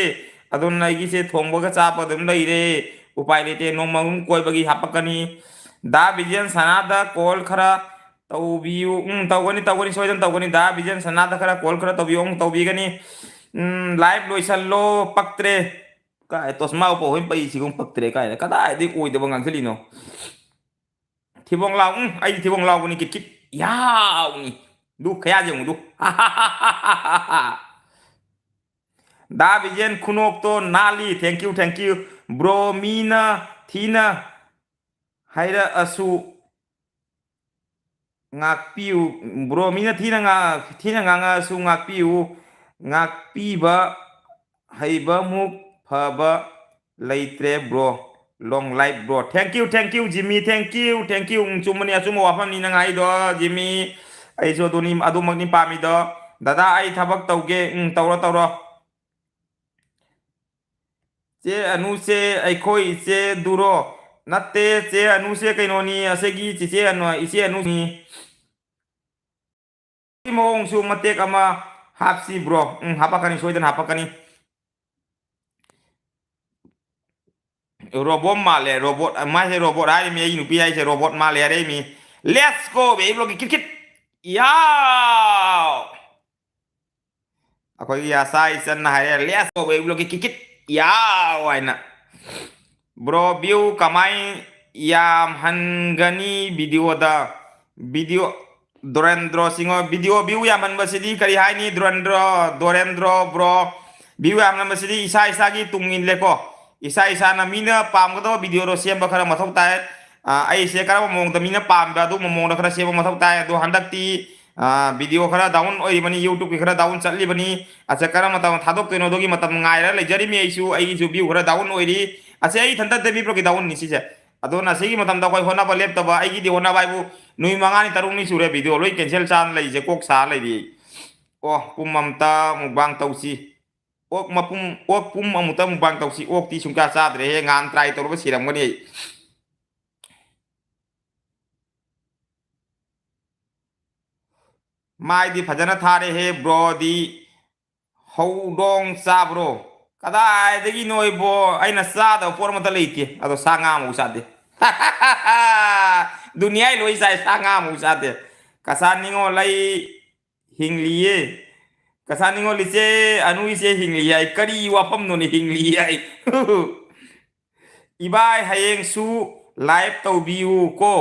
ꯑꯗꯨꯅ ꯑꯩꯒꯤꯁꯦ ꯊꯣꯡꯕꯒ ꯆꯥꯕ ꯑꯗꯨꯝ ꯂꯩꯔꯦ꯫ ꯎꯄꯥꯏ ꯂꯩꯇꯦ꯫ ꯅꯣꯡꯃ ꯑꯗꯨꯝ ꯀꯣꯏꯕꯒꯤ ꯍꯥꯄꯛꯀꯅꯤ꯫ ꯗꯥ ꯕꯤꯖꯦꯟ ꯁꯅꯥꯗ call ꯈꯔ ꯇꯧꯕꯤꯌꯨ꯫ ꯎꯝ, ꯇꯧꯒꯅꯤ, ꯇꯧꯒꯅꯤ, ꯁꯣꯏꯗꯅ ꯇꯧꯒꯅꯤ꯫ ꯗꯥ ꯕꯤꯖꯦꯟ ꯁꯅꯥꯗ ꯈꯔ call ꯈꯔ ꯇꯧꯕꯤꯌꯨ꯫ ꯎꯝ, ꯇꯧꯕꯤꯒꯅꯤ꯫ ꯎꯝ, live ꯂꯣꯏꯁꯜꯂꯣ, ꯄꯛꯇ꯭ꯔꯦ꯫ ꯀꯥꯏ ꯇꯣꯁꯃꯥ ꯎꯄ ꯍꯣꯏ ꯄꯩꯁꯤꯒꯨꯝ ꯄꯛꯇ꯭ꯔꯦ ꯀꯥꯏꯅ꯫ ꯀꯗꯥꯏꯗꯒꯤ ꯑꯣꯏꯗꯕ ꯉꯥꯡꯁꯤꯜꯂꯤꯅꯣ? ꯊꯤꯕꯣꯡ ꯂꯥꯎ꯫ ꯎꯝ, ꯑꯩꯗꯤ ꯊꯤꯕꯣꯡ ꯂꯥꯎꯕꯅꯤ, ꯀꯤꯠ ꯀꯤꯠ ꯌꯥꯎꯅꯤ꯫ ꯗꯨ ꯈꯌꯥ ꯌꯦꯡꯉꯨ ꯗꯨ꯫ ꯗꯥ ꯕꯤꯖꯦꯟ ꯈꯨꯅꯣꯛꯇꯣ ꯅꯥꯜꯂꯤ꯫ Thank you, thank you꯫ Bro, ꯃꯤꯅ ꯊꯤꯅ ꯍꯥꯏꯔꯛꯑꯁꯨ ꯉꯥꯛꯄꯤꯌꯨ꯫ Bro, ꯃꯤꯅ ꯊꯤꯅ ꯉꯥ-, ꯊꯤꯅ ꯉꯥꯡꯉꯛꯑꯁꯨ ꯉꯥꯛꯄꯤꯌꯨ꯫ ꯉꯥꯛꯄꯤꯕ ꯍꯩꯕ ꯃꯨꯛ ꯐꯕ ꯂꯩꯇ꯭ꯔꯦ bro꯫ Long life bro꯫ Thank you, thank you, ꯖꯤꯃꯤ, thank you, thank you꯫ ꯎꯝ, ꯆꯨꯝꯕꯅꯤ, ꯑꯆꯨꯝꯕ ꯋꯥꯐꯝꯅꯤ ꯅꯪ ꯍꯥꯏꯗꯣ, ꯖꯤꯃꯤ꯫ ꯑꯩꯁꯨ ꯑꯗꯨꯅꯤ, ꯑꯗꯨꯃꯛꯅꯤ ꯄꯥꯝꯃꯤꯗꯣ꯫ ꯗꯗꯥ, ꯑꯩ ꯊꯕꯛ ꯇꯧꯒꯦ꯫ ꯎꯝ, ꯇꯧꯔꯣ, ꯇꯧꯔꯣ꯫ ꯆꯦ ꯑꯅꯨꯁꯦ ꯑꯩꯈꯣꯏ ꯏꯆꯦ ꯗꯨꯔꯣ? ꯅꯠꯇꯦ, ꯆꯦ ꯑꯅꯨꯁꯦ ꯀꯩꯅꯣꯅꯤ, ꯑꯁꯤꯒꯤ ꯆꯤꯆꯦ ꯑꯅꯨ, ꯏꯆꯦ ꯑꯅꯨꯅꯤ꯫ ꯃꯑꯣꯡꯁꯨ ꯃꯇꯦꯛ ꯑꯃ ꯍꯥꯞꯁꯤ bro꯫ ꯎꯝ, ꯍꯥꯄꯛꯀꯅꯤ, ꯁꯣꯏꯗꯅ ꯍꯥꯄꯛꯀꯅꯤ꯫ Robot ꯃꯥꯜꯂꯦ, robot꯫ ꯃꯥꯁꯦ robot ꯍꯥꯏꯔꯤꯃꯤ, ꯑꯩ ꯅꯨꯄꯤ ꯍꯥꯏꯁꯦ robot ꯃꯥꯜꯂꯦ ꯍꯥꯏꯔꯛꯏꯃꯤ꯫ Let's go baby ꯕ꯭ꯂꯣꯛꯀꯤ ꯀꯤꯠ ꯀꯤꯠ꯫ ꯌꯥꯎ! ꯑꯩꯈꯣꯏꯒꯤ ꯑꯁꯥ ꯏꯆꯟꯅ ꯍꯥꯏꯔꯦ, "Let's go baby ꯕ꯭ꯂꯣꯛꯀꯤ ꯀꯤꯠ ꯀꯤꯠ꯫ ꯌꯥꯎ!" ꯍꯥꯏꯅ꯫ Bro, view ꯀꯃꯥꯏ ꯌꯥꯝꯍꯟꯒꯅꯤ ꯚꯤꯗꯤꯑꯣꯗ꯫ Video, Dorendro Singh, video view ꯌꯥꯝꯍꯟꯕꯁꯤꯗꯤ ꯀꯔꯤ ꯍꯥꯏꯅꯤ? ꯗꯣꯔꯦꯟꯗ꯭ꯔꯣ, ꯗꯣꯔꯦꯟꯗ꯭ꯔꯣ ꯕ꯭ꯔꯣ, ꯚ꯭ꯌꯨ ꯌꯥꯝꯍꯟꯕꯁꯤꯗꯤ ꯏꯁꯥ ꯏꯁꯥꯒꯤ ꯇꯨꯡ ꯏꯜꯂꯦꯀꯣ꯫ ꯏꯁꯥ ꯏꯁꯥꯅ ꯃꯤꯅ ꯄꯥꯝꯒꯗꯕ ꯚꯤꯗꯤꯑꯣꯗꯣ ꯁꯦꯝꯕ ꯈꯔ ꯃꯊꯧ ꯇꯥꯏ꯫ ꯑ, ꯑꯩꯁꯦ ꯀꯔꯝꯕ ꯃꯑꯣꯡꯗ ꯃꯤꯅ ꯄꯥꯝꯕ ꯑꯗꯨꯒꯨꯝꯕ ꯃꯑꯣꯡꯗ ꯈꯔ ꯁꯦꯝꯕ ꯃꯊꯧ ꯇꯥꯏ꯫ ꯑꯗꯣ ꯍꯟꯗꯛꯇꯤ, ꯑ, ꯚꯤꯗꯤꯑꯣ ꯈꯔ ꯗꯥꯎꯟ ꯑꯣꯏꯔꯤꯕꯅꯤ, YouTubeꯀꯤ ꯈꯔ ꯗꯥꯎꯟ ꯆꯠꯂꯤꯕꯅꯤ꯫ ꯑꯁꯦ ꯀꯔꯝꯕ ꯃꯇꯝꯗ ꯊꯥꯗꯣꯛꯇꯣꯏꯅꯣ ꯑꯗꯨꯒꯤ ꯃꯇꯝ ꯉꯥꯏꯔ ꯂꯩꯖꯔꯤꯃꯤ ꯑꯩꯁꯨ꯫ ꯑꯩꯒꯤꯁꯨ ꯚ꯭ꯌꯨ ꯈꯔ ꯗꯥꯎꯟ ꯑꯣꯏꯔꯤ꯫ ꯑꯁꯦ ꯑꯩ ꯏꯊꯟꯇ ꯗꯦꯕꯤ ꯕ꯭ꯔꯣꯒꯤ ꯗꯥꯎꯟꯅꯤ ꯁꯤꯁꯦ꯫ ꯑꯗꯨꯅ ꯁꯤꯒꯤ ꯃꯇꯝꯗ ꯑꯩꯈꯣꯏ ꯍꯣꯠꯅꯕ ꯂꯦꯞꯇꯕ, ꯑꯩꯒꯤꯗꯤ ꯍꯣꯠꯅꯕ ꯍꯥꯏꯕꯨ ꯅꯨꯃꯤꯠ ꯃꯉꯥꯅꯤ ꯇꯔꯨꯛꯅꯤ ꯁꯨꯔꯦ ꯚꯤꯗꯤꯑꯣ ꯂꯣꯏ ꯀꯦꯟꯁꯦꯜ ꯆꯥꯅ ꯂꯩꯔꯤꯁꯦ, ꯀꯣꯛ ꯁꯥ ꯂꯩꯔꯤ꯫ ꯑꯣ, ꯄꯨꯝ ꯑꯝꯇ ꯃꯨꯛꯕꯥꯡ ꯇꯧꯁꯤ꯫ ꯑꯣꯛ ꯃꯄꯨꯝ, ꯑꯣꯛ ꯄꯨꯝ ꯑꯃꯨꯛꯇ ꯃꯨꯛꯕꯥꯡ ꯇꯧꯁꯤ꯫ ꯑꯣꯛꯇꯤ ꯁꯨꯡꯆꯥ ꯆꯥꯗ꯭ꯔꯦꯍꯦ, ꯉꯍꯥꯟ ꯇ꯭ꯔꯥꯏ ꯇꯧꯔꯒ ꯁꯤꯔꯝꯒꯅꯤ ꯑꯩ꯫ ꯃꯥꯏꯗꯤ ꯐꯖꯅ ꯊꯥꯔꯦꯍꯦ ꯕ꯭ꯔꯣꯗꯤ꯫ ꯍꯧꯗꯣꯡ ꯆꯥꯕ꯭ꯔꯣ? ꯀꯗꯥꯏꯗꯒꯤꯅꯣ ꯏꯕꯣ, ꯑꯩꯅ ꯆꯥꯗꯕ ꯄꯣꯠ ꯑꯃꯠꯇ ꯂꯩꯇꯦ꯫ ꯑꯗꯣ ꯁꯥ ꯉꯥ ꯑꯃꯐꯥꯎ ꯆꯥꯗꯦ꯫ ꯗꯨꯅꯤꯌꯥꯏ ꯂꯣꯏ ꯆꯥꯏ, ꯁꯥ ꯉꯥ ꯑꯃꯐꯥꯎ ꯆꯥꯗꯦ꯫ ꯀꯁꯥ ꯅꯤꯉꯣꯜ ꯑꯩ ꯍꯤꯡꯂꯤꯌꯦ꯫ ꯀꯁꯥ ꯅꯤꯉꯣꯜ ꯏꯆꯦ, ꯑꯅꯨ ꯏꯆꯦ ꯍꯤꯡꯂꯤ ꯍꯥꯏ꯫ ꯀꯔꯤ ꯋꯥꯐꯝꯅꯣꯅꯦ ꯍꯤꯡꯂꯤ ꯍꯥꯏ? ꯏꯕꯥꯏ ꯍꯌꯦꯡꯁꯨ ꯂꯥꯏꯚ ꯇꯧꯕꯤꯌꯨ ꯀꯣ꯫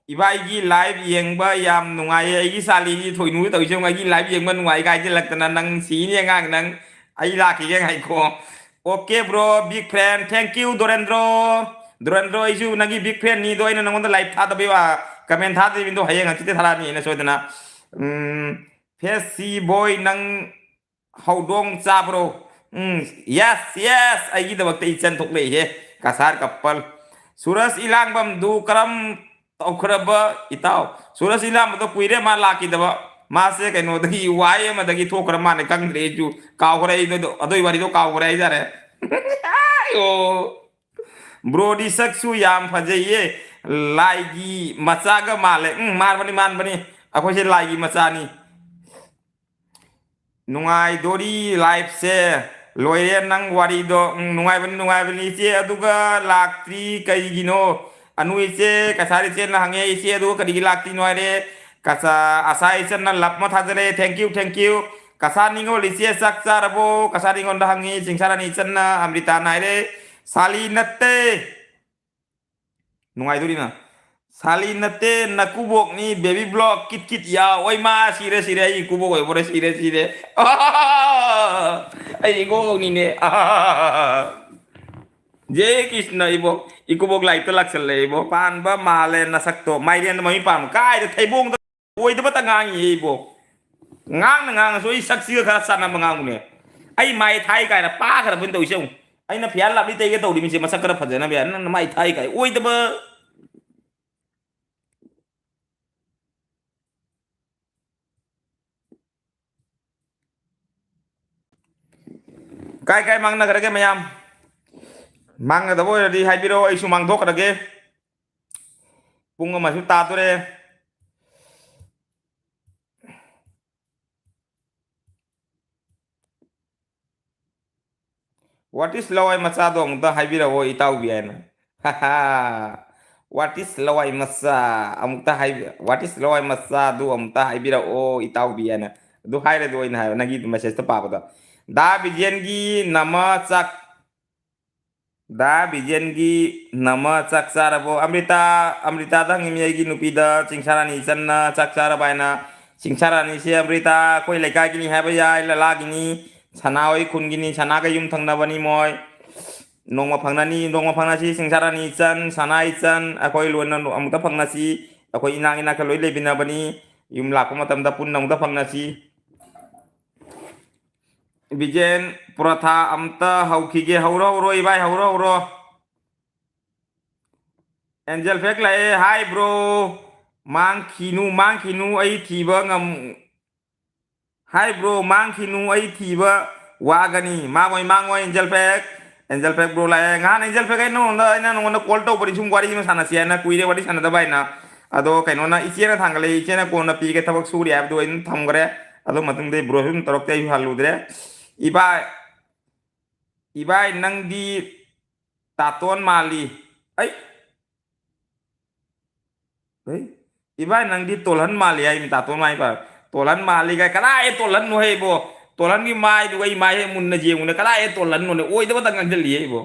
ꯏꯕꯥꯏꯒꯤ ꯂꯥꯏꯚ ꯌꯦꯡꯕ ꯌꯥꯝ ꯅꯨꯡꯉꯥꯏꯌꯦ꯫ ꯑꯩꯒꯤ ꯆꯥꯂꯤꯒꯤ ꯊꯣꯏꯅꯨ ꯇꯧꯔꯤꯁꯦ ꯌꯦꯡꯉꯨ, ꯑꯩꯒꯤ ꯂꯥꯏꯚ ꯌꯦꯡꯕ ꯅꯨꯡꯉꯥꯏꯒ ꯍꯥꯏꯖꯤꯜꯂꯛꯇꯅ ꯅꯪ ꯁꯤꯅꯤ ꯑꯉꯥꯡ ꯅꯪ꯫ ꯑꯩ ꯂꯥꯛꯈꯤꯒꯦ ꯉꯥꯏꯈꯣ꯫ Okay bro, big fan, thank you Dorendro. Dorendro, ꯑꯩꯁꯨ ꯅꯪꯒꯤ big fanꯅꯤ꯫ ꯑꯗꯣ ꯑꯩꯅ ꯅꯪꯉꯣꯟꯗ ꯂꯥꯏꯚ ꯊꯥꯗꯕꯩ ꯋꯥ, ꯀꯃꯦꯟ ꯊꯥꯗꯕꯤꯗꯣ ꯍꯌꯦꯡ ꯍꯪꯆꯤꯠꯇꯤ ꯊꯥꯔꯛꯑꯅꯤ ꯑꯩꯅ ꯁꯣꯏꯗꯅ꯫ ꯎꯝ, ꯐꯦꯁꯤ ꯕꯣꯏ ꯅꯪ ꯍꯧꯗꯣꯡ ꯆꯥꯕ꯭ꯔꯣ? ꯎꯝ, yes, yes, ꯑꯩꯒꯤꯗꯃꯛꯇ ꯏꯆꯟ ꯊꯣꯛꯂꯛꯏꯍꯦ꯫ ꯀꯁꯥꯔ ꯀꯞꯄꯜ꯫ ꯁꯨꯔꯖ ꯏꯂꯥꯡꯕꯝꯗꯨ ꯀꯔꯝ ꯇꯧꯈ꯭ꯔꯕ ꯏꯇꯥꯎ? ꯁꯨꯔꯖ ꯏꯂꯥꯡꯕꯝꯗꯣ ꯀꯨꯏꯔꯦ ꯃꯥ ꯂꯥꯛꯈꯤꯗꯕ꯫ ꯃꯥꯁꯦ ꯀꯩꯅꯣꯗꯒꯤ, ꯋꯥꯏ ꯑꯃꯗꯒꯤ ꯊꯣꯛꯈ꯭ꯔ ꯃꯥꯜꯂꯦ, ꯈꯪꯗ꯭ꯔꯦ ꯑꯩꯁꯨ꯫ ꯀꯥꯎꯈ꯭ꯔꯦ ꯑꯩꯗꯣ, ꯑꯗꯨꯏ ꯋꯥꯔꯤꯗꯣ ꯀꯥꯎꯈ꯭ꯔꯦ ꯍꯥꯏꯇꯥꯔꯦ꯫ ꯑꯣ꯫ ꯕ꯭ꯔꯣꯗꯤ ꯁꯛꯁꯨ ꯌꯥꯝ ꯐꯖꯩꯌꯦ, ꯂꯥꯏꯒꯤ ꯃꯆꯥꯒ ꯃꯥꯜꯂꯦ꯫ ꯎꯝ, ꯃꯥꯟꯕꯅꯤ, ꯃꯥꯟꯕꯅꯤ꯫ ꯑꯩꯈꯣꯏꯁꯦ ꯂꯥꯏꯒꯤ ꯃꯆꯥꯅꯤ꯫ ꯅꯨꯡꯉꯥꯏꯗꯣꯔꯤ ꯂꯥꯏꯐꯁꯦ꯫ ꯂꯣꯏꯔꯦ ꯅꯪ ꯋꯥꯔꯤꯗꯣ꯫ ꯎꯝ, ꯅꯨꯡꯉꯥꯏꯕꯅꯤ, ꯅꯨꯡꯉꯥꯏꯕꯅꯤ꯫ ꯏꯆꯦ ꯑꯗꯨꯒ ꯂꯥꯛꯇ꯭ꯔꯤ ꯀꯩꯒꯤꯅꯣ? ꯑꯅꯨ ꯏꯆꯦ, ꯀꯁꯥꯔ ꯏꯆꯦꯅ ꯍꯪꯉꯦ, "ꯏꯆꯦ ꯑꯗꯨꯒ ꯀꯔꯤꯒꯤ ꯂꯥꯛꯇ꯭ꯔꯤꯅꯣ?" ꯍꯥꯏꯔꯦ꯫ ꯀꯁꯥ-, ꯑꯁꯥ ꯏꯆꯟꯅ ꯂꯞ ꯑꯃ ꯊꯥꯖꯔꯦ꯫ Thank you, thank you꯫ ꯀꯁꯥ ꯅꯤꯉꯣꯜ ꯏꯆꯦ ꯆꯥꯛ ꯆꯥꯔꯕꯣ? ꯀꯁꯥ ꯅꯤꯉꯣꯜꯗ ꯍꯪꯉꯤ꯫ ꯆꯤꯡꯁꯥꯔꯥꯅꯤ ꯏꯆꯟꯅ ꯑꯃ꯭ꯔꯤꯇꯥꯅ ꯍꯥꯏꯔꯦ, "ꯁꯥꯂꯤ ꯅꯠꯇꯦ꯫ ꯅꯨꯡꯉꯥꯏꯗꯣꯔꯤꯅ꯫ ꯁꯥꯂꯤ ꯅꯠꯇꯦ, ꯅꯀꯨꯕꯣꯛꯅꯤ, baby block, ꯀꯤꯠ ꯀꯤꯠ ꯌꯥ꯫ ꯑꯣꯏ ꯃꯥ, ꯁꯤꯔꯦ, ꯁꯤꯔꯦ, ꯑꯩ ꯏꯀꯨꯕꯣꯛ ꯑꯣꯏꯕꯣꯔꯦ, ꯁꯤꯔꯦ, ꯁꯤꯔꯦ꯫ ꯑꯩ ꯏꯀꯨꯕꯣꯛꯅꯤꯅꯦ꯫ ꯖꯦ ꯀ꯭ꯔꯤꯁꯅ ꯏꯕꯣ, ꯏꯀꯨꯕꯣꯛ ꯂꯥꯏꯐꯇ ꯂꯥꯛꯁꯜꯂꯦ ꯏꯕꯣ꯫ ꯄꯥꯟꯕ ꯃꯥꯜꯂꯦ ꯅꯁꯛꯇꯣ꯫ ꯃꯥꯏꯔꯦꯟꯗ ꯃꯃꯤꯡ ꯄꯥꯟꯕ꯫ ꯀꯥꯏꯗ ꯊꯩꯕꯣꯡꯗ ꯑꯣꯏꯗꯕꯇ ꯉꯥꯡꯉꯤꯌꯦ ꯏꯕꯣ꯫ ꯉꯥꯡꯅ ꯉꯥꯡꯉꯁꯨ ꯑꯩ ꯁꯛꯁꯤꯒ ꯈꯔ ꯆꯥꯟꯅꯕ ꯉꯥꯡꯉꯨꯅꯦ꯫ ꯑꯩ ꯃꯥꯏ ꯊꯥꯏ ꯀꯥꯏꯅ ꯄꯥꯈ꯭ꯔꯕꯅꯤ ꯇꯧꯔꯤꯁꯦ ꯌꯦꯡꯉꯨ꯫ ꯑꯩꯅ ꯐꯤꯌꯥꯔ ꯂꯥꯞꯂꯤ ꯇꯩꯒꯦ ꯇꯧꯔꯤꯃꯤꯁꯦ ꯃꯁꯛ ꯈꯔ ꯐꯖꯅꯕ ꯌꯥꯏ꯫ ꯅꯪꯅ ꯃꯥꯏ ꯊꯥꯏ ꯀꯥꯏ ꯑꯣꯏꯗꯕ꯫ ꯀꯥꯏ ꯀꯥꯏ ꯃꯥꯡꯅꯈ꯭ꯔꯒꯦ ꯃꯌꯥꯝ? ꯃꯥꯡꯒꯗꯕ ꯑꯣꯏꯔꯗꯤ ꯍꯥꯏꯕꯤꯔꯛꯑꯣ, ꯑꯩꯁꯨ ꯃꯥꯡꯊꯣꯛꯈ꯭ꯔꯒꯦ꯫ ꯄꯨꯡ ꯑꯃꯁꯨ ꯇꯥꯗꯣꯔꯦ꯫ What is ꯂꯋꯥꯏ ꯃꯆꯥꯗꯣ ꯑꯃꯨꯛꯇ ꯍꯥꯏꯕꯤꯔꯛꯑꯣ ꯏꯇꯥꯎꯕꯤ ꯍꯥꯏꯅ꯫ What is ꯂꯋꯥꯏ ꯃꯆꯥ ꯑꯃꯨꯛꯇ ꯍꯥꯏꯕꯤ-, what is ꯂꯋꯥꯏ ꯃꯆꯥꯗꯨ ꯑꯃꯨꯛꯇ ꯍꯥꯏꯕꯤꯔꯛꯑꯣ ꯏꯇꯥꯎꯕꯤ ꯍꯥꯏꯅ꯫ ꯑꯗꯨ ꯍꯥꯏꯔꯗꯤ ꯑꯣꯏꯅ ꯍꯥꯏꯕ ꯅꯪꯒꯤ message ꯇ ꯄꯥꯕꯗꯣ꯫ ꯗꯥ ꯕꯤꯖꯦꯟꯒꯤ ꯅꯃ ꯆꯥꯛ ꯗꯥ ꯕꯤꯖꯦꯟꯒꯤ ꯅꯃ ꯆꯥꯛ ꯆꯥꯔꯕꯣ? ꯑꯃ꯭ꯔꯤꯇꯥ, ꯑꯃ꯭ꯔꯤꯇꯥꯗ ꯍꯪꯉꯤꯃꯤ ꯑꯩꯒꯤ ꯅꯨꯄꯤꯗ, ꯆꯤꯡꯁꯥꯔꯥꯅꯤ ꯏꯆꯟꯅ ꯆꯥꯛ ꯆꯥꯔꯕ ꯍꯥꯏꯅ꯫ ꯆꯤꯡꯁꯥꯔꯥꯅꯤꯁꯦ ꯑꯃ꯭ꯔꯤꯇꯥ ꯑꯩꯈꯣꯏ ꯂꯩꯀꯥꯏꯒꯤꯅꯤ ꯍꯥꯏꯕ ꯌꯥꯏ, ꯂꯂꯥꯒꯤꯅꯤ, ꯁꯅꯥ ꯍꯣꯏ ꯈꯨꯟꯒꯤꯅꯤ, ꯁꯅꯥꯒ ꯌꯨꯝ ꯊꯪꯅꯕꯅꯤ ꯃꯣꯏ꯫ ꯅꯣꯡꯃ ꯐꯪꯅꯅꯤ, ꯅꯣꯡꯃ ꯐꯪꯅꯁꯤ, ꯆꯤꯡꯁꯥꯔꯥꯅꯤ ꯏꯆꯟ, ꯁꯅꯥ ꯏꯆꯟ, ꯑꯩꯈꯣꯏ ꯂꯣꯏꯅ ꯑꯃꯨꯛꯇ ꯐꯪꯅꯁꯤ꯫ ꯑꯩꯈꯣꯏ ꯏꯅꯥꯛ ꯏꯅꯥꯛꯀ ꯂꯣꯏ ꯂꯩꯃꯤꯟꯅꯕꯅꯤ꯫ ꯌꯨꯝ ꯂꯥꯛꯄ ꯃꯇꯝꯗ ꯄꯨꯟꯅ ꯑꯃꯨꯛꯇ ꯐꯪꯅꯁꯤ꯫ ꯕꯤꯖꯦꯟ, ꯄꯔꯣꯊꯥ ꯑꯝꯇ ꯍꯧꯈꯤꯒꯦ꯫ ꯍꯧꯔꯣ, ꯍꯧꯔꯣ, ꯏꯕꯥꯏ, ꯍꯧꯔꯣ, ꯍꯧꯔꯣ꯫ ꯑꯦꯟꯖꯦꯜ ꯐꯦꯛ ꯂꯥꯛꯑꯦ꯫ Hi bro꯫ ꯃꯥꯡꯈꯤꯅꯨ, ꯃꯥꯡꯈꯤꯅꯨ, ꯑꯩ ꯊꯤꯕ ꯉꯝ-, hi bro, ꯃꯥꯡꯈꯤꯅꯨ, ꯑꯩ ꯊꯤꯕ ꯋꯥꯒꯅꯤ꯫ ꯃꯥꯡꯉꯣꯏ, ꯃꯥꯡꯉꯣꯏ, ꯑꯦꯟꯖꯦꯜ ꯐꯦꯛ꯫ ꯑꯦꯟꯖꯦꯜ ꯐꯦꯛ bro ꯂꯥꯛꯑꯦ꯫ ꯉꯍꯥꯟ ꯑꯦꯟꯖꯦꯜ ꯐꯦꯛ ꯑꯩ ꯅꯉꯣꯟꯗ, ꯑꯩꯅ ꯅꯉꯣꯟꯗ call ꯇꯧꯕꯗꯤ ꯁꯨꯝ ꯋꯥꯔꯤ ꯑꯃ ꯁꯥꯟꯅꯁꯤ ꯍꯥꯏꯅ, ꯀꯨꯏꯔꯦ ꯋꯥꯔꯤ ꯁꯥꯟꯅꯗꯕ ꯍꯥꯏꯅ꯫ ꯑꯗꯣ ꯀꯩꯅꯣꯅ, ꯏꯆꯦꯅ ꯊꯥꯡꯒꯠꯂꯛꯑꯦ, ꯏꯆꯦꯅ ꯀꯣꯟꯅ ꯄꯤꯒꯦ, ꯊꯕꯛ ꯁꯨꯔꯤ ꯍꯥꯏꯕꯗꯣ ꯑꯩ ꯑꯗꯨꯝ ꯊꯝꯈ꯭ꯔꯦ꯫ ꯑꯗꯨ ꯃꯇꯨꯡꯗ bro ꯁꯨ ꯑꯗꯨꯝ ꯇꯧꯔꯛꯇꯦ, ꯑꯩꯁꯨ ꯍꯜꯂꯨꯗ꯭ꯔꯦ꯫ ꯏꯕꯥꯏ, ꯏꯕꯥꯏ ꯅꯪꯗꯤ ꯇꯥꯇꯣꯟ ꯃꯥꯜꯂꯤ꯫ ꯑꯩ, ꯑꯩ, ꯏꯕꯥꯏ ꯅꯪꯗꯤ ꯇꯣꯜꯍꯟ ꯃꯥꯜꯂꯤ ꯍꯥꯏꯃꯤ, ꯇꯥꯇꯣꯟ ꯃꯥꯏ ꯄꯥ-, ꯇꯣꯜꯍꯟ ꯃꯥꯜꯂꯤ ꯀꯥꯏ, ꯀꯗꯥꯏ ꯇꯣꯜꯍꯟꯅꯣ ꯍꯦ ꯏꯕꯣ? ꯇꯣꯜꯍꯟꯒꯤ ꯃꯥꯏꯗꯨꯒ ꯑꯩ ꯃꯥꯏ ꯍꯦꯛ ꯃꯨꯟꯅ ꯌꯦꯡꯉꯨꯅꯦ, ꯀꯗꯥꯏ ꯇꯣꯜꯍꯟꯅꯣꯅꯦ? ꯑꯣꯏꯗꯕꯇ ꯉꯥꯡꯁꯤꯜꯂꯤ ꯍꯦ ꯏꯕꯣ꯫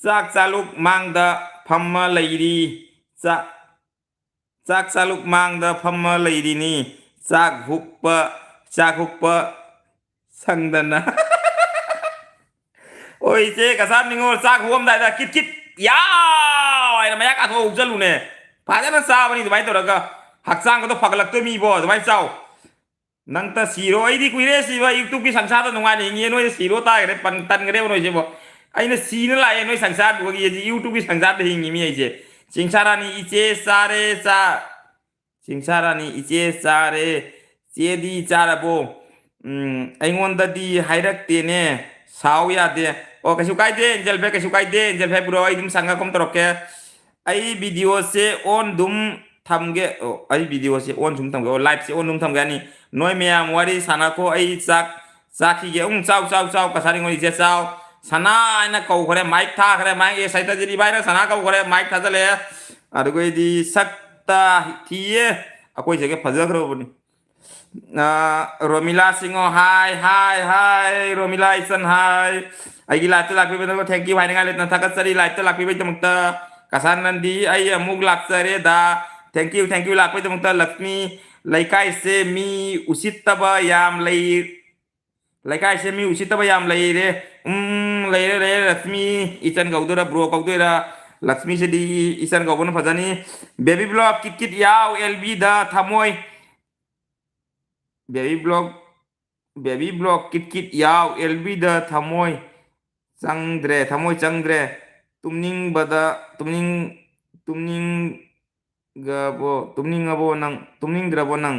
ꯆꯥꯛ ꯆꯥꯂꯨꯛ ꯃꯥꯡꯗ ꯐꯝꯃ ꯂꯩꯔꯤ꯫ ꯆꯥꯛ, ꯆꯥꯛ ꯆꯥꯂꯨꯛ ꯃꯥꯡꯗ ꯐꯝꯃ ꯂꯩꯔꯤꯅꯤ꯫ ꯆꯥꯛ ꯍꯨꯛꯄ, ꯆꯥꯛ ꯍꯨꯛꯄ ꯁꯪꯗꯅ꯫ ꯍꯣꯏ, ꯏꯆꯦ ꯀꯁꯥꯟ ꯅꯤꯉꯣꯜ, ꯆꯥꯛ ꯍꯨꯛꯑꯝꯗꯥꯏꯗ ꯀꯤꯠ ꯀꯤꯠ ꯌꯥꯎ ꯍꯥꯏꯅ ꯃꯌꯥ ꯀꯥꯊꯣꯛꯑ ꯍꯨꯛꯆꯜꯂꯨꯅꯦ꯫ ꯐꯖꯅ ꯆꯥꯕꯅꯤ ꯑꯗꯨꯃꯥꯏꯅ ꯇꯧꯔꯒ꯫ ꯍꯛꯆꯥꯡꯒꯗꯣ ꯐꯒꯠꯂꯛꯇꯣꯏꯃꯤꯕꯣ, ꯑꯗꯨꯃꯥꯏꯅ ꯆꯥꯎ꯫ ꯅꯪꯇ ꯁꯤꯔꯣ, ꯑꯩꯗꯤ ꯀꯨꯏꯔꯦ ꯁꯤꯕ꯫ YouTube-ꯀꯤ ꯁꯪꯁꯥꯔꯗ ꯅꯨꯡꯉꯥꯏꯅ ꯍꯤꯡꯉꯦ, ꯅꯣꯏꯗ ꯁꯤꯔꯣ ꯇꯥꯈ꯭ꯔꯦ, ꯄꯟ-, ꯇꯟꯈ꯭ꯔꯦꯕ ꯅꯣꯏꯁꯤꯕꯣ꯫ ꯑꯩꯅ ꯁꯤꯅ ꯂꯥꯛꯑꯦ ꯅꯣꯏ ꯁꯪꯁꯥꯔꯗꯨꯒꯤ, ꯑꯩꯗꯤ YouTube-ꯀꯤ ꯁꯪꯁꯥꯔꯗ ꯍꯤꯡꯉꯤ ꯃꯤ ꯑꯩꯁꯦ꯫ ꯆꯤꯡꯁꯥꯔꯥꯅꯤ ꯏꯆꯦ ꯆꯥꯔꯦ ꯆꯥ-, ꯆꯤꯡꯁꯥꯔꯥꯅꯤ ꯏꯆꯦ ꯆꯥꯔꯦ, ꯆꯦꯗꯤ ꯆꯥꯔꯕꯣ? ꯎꯝ, ꯑꯩꯉꯣꯟꯗꯗꯤ ꯍꯥꯏꯔꯛꯇꯦꯅꯦ, ꯁꯥꯎ ꯌꯥꯗꯦ꯫ ꯑꯣ, ꯀꯩꯁꯨ ꯀꯥꯏꯗꯦ, ꯑꯦꯟꯖꯦꯜ ꯐꯦ, ꯀꯩꯁꯨ ꯀꯥꯏꯗꯦ, ꯑꯦꯟꯖꯦꯜ ꯐꯦ ꯕ꯭ꯔꯣ, ꯑꯩ ꯑꯗꯨꯝ ꯁꯪꯉ ꯀꯣꯝ ꯇꯧꯔꯛꯀꯦ꯫ ꯑꯩ ꯚꯤꯗꯤꯑꯣꯁꯦ on ꯑꯗꯨꯝ ꯊꯝꯒꯦ꯫ ꯑꯣ, ꯑꯩ ꯚꯤꯗꯤꯑꯣꯁꯦ on ꯁꯨꯝ ꯊꯝꯒꯦ꯫ ꯑꯣ, live-ꯁꯦ on ꯑꯗꯨꯝ ꯊꯝꯒꯦ꯫ ꯑꯅꯤ, ꯅꯣꯏ ꯃꯌꯥꯝ ꯋꯥꯔꯤ ꯁꯥꯟꯅꯈꯣ, ꯑꯩ ꯆꯥꯛ ꯆꯥꯈꯤꯒꯦ꯫ ꯎꯝ, ꯆꯥꯎ, ꯆꯥꯎ, ꯆꯥꯎ, ꯀꯁꯥꯔꯤꯉꯣ ꯏꯆꯦ, ꯆꯥꯎ꯫ ꯁꯅꯥ ꯍꯥꯏꯅ ꯀꯧꯈ꯭ꯔꯦ, mic ꯊꯥꯈ꯭ꯔꯦ, mic ꯑꯦ ꯁꯥꯏꯇꯥꯖꯤꯠ ꯏꯕꯥꯏꯅ ꯁꯅꯥ ꯀꯧꯈ꯭ꯔꯦ, mic ꯊꯥꯖꯜꯂꯛꯑꯦ꯫ ꯑꯗꯨꯒꯩꯗꯤ ꯁꯛꯇ ꯊꯤꯌꯦ, ꯑꯩꯈꯣꯏ ꯆꯦꯒ ꯐꯖꯈ꯭ꯔꯕꯅꯤ꯫ ꯑ, ꯔꯣꯃꯤꯂꯥ ꯁꯤꯡꯍꯣ, ꯍꯥꯏ, ꯍꯥꯏ, ꯍꯥꯏ, ꯔꯣꯃꯤꯂꯥ ꯏꯆꯟ, ꯍꯥꯏ꯫ ꯑꯩꯒꯤ live-ꯇ ꯂꯥꯛꯄꯤꯕꯗꯃꯛ thank you ꯍꯥꯏꯅꯤꯡꯉꯥꯏ ꯂꯩꯇꯅ ꯊꯥꯒꯠꯆꯔꯤ, live-ꯇ ꯂꯥꯛꯄꯤꯕꯒꯤꯗꯃꯛꯇ꯫ ꯀꯁꯥꯟ ꯅꯟꯗꯤ, ꯑꯩ ꯑꯃꯨꯛ ꯂꯥꯛꯆꯔꯦꯗ꯫ Thank you, thank you ꯂꯥꯛꯄꯒꯤꯗꯃꯛꯇ꯫ Lakshmi, ꯂꯩꯀꯥꯏꯁꯦ ꯃꯤ ꯎꯁꯤꯠꯇꯕ ꯌꯥꯝ ꯂꯩ, ꯂꯩꯀꯥꯏꯁꯦ ꯃꯤ ꯎꯁꯤꯠꯇꯕ ꯌꯥꯝ ꯂꯩꯔꯦ꯫ ꯎꯝ, ꯂꯩꯔꯦ, ꯂꯩꯔꯦ, ꯂꯛꯁꯃꯤ꯫ ꯏꯆꯟ ꯀꯧꯗꯣꯏꯔꯥ, bro ꯀꯧꯗꯣꯏꯔꯥ? ꯂꯛꯁꯃꯤꯁꯤꯗꯤ ꯏꯆꯟ ꯀꯧꯕꯅ ꯐꯖꯅꯤ꯫ Baby Block ꯀꯤꯠ ꯀꯤꯠ ꯌꯥꯎ, ꯑꯦꯜ ꯕꯤꯗ ꯊꯃꯣꯏ꯫ Baby Block, Baby Block kit ꯀꯤꯠ ꯌꯥꯎ, ꯑꯦꯜ ꯕꯤꯗ ꯊꯃꯣꯏ ꯆꯪꯗ꯭ꯔꯦ, ꯊꯃꯣꯏ ꯆꯪꯗ꯭ꯔꯦ꯫ ꯇꯨꯝꯅꯤꯡꯕꯗ, ꯇꯨꯝꯅꯤꯡ-, ꯇꯨꯝꯅꯤꯡꯒꯕꯣ, ꯇꯨꯝꯅꯤꯡꯉꯕꯣ ꯅꯪ? ꯇꯨꯝꯅꯤꯡꯗ꯭ꯔꯕꯣ ꯅꯪ?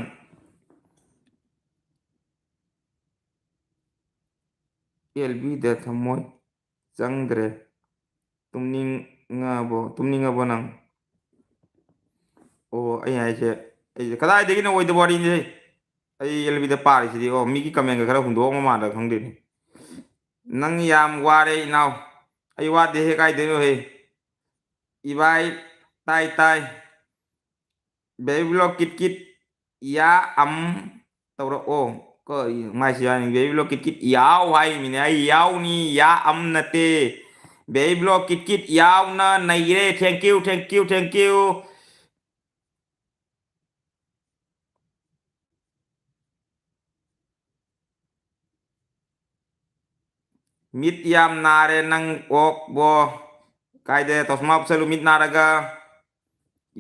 ꯑꯦꯜ ꯕꯤꯗ ꯊꯃꯣꯏ ꯆꯪꯗ꯭ꯔꯦ꯫ ꯇꯨꯝꯅꯤꯡꯉꯕꯣ, ꯇꯨꯝꯅꯤꯡꯉꯕꯣ ꯅꯪ? ꯑꯣ, ꯑꯩ ꯍꯥꯏꯁꯦ, ꯑꯩꯁꯦ ꯀꯗꯥꯏꯗꯒꯤꯅꯣ ꯑꯣꯏꯗꯕ ꯋꯥꯔꯤꯅꯤꯍꯦ? ꯑꯩ ꯑꯦꯜ ꯕꯤꯗ ꯄꯥꯔꯤꯁꯤꯗꯤ꯫ ꯑꯣ, ꯃꯤꯒꯤ comment-ꯒ ꯈꯔ ꯍꯨꯟꯗꯣꯛꯑ ꯃꯥꯜꯂ ꯈꯪꯗꯦꯅꯦ꯫ ꯅꯪ ꯌꯥꯝ ꯋꯥꯔꯦ ꯏꯅꯥꯎ꯫ ꯑꯩ ꯋꯥꯗꯦꯍꯦ, ꯀꯥꯏꯗꯩꯅꯣꯍꯦ? ꯏꯕꯥꯏ, ꯇꯥꯏ, ꯇꯥꯏ꯫ Baby Block ꯀꯤꯠ ꯀꯤꯠ ꯌꯥ ꯑꯝ ꯇꯧꯔꯛꯑꯣ꯫ ꯀꯔꯤꯅꯣ ꯃꯥꯏꯁꯤ ꯌꯥꯅꯤ? Baby Block ꯀꯤꯠ ꯀꯤꯠ ꯌꯥꯎ ꯍꯥꯏꯃꯤꯅꯦ꯫ ꯑꯩ ꯌꯥꯎꯅꯤ, ꯌꯥ ꯑꯝ ꯅꯠꯇꯦ꯫ ꯕꯦꯕꯤ ꯕ꯭ꯂꯣꯛ ꯀꯤꯠ ꯀꯤꯠ ꯌꯥꯎꯅ ꯅꯩꯔꯦ꯫ Thank you, thank you, thank you꯫ ꯃꯤꯠ ꯌꯥꯝ ꯅꯥꯔꯦ ꯅꯪ ꯑꯣꯛꯕꯣ꯫ ꯀꯥꯏꯗ ꯇꯣꯁꯃꯥ ꯎꯞꯁꯜꯂꯨ ꯃꯤꯠ ꯅꯥꯔꯒ꯫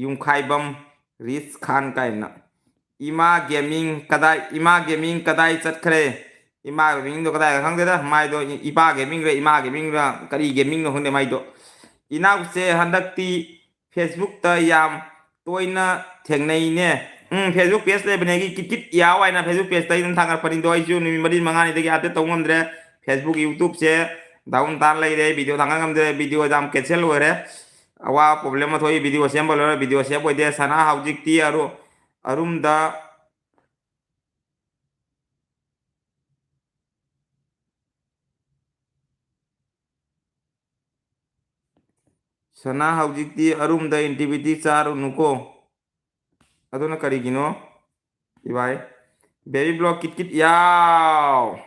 ꯌꯨꯝꯈꯥꯏꯕꯝ ꯔꯤꯁ ꯈꯥꯟ ꯀꯥꯏꯅ꯫ ꯏꯃꯥ ꯒꯦꯃꯤꯡ ꯀꯗꯥꯏ, ꯏꯃꯥ ꯒꯦꯃꯤꯡ ꯀꯗꯥꯏ ꯆꯠꯈ꯭ꯔꯦ? ꯏꯃꯥ ꯒꯦꯃꯤꯡꯗꯣ ꯀꯗꯥꯏ ꯈꯪꯗꯦꯗ꯫ ꯃꯥꯏꯗꯣ ꯏꯄꯥ ꯒꯦꯃꯤꯡꯔ ꯏꯃꯥ ꯒꯦꯃꯤꯡꯔ ꯀꯔꯤ ꯒꯦꯃꯤꯡꯅꯣ ꯈꯪꯗꯦ ꯃꯥꯏꯗꯣ꯫ ꯏꯅꯥꯎꯁꯦ ꯍꯟꯗꯛꯇꯤ Facebookꯇ ꯌꯥꯝ ꯇꯣꯏꯅ ꯊꯦꯡꯅꯩꯅꯦ꯫ ꯎꯝ, Facebook page ꯂꯩꯕꯅꯦ ꯑꯩꯒꯤ, ꯀꯤꯠ ꯀꯤꯠ ꯌꯥꯎ ꯍꯥꯏꯅ Facebook pageꯇ ꯑꯩ ꯑꯗꯨꯝ ꯊꯥꯒꯠꯄꯅꯤꯗꯣ꯫ ꯑꯩꯁꯨ ꯅꯨꯃꯤꯠ ꯃꯔꯤ ꯃꯉꯥꯅꯤꯗꯒꯤ update ꯇꯧ ꯉꯝꯗ꯭ꯔꯦ꯫ Facebook, YouTubeꯁꯦ down ꯇꯥꯔ ꯂꯩꯔꯦ꯫ Video ꯊꯥꯡꯒꯠ ꯉꯝꯗ꯭ꯔꯦ꯫ Video ꯌꯥꯝ cancel ꯑꯣꯏꯔꯦ꯫ ꯑꯋꯥꯕ problem ꯑꯃ ꯊꯣꯛꯏ꯫ Video ꯁꯦꯝꯕ ꯂꯣꯏꯔ video save ꯑꯣꯏꯗꯦ꯫ ꯁꯅꯥ ꯍꯧꯖꯤꯛꯇꯤ ꯑꯔꯨ-, ꯑꯔꯨꯝꯗ ꯁꯅꯥ ꯍꯧꯖꯤꯛꯇꯤ ꯑꯔꯨꯝꯗ activity ꯆꯥꯔꯨꯅꯨꯀꯣ꯫ ꯑꯗꯨꯅ ꯀꯔꯤꯒꯤꯅꯣ? ꯏꯕꯥꯏ꯫ Baby block ꯀꯤꯠ ꯀꯤꯠ ꯌꯥꯎ꯫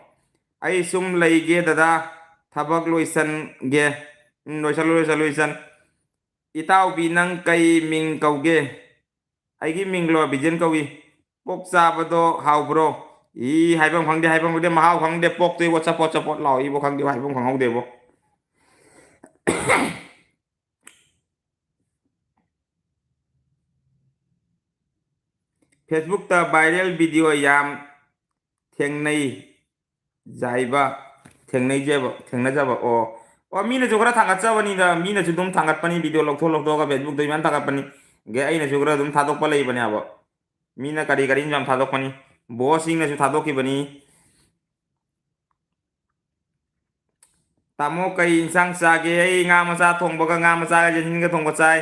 ꯑꯩ ꯁꯨꯝ ꯂꯩꯒꯦ ꯗꯗꯥ꯫ ꯊꯕꯛ ꯂꯣꯏꯁꯟꯒꯦ꯫ ꯎꯝ, ꯂꯣꯏꯁꯜꯂꯨ, ꯂꯣꯏꯁꯜꯂꯨ, ꯏꯆꯟ꯫ ꯏꯇꯥꯎꯕꯤ, ꯅꯪ ꯀꯩ ꯃꯤꯡ ꯀꯧꯒꯦ? ꯑꯩꯒꯤ ꯃꯤꯡꯂꯣ? ꯕꯤꯖꯦꯟ ꯀꯧꯏ꯫ ꯄꯣꯛ ꯆꯥꯕꯗꯣ ꯍꯥꯎꯕ꯭ꯔꯣ? ꯏ, ꯍꯥꯏꯐꯝ ꯈꯪꯗꯦ, ꯍꯥꯏꯐꯝ ꯈꯪꯗꯦ, ꯃꯍꯥꯎ ꯈꯪꯗꯦ꯫ ꯄꯣꯛꯇꯣ ꯏꯕꯣ, ꯆꯄꯣꯠ ꯆꯄꯣꯠ ꯂꯥꯎ ꯏꯕꯣ, ꯈꯪꯗꯦ, ꯍꯥꯏꯐꯝ ꯈꯪꯍꯧꯗꯦꯕꯣ꯫ Facebookꯇ viral video ꯌꯥꯝ ꯊꯦꯡꯅꯩ꯫ ꯖꯥꯏꯕ, ꯊꯦꯡꯅꯩꯖꯕ, ꯊꯦꯡꯅꯖꯕ꯫ ꯑꯣ, ꯑꯣ, ꯃꯤꯅꯁꯨ ꯈꯔ ꯊꯥꯒꯠꯆꯕꯅꯤꯗ, ꯃꯤꯅꯁꯨ ꯑꯗꯨꯝ ꯊꯥꯒꯠꯄꯅꯤ, video ꯂꯧꯊꯣꯛ ꯂꯧꯊꯣꯛꯑꯒ Facebookꯇ ꯏꯃꯥꯟ ꯊꯥꯒꯠꯄꯅꯤ꯫ ꯑꯗꯩ ꯑꯩꯅꯁꯨ ꯈꯔ ꯑꯗꯨꯝ ꯊꯥꯗꯣꯛꯄ ꯂꯩꯕꯅꯦꯕ꯫ ꯃꯤꯅ ꯀꯔꯤ ꯀꯔꯤꯅꯣ ꯌꯥꯝ ꯊꯥꯗꯣꯛꯄꯅꯤ꯫ Bossꯁꯤꯡꯅꯁꯨ ꯊꯥꯗꯣꯛꯈꯤꯕꯅꯤ꯫ ꯇꯥꯃꯣ, ꯀꯩ ꯏꯟꯁꯥꯡ ꯆꯥꯒꯦ? ꯑꯩ ꯉꯥ ꯃꯆꯥ ꯊꯣꯡꯕꯒ ꯉꯥ ꯃꯆꯥꯒ ꯌꯦꯟꯁꯤꯟꯒ ꯊꯣꯡꯕ ꯆꯥꯏ꯫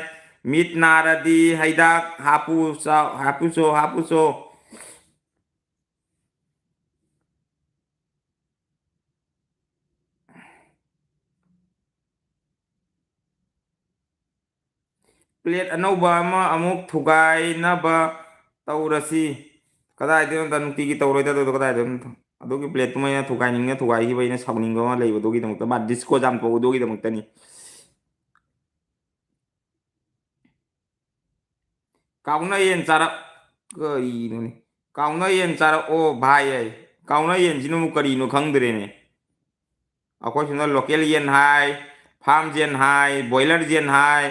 ꯃꯤꯠ ꯅꯥꯔꯗꯤ ꯍꯩꯗꯥꯛ ꯍꯥꯞꯄꯨ ꯆꯥꯎ, ꯍꯥꯞꯄꯨꯆꯣ, ꯍꯥꯞꯄꯨꯆꯣ꯫ Plate ꯑꯅꯧꯕ ꯑꯃ ꯑꯃꯨꯛ ꯊꯨꯒꯥꯏꯅꯕ ꯇꯧꯔꯁꯤ꯫ ꯀꯗꯥꯏꯗꯩꯅꯣꯗ, ꯅꯨꯡꯇꯤꯒꯤ ꯇꯧꯔꯣꯏꯗ ꯑꯗꯨꯗꯣ, ꯀꯗꯥꯏꯗꯩꯅꯣꯗ? ꯑꯗꯨꯒꯤ ꯄ꯭ꯂꯦꯠꯇꯨꯃ ꯑꯩꯅ ꯊꯨꯒꯥꯏꯅꯤꯡꯅ ꯊꯨꯒꯥꯏꯈꯤꯕ, ꯑꯩꯅ ꯁꯥꯎꯅꯤꯡꯕ ꯑꯃ ꯂꯩꯕꯗꯨꯒꯤꯗꯃꯛꯇ, ꯃꯥ ꯗꯤꯁꯀꯣ ꯖꯥꯝ ꯇꯧꯕꯗꯨꯒꯤꯗꯃꯛꯇꯅꯤ꯫ ꯀꯥꯎꯅ ꯌꯦꯟ ꯆꯥꯔꯛ-, ꯀꯔꯤꯅꯣꯅꯦ? ꯀꯥꯎꯅ ꯌꯦꯟ ꯆꯥꯔꯛꯑꯣ ꯚꯥꯏ ꯍꯥꯏ꯫ ꯀꯥꯎꯅ ꯌꯦꯟꯁꯤꯅ ꯑꯃꯨꯛ ꯀꯔꯤꯅꯣ ꯈꯪꯗ꯭ꯔꯦꯅꯦ꯫ ꯑꯩꯈꯣꯏ ꯁꯣꯝꯗ ꯂꯣꯀꯦꯜ ꯌꯦꯟ ꯍꯥꯏ, ꯐꯥꯝ ꯌꯦꯟ ꯍꯥꯏ, ꯕꯣꯏꯂꯔ ꯌꯦꯟ ꯍꯥꯏ,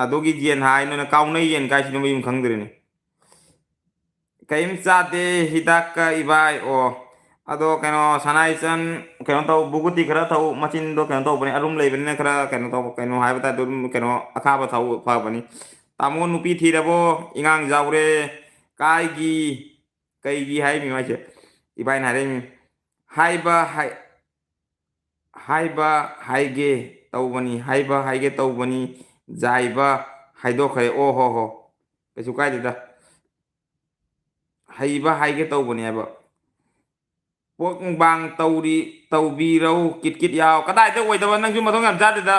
ꯑꯗꯨꯒꯤ ꯌꯦꯟ ꯍꯥꯏ, ꯅꯣꯏꯅ ꯀꯥꯎꯅ ꯌꯦꯟ ꯀꯥꯏꯁꯤꯅ ꯃꯌꯨꯝ ꯈꯪꯗ꯭ꯔꯦꯅꯦ꯫ ꯀꯩꯝ ꯆꯥꯗꯦ ꯍꯤꯗꯥꯛꯀ ꯏꯕꯥꯏ꯫ ꯑꯣ, ꯑꯗꯣ ꯀꯩꯅꯣ, ꯁꯅꯥꯏꯆꯟ, ꯀꯩꯅꯣ ꯇꯧ, ꯕꯨꯒꯨꯇꯤ ꯈꯔ ꯊꯧ, ꯃꯆꯤꯟꯗꯣ ꯀꯩꯅꯣ ꯇꯧꯕꯅꯦ, ꯑꯔꯨꯝ ꯂꯩꯕꯅꯤꯅ ꯈꯔ ꯀꯩꯅꯣ ꯇꯧꯕ, ꯀꯩꯅꯣ ꯍꯥꯏꯕ ꯇꯥꯏ, ꯑꯗꯨꯝ ꯀꯩꯅꯣ ꯑꯈꯥꯕ ꯊꯧ ꯐꯕꯅꯤ꯫ ꯇꯥꯃꯣ ꯅꯨꯄꯤ ꯊꯤꯔꯕꯣ? ꯏꯉꯥꯡ ꯌꯥꯎꯔꯦ꯫ ꯀꯥꯏꯒꯤ, ꯀꯩꯒꯤ ꯍꯥꯏꯃꯤ ꯃꯥꯏꯁꯦ? ꯏꯕꯥꯏꯅ ꯍꯥꯏꯔꯛꯏꯃꯤ꯫ ꯍꯥꯏꯕ ꯍꯥꯏ-, ꯍꯥꯏꯕ ꯍꯥꯏꯒꯦ ꯇꯧꯕꯅꯤ, ꯍꯥꯏꯕ ꯍꯥꯏꯒꯦ ꯇꯧꯕꯅꯤ, ꯖꯥꯏꯕ ꯍꯥꯏꯗꯣꯛꯈ꯭ꯔꯦ꯫ ꯑꯣ ꯍꯣ ꯍꯣ, ꯀꯩꯁꯨ ꯀꯥꯏꯗꯦꯗ꯫ ꯍꯩꯕ ꯍꯥꯏꯒꯦ ꯇꯧꯕꯅꯦꯕ꯫ ꯄꯣꯛ ꯃꯨꯛꯕꯥꯡ ꯇꯧꯔꯤ, ꯇꯧꯕꯤꯔꯧ, ꯀꯤꯠ ꯀꯤꯠ ꯌꯥꯎ꯫ ꯀꯗꯥꯏꯗ ꯑꯣꯏꯗꯕ? ꯅꯪꯁꯨ ꯃꯊꯣꯡ ꯌꯥꯝ ꯆꯥꯗꯦꯗ꯫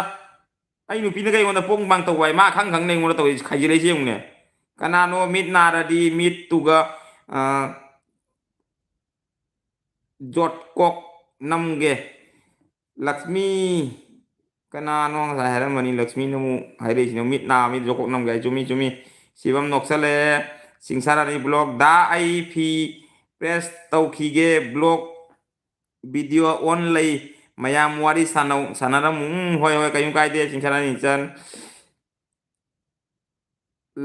ꯑꯩ ꯅꯨꯄꯤꯅ ꯀꯩꯉꯣꯟꯗ ꯄꯣꯛ ꯃꯨꯛꯕꯥꯡ ꯇꯧꯕ ꯍꯥꯏ? ꯃꯥ ꯈꯪ ꯈꯪꯅ ꯑꯩꯉꯣꯟꯗ ꯇꯧꯔꯤ, ꯈꯥꯏꯖꯤꯜꯂꯛꯏꯁꯦ ꯌꯦꯡꯉꯨꯅꯦ꯫ ꯀꯅꯥꯅꯣ ꯃꯤꯠ ꯅꯥꯔꯗꯤ ꯃꯤꯠꯇꯨꯒ, ꯑ, ꯖꯣꯠꯀꯣꯛ ꯅꯝꯒꯦ꯫ ꯂꯛꯁꯃꯤ, ꯀꯅꯥꯅꯣ ꯉꯁꯥꯏ ꯍꯥꯏꯔꯝꯕꯅꯤ? ꯂꯛꯁꯃꯤꯅ ꯑꯃꯨꯛ ꯍꯥꯏꯔꯛꯏꯁꯤꯅ ꯃꯤꯠ ꯅꯥ, ꯃꯤꯠ ꯖꯣꯀꯣꯛ ꯅꯝꯒꯦ ꯍꯥꯏ꯫ ꯆꯨꯝꯃꯤ, ꯆꯨꯝꯃꯤ꯫ ꯁꯤꯕꯝ ꯅꯣꯛꯁꯜꯂꯛꯑꯦ꯫ ꯁꯤꯡꯁꯥꯔꯥꯅꯤ ꯕ꯭ꯂꯣꯛ꯫ ꯗꯥ, ꯑꯩ ꯐꯤ ꯄ꯭ꯔꯦꯁ ꯇꯧꯈꯤꯒꯦ꯫ ꯕ꯭ꯂꯣꯛ ꯚꯤꯗꯤꯑꯣ ꯑꯣꯟ ꯂꯩ꯫ ꯃꯌꯥꯝ ꯋꯥꯔꯤ ꯁꯥꯟꯅꯧ, ꯁꯥꯟꯅꯔꯝꯃꯨ꯫ ꯎꯝ, ꯍꯣꯏ, ꯍꯣꯏ, ꯀꯩꯝ ꯀꯥꯏꯗꯦ, ꯁꯤꯡꯁꯥꯔꯥꯅꯤ ꯏꯆꯟ꯫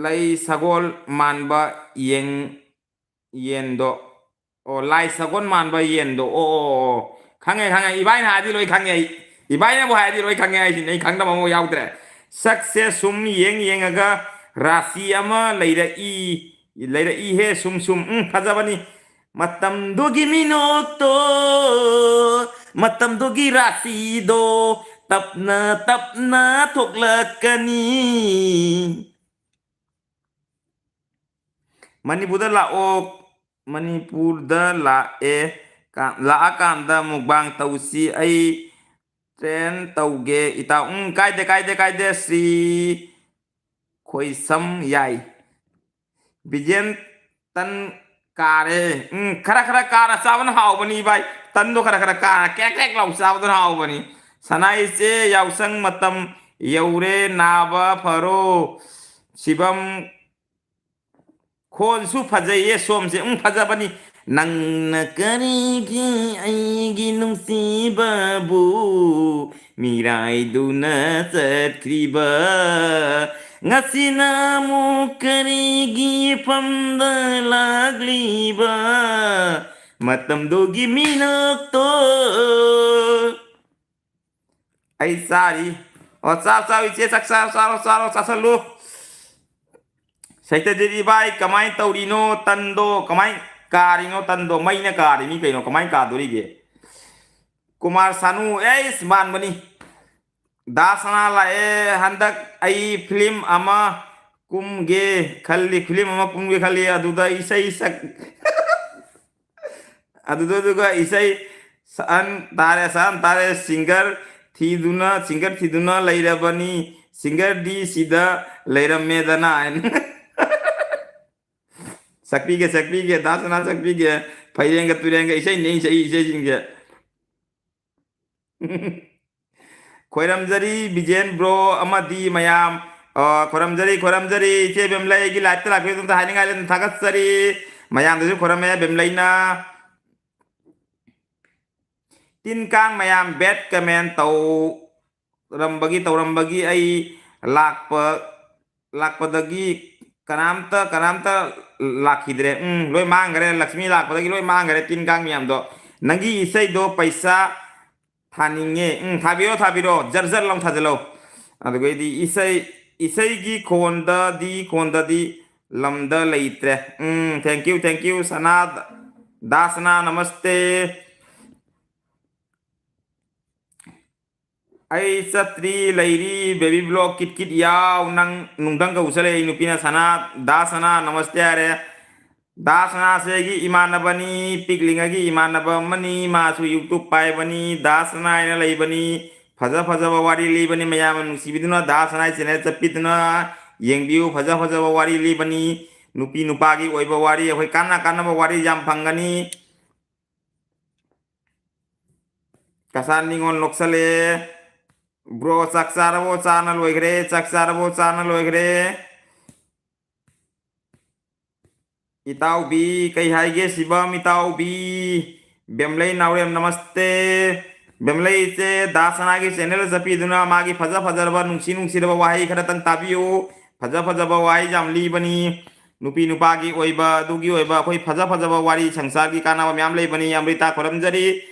ꯂꯩ ꯁꯒꯣꯜ ꯃꯥꯟꯕ ꯌꯦꯡ-, ꯌꯦꯟꯗꯣ꯫ ꯑꯣ, ꯂꯥꯏ ꯁꯒꯣꯜ ꯃꯥꯟꯕ ꯌꯦꯟꯗꯣ꯫ ꯑꯣ, ꯑꯣ, ꯑꯣ, ꯑꯣ꯫ ꯈꯪꯉꯦ, ꯈꯪꯉꯦ꯫ ꯏꯕꯥꯏꯅ ꯍꯥꯏꯔꯗꯤ ꯂꯣꯏ ꯈꯪꯉꯦ ꯑꯩ꯫ ꯏꯕꯥꯏꯅꯕꯨ ꯍꯥꯏꯔꯗꯤ ꯂꯣꯏ ꯈꯪꯉꯦ ꯍꯥꯏꯁꯤꯅꯦ꯫ ꯑꯩ ꯈꯪꯗꯕ ꯑꯃꯐꯥꯎ ꯌꯥꯎꯗ꯭ꯔꯦ꯫ ꯁꯛꯁꯦ ꯁꯨꯝ ꯌꯦꯡ ꯌꯦꯡꯉꯒ ꯔꯥꯁꯤ ꯑꯃ ꯂꯩꯔꯛꯏ, ꯂꯩꯔꯛꯏꯍꯦ ꯁꯨꯝ ꯁꯨꯝ꯫ ꯎꯝ, ꯐꯖꯕꯅꯤ꯫ ꯃꯇꯝꯗꯨꯒꯤ ꯃꯤꯅꯣꯛꯇꯣ, ꯃꯇꯝꯗꯨꯒꯤ ꯔꯥꯁꯤꯗꯣ ꯇꯞꯅ ꯇꯞꯅ ꯊꯣꯛꯂꯛꯀꯅꯤ꯫ ꯃꯅꯤꯄꯨꯔꯗ ꯂꯥꯛꯑꯣ, ꯃꯅꯤꯄꯨꯔꯗ ꯂꯥꯛꯑꯦ, ꯀꯥ-, ꯂꯥꯛꯑꯀꯥꯟꯗ ꯃꯨꯛꯕꯥꯡ ꯇꯧꯁꯤ꯫ ꯑꯩ ꯇ꯭ꯔꯦꯟ ꯇꯧꯒꯦ ꯏꯇꯥꯎ꯫ ꯎꯝ, ꯀꯥꯏꯗꯦ, ꯀꯥꯏꯗꯦ, ꯀꯥꯏꯗꯦ꯫ ꯁ꯭ꯔꯤ ꯈꯣꯏꯁꯝ ꯌꯥꯏ꯫ ꯕꯤꯖꯦꯟ ꯇꯟ ꯀꯥꯔꯦ꯫ ꯎꯝ, ꯈꯔ ꯈꯔ ꯀꯥꯅ ꯆꯥꯕꯅ ꯍꯥꯎꯕꯅꯤ ꯚꯥꯏ꯫ ꯇꯟꯗꯣ ꯈꯔ ꯈꯔ ꯀꯥꯅ ꯀ꯭ꯔꯦꯛ ꯀ꯭ꯔꯦꯛ ꯂꯥꯎ ꯆꯥꯕꯗꯨꯅ ꯍꯥꯎꯕꯅꯤ꯫ ꯁꯅꯥ ꯏꯆꯦ, ꯌꯥꯎꯁꯪ ꯃꯇꯝ ꯌꯧꯔꯦ, ꯅꯥꯕ ꯐꯔꯣ꯫ ꯁꯤꯕꯝ, ꯈꯣꯟꯁꯨ ꯐꯖꯩꯌꯦ ꯁꯣꯝꯁꯦ꯫ ꯎꯝ, ꯐꯖꯕꯅꯤ꯫ ꯅꯪꯅ ꯀꯔꯤꯒꯤ ꯑꯩꯒꯤ ꯅꯨꯡꯁꯤꯕꯕꯨ ꯃꯤꯔꯥꯏꯗꯨꯅ ꯆꯠꯈ꯭ꯔꯤꯕ? ꯉꯁꯤꯅ ꯑꯃꯨꯛ ꯀꯔꯤꯒꯤ ꯐꯝꯗ ꯂꯥꯛꯂꯤꯕ? ꯃꯇꯝꯗꯨꯒꯤ ꯃꯤꯅꯣꯛꯇꯣ ꯑꯩ ꯆꯥꯔꯤ꯫ ꯑꯣ, ꯆꯥꯎ, ꯆꯥꯎ, ꯏꯆꯦ, ꯆꯥꯛ ꯆꯥꯔꯣ, ꯆꯥꯔꯣ, ꯆꯥꯔꯣ, ꯆꯥꯁꯜꯂꯨ꯫ ꯁꯩꯇꯗꯤꯔꯤ ꯚꯥꯏ, ꯀꯃꯥꯏꯅ ꯇꯧꯔꯤꯅꯣ? ꯇꯟꯗꯣ ꯀꯃꯥꯏ ꯀꯥꯔꯤꯅꯣ? ꯇꯟꯗꯣ ꯃꯩꯅ ꯀꯥꯔꯤꯅꯤ ꯀꯩꯅꯣ, ꯀꯃꯥꯏꯅ ꯀꯥꯗꯣꯔꯤꯒꯦ? ꯀꯨꯃꯥꯔ ꯁꯥꯅꯨ, ꯑꯦꯁ, ꯃꯥꯟꯕꯅꯤ꯫ ꯗꯥ ꯁꯅꯥ ꯂꯥꯛꯑꯦ, ꯍꯟꯗꯛ ꯑꯩ ꯐꯤꯂꯝ ꯑꯃ ꯀꯨꯝꯒꯦ ꯈꯜꯂꯤ, ꯐꯤꯂꯝ ꯑꯃ ꯀꯨꯝꯒꯦ ꯈꯜꯂꯤ, ꯑꯗꯨꯗ ꯏꯁꯩ ꯁꯛ-, ꯑꯗꯨꯗꯨꯒ ꯏꯁꯩ ꯁꯛꯍꯟ ꯇꯥꯔꯦ, ꯁꯛꯍꯟ ꯇꯥꯔꯦ꯫ ꯁꯤꯡꯒꯔ ꯊꯤꯗꯨꯅ, ꯁꯤꯡꯒꯔ ꯊꯤꯗꯨꯅ ꯂꯩꯔꯕꯅꯤ, ꯁꯤꯡꯒꯔꯗꯤ ꯁꯤꯗ ꯂꯩꯔꯝꯃꯦꯗꯅ ꯍꯥꯏꯅ꯫ ꯁꯛꯄꯤꯒꯦ, ꯁꯛꯄꯤꯒꯦ, ꯗꯥ ꯁꯅꯥ ꯁꯛꯄꯤꯒꯦ꯫ ꯐꯩꯔꯦꯡꯒ ꯇꯨꯔꯦꯡꯒ ꯏꯁꯩ ꯅꯦ, ꯏꯁꯩ, ꯏꯁꯩꯁꯤꯡꯁꯦ꯫ ꯈꯣꯏꯔꯝꯖꯔꯤ ꯕꯤꯖꯦꯟ ꯕ꯭ꯔꯣ ꯑꯃꯗꯤ ꯃꯌꯥꯝ꯫ ꯑ, ꯈꯣꯏꯔꯝꯖꯔꯤ, ꯈꯣꯏꯔꯝꯖꯔꯤ꯫ ꯏꯆꯦ ꯕꯦꯝꯂꯩꯒꯤ ꯂꯥꯏꯐꯇ ꯂꯥꯛꯄꯤꯕꯗꯨ ꯑꯝꯇ ꯍꯥꯏꯅꯤꯡꯉꯥꯏ ꯂꯩꯇꯅ ꯊꯥꯒꯠꯆꯔꯤ꯫ ꯃꯌꯥꯝꯗꯁꯨ ꯈꯣꯏꯔꯝꯃꯦ ꯕꯦꯝꯂꯩꯅ꯫ ꯇꯤꯟ ꯀꯥꯡ ꯃꯌꯥꯝ ꯕꯦꯠ ꯀꯃꯦꯟ ꯇꯧꯔꯝꯕꯒꯤ, ꯇꯧꯔꯝꯕꯒꯤ ꯑꯩ ꯂꯥꯛꯄ, ꯂꯥꯛꯄꯗꯒꯤ ꯀꯅꯥꯝꯇ, ꯀꯅꯥꯝꯇ ꯂꯥꯛꯈꯤꯗ꯭ꯔꯦ꯫ ꯎꯝ, ꯂꯣꯏ ꯃꯥꯡꯈ꯭ꯔꯦ꯫ ꯂꯛꯁꯃꯤ ꯂꯥꯛꯄꯗꯒꯤ ꯂꯣꯏ ꯃꯥꯡꯈ꯭ꯔꯦ ꯇꯤꯟ ꯀꯥꯡ ꯃꯌꯥꯝꯗꯣ꯫ ꯅꯪꯒꯤ ꯏꯁꯩꯗꯣ ꯄꯩꯁꯥ ꯊꯥꯅꯤꯡꯉꯦ꯫ ꯎꯝ, ꯊꯥꯕꯤꯔꯣ, ꯊꯥꯕꯤꯔꯣ꯫ ꯖꯔ ꯖꯔ ꯂꯥꯎ ꯊꯥꯖꯤꯜꯂꯣ꯫ ꯑꯗꯨꯒꯩꯗꯤ ꯏꯁꯩ, ꯏꯁꯩꯒꯤ ꯈꯣꯟꯗꯗꯤ, ꯈꯣꯟꯗꯗꯤ ꯂꯝꯗ ꯂꯩꯇ꯭ꯔꯦ꯫ ꯎꯝ, thank you, thank you, ꯁꯅꯥ, ꯗꯥ ꯁꯅꯥ, ꯅꯃꯁꯇꯦ꯫ ꯑꯩ ꯆꯠꯇ꯭ꯔꯤ, ꯂꯩꯔꯤ, ꯕꯦꯕꯤ ꯕ꯭ꯂꯣꯛ ꯀꯤꯠ ꯀꯤꯠ ꯌꯥꯎ꯫ ꯅꯪ ꯅꯨꯡꯊꯪ ꯀꯧ ꯆꯠꯂꯦ, ꯑꯩ ꯅꯨꯄꯤꯅ ꯁꯅꯥ, ꯗꯥ ꯁꯅꯥ, ꯅꯃꯁꯇꯦ ꯍꯥꯏꯔꯦ꯫ ꯗꯥ ꯁꯅꯥꯁꯦ ꯑꯩꯒꯤ ꯏꯃꯥꯟꯅꯕꯅꯤ, ꯄꯤꯛꯂꯤꯉꯩꯒꯤ ꯏꯃꯥꯟꯅꯕ ꯑꯃꯅꯤ꯫ ꯃꯥꯁꯨ YouTube ꯄꯥꯏꯕꯅꯤ꯫ ꯗꯥ ꯁꯅꯥ ꯍꯥꯏꯅ ꯂꯩꯕꯅꯤ꯫ ꯐꯖ ꯐꯖꯕ ꯋꯥꯔꯤ ꯂꯤꯕꯅꯤ꯫ ꯃꯌꯥꯝꯅ ꯅꯨꯡꯁꯤꯕꯤꯗꯨꯅ ꯗꯥ ꯁꯅꯥꯒꯤ channel ꯆꯠꯄꯤꯗꯨꯅ ꯌꯦꯡꯕꯤꯌꯨ꯫ ꯐꯖ ꯐꯖꯕ ꯋꯥꯔꯤ ꯂꯤꯕꯅꯤ꯫ ꯅꯨꯄꯤ ꯅꯨꯄꯥꯒꯤ ꯑꯣꯏꯕ ꯋꯥꯔꯤ, ꯑꯩꯈꯣꯏ ꯀꯥꯟꯅ ꯀꯥꯟꯅꯕ ꯋꯥꯔꯤ ꯌꯥꯝ ꯐꯪꯒꯅꯤ꯫ ꯀꯁꯥꯔ ꯅꯤꯉꯣꯜ ꯅꯣꯛꯁꯜꯂꯦ꯫ ꯕ꯭ꯔꯣ, ꯆꯥꯛ ꯆꯥꯔꯕꯣ? ꯆꯥꯅ ꯂꯣꯏꯈ꯭ꯔꯦ꯫ ꯆꯥꯛ ꯆꯥꯔꯕꯣ? ꯆꯥꯅ ꯂꯣꯏꯈ꯭ꯔꯦ꯫ ꯏꯇꯥꯎꯕꯤ, ꯀꯩ ꯍꯥꯏꯒꯦ ꯁꯤꯕꯝ ꯏꯇꯥꯎꯕꯤ? ꯕꯦꯝꯂꯩ ꯅꯥꯎꯔꯦꯝ, ꯅꯃꯁꯇꯦ꯫ ꯕꯦꯝꯂꯩ ꯏꯆꯦ, ꯗꯥ ꯁꯅꯥꯒꯤ ꯆꯦꯅꯦꯜ ꯆꯠꯄꯤꯗꯨꯅ ꯃꯥꯒꯤ ꯐꯖ ꯐꯖꯔꯕ, ꯅꯨꯡꯁꯤ ꯅꯨꯡꯁꯤꯔꯕ ꯋꯥꯍꯩ ꯈꯔꯇꯪ ꯇꯥꯕꯤꯌꯨ꯫ ꯐꯖ ꯐꯖꯕ ꯋꯥꯍꯩ ꯌꯥꯝ ꯂꯤꯕꯅꯤ꯫ ꯅꯨꯄꯤ ꯅꯨꯄꯥꯒꯤ ꯑꯣꯏꯕ, ꯑꯗꯨꯒꯤ ꯑꯣꯏꯕ, ꯑꯩꯈꯣꯏ ꯐꯖ ꯐꯖꯕ ꯋꯥꯔꯤ, ꯁꯪꯁꯥꯔꯒꯤ ꯀꯥꯟꯅꯕ ꯃꯌꯥꯝ ꯂꯩꯕꯅꯤ꯫ ꯑꯃ꯭ꯔꯤꯇꯥ ꯈꯣꯏꯔꯝꯖꯔꯤ꯫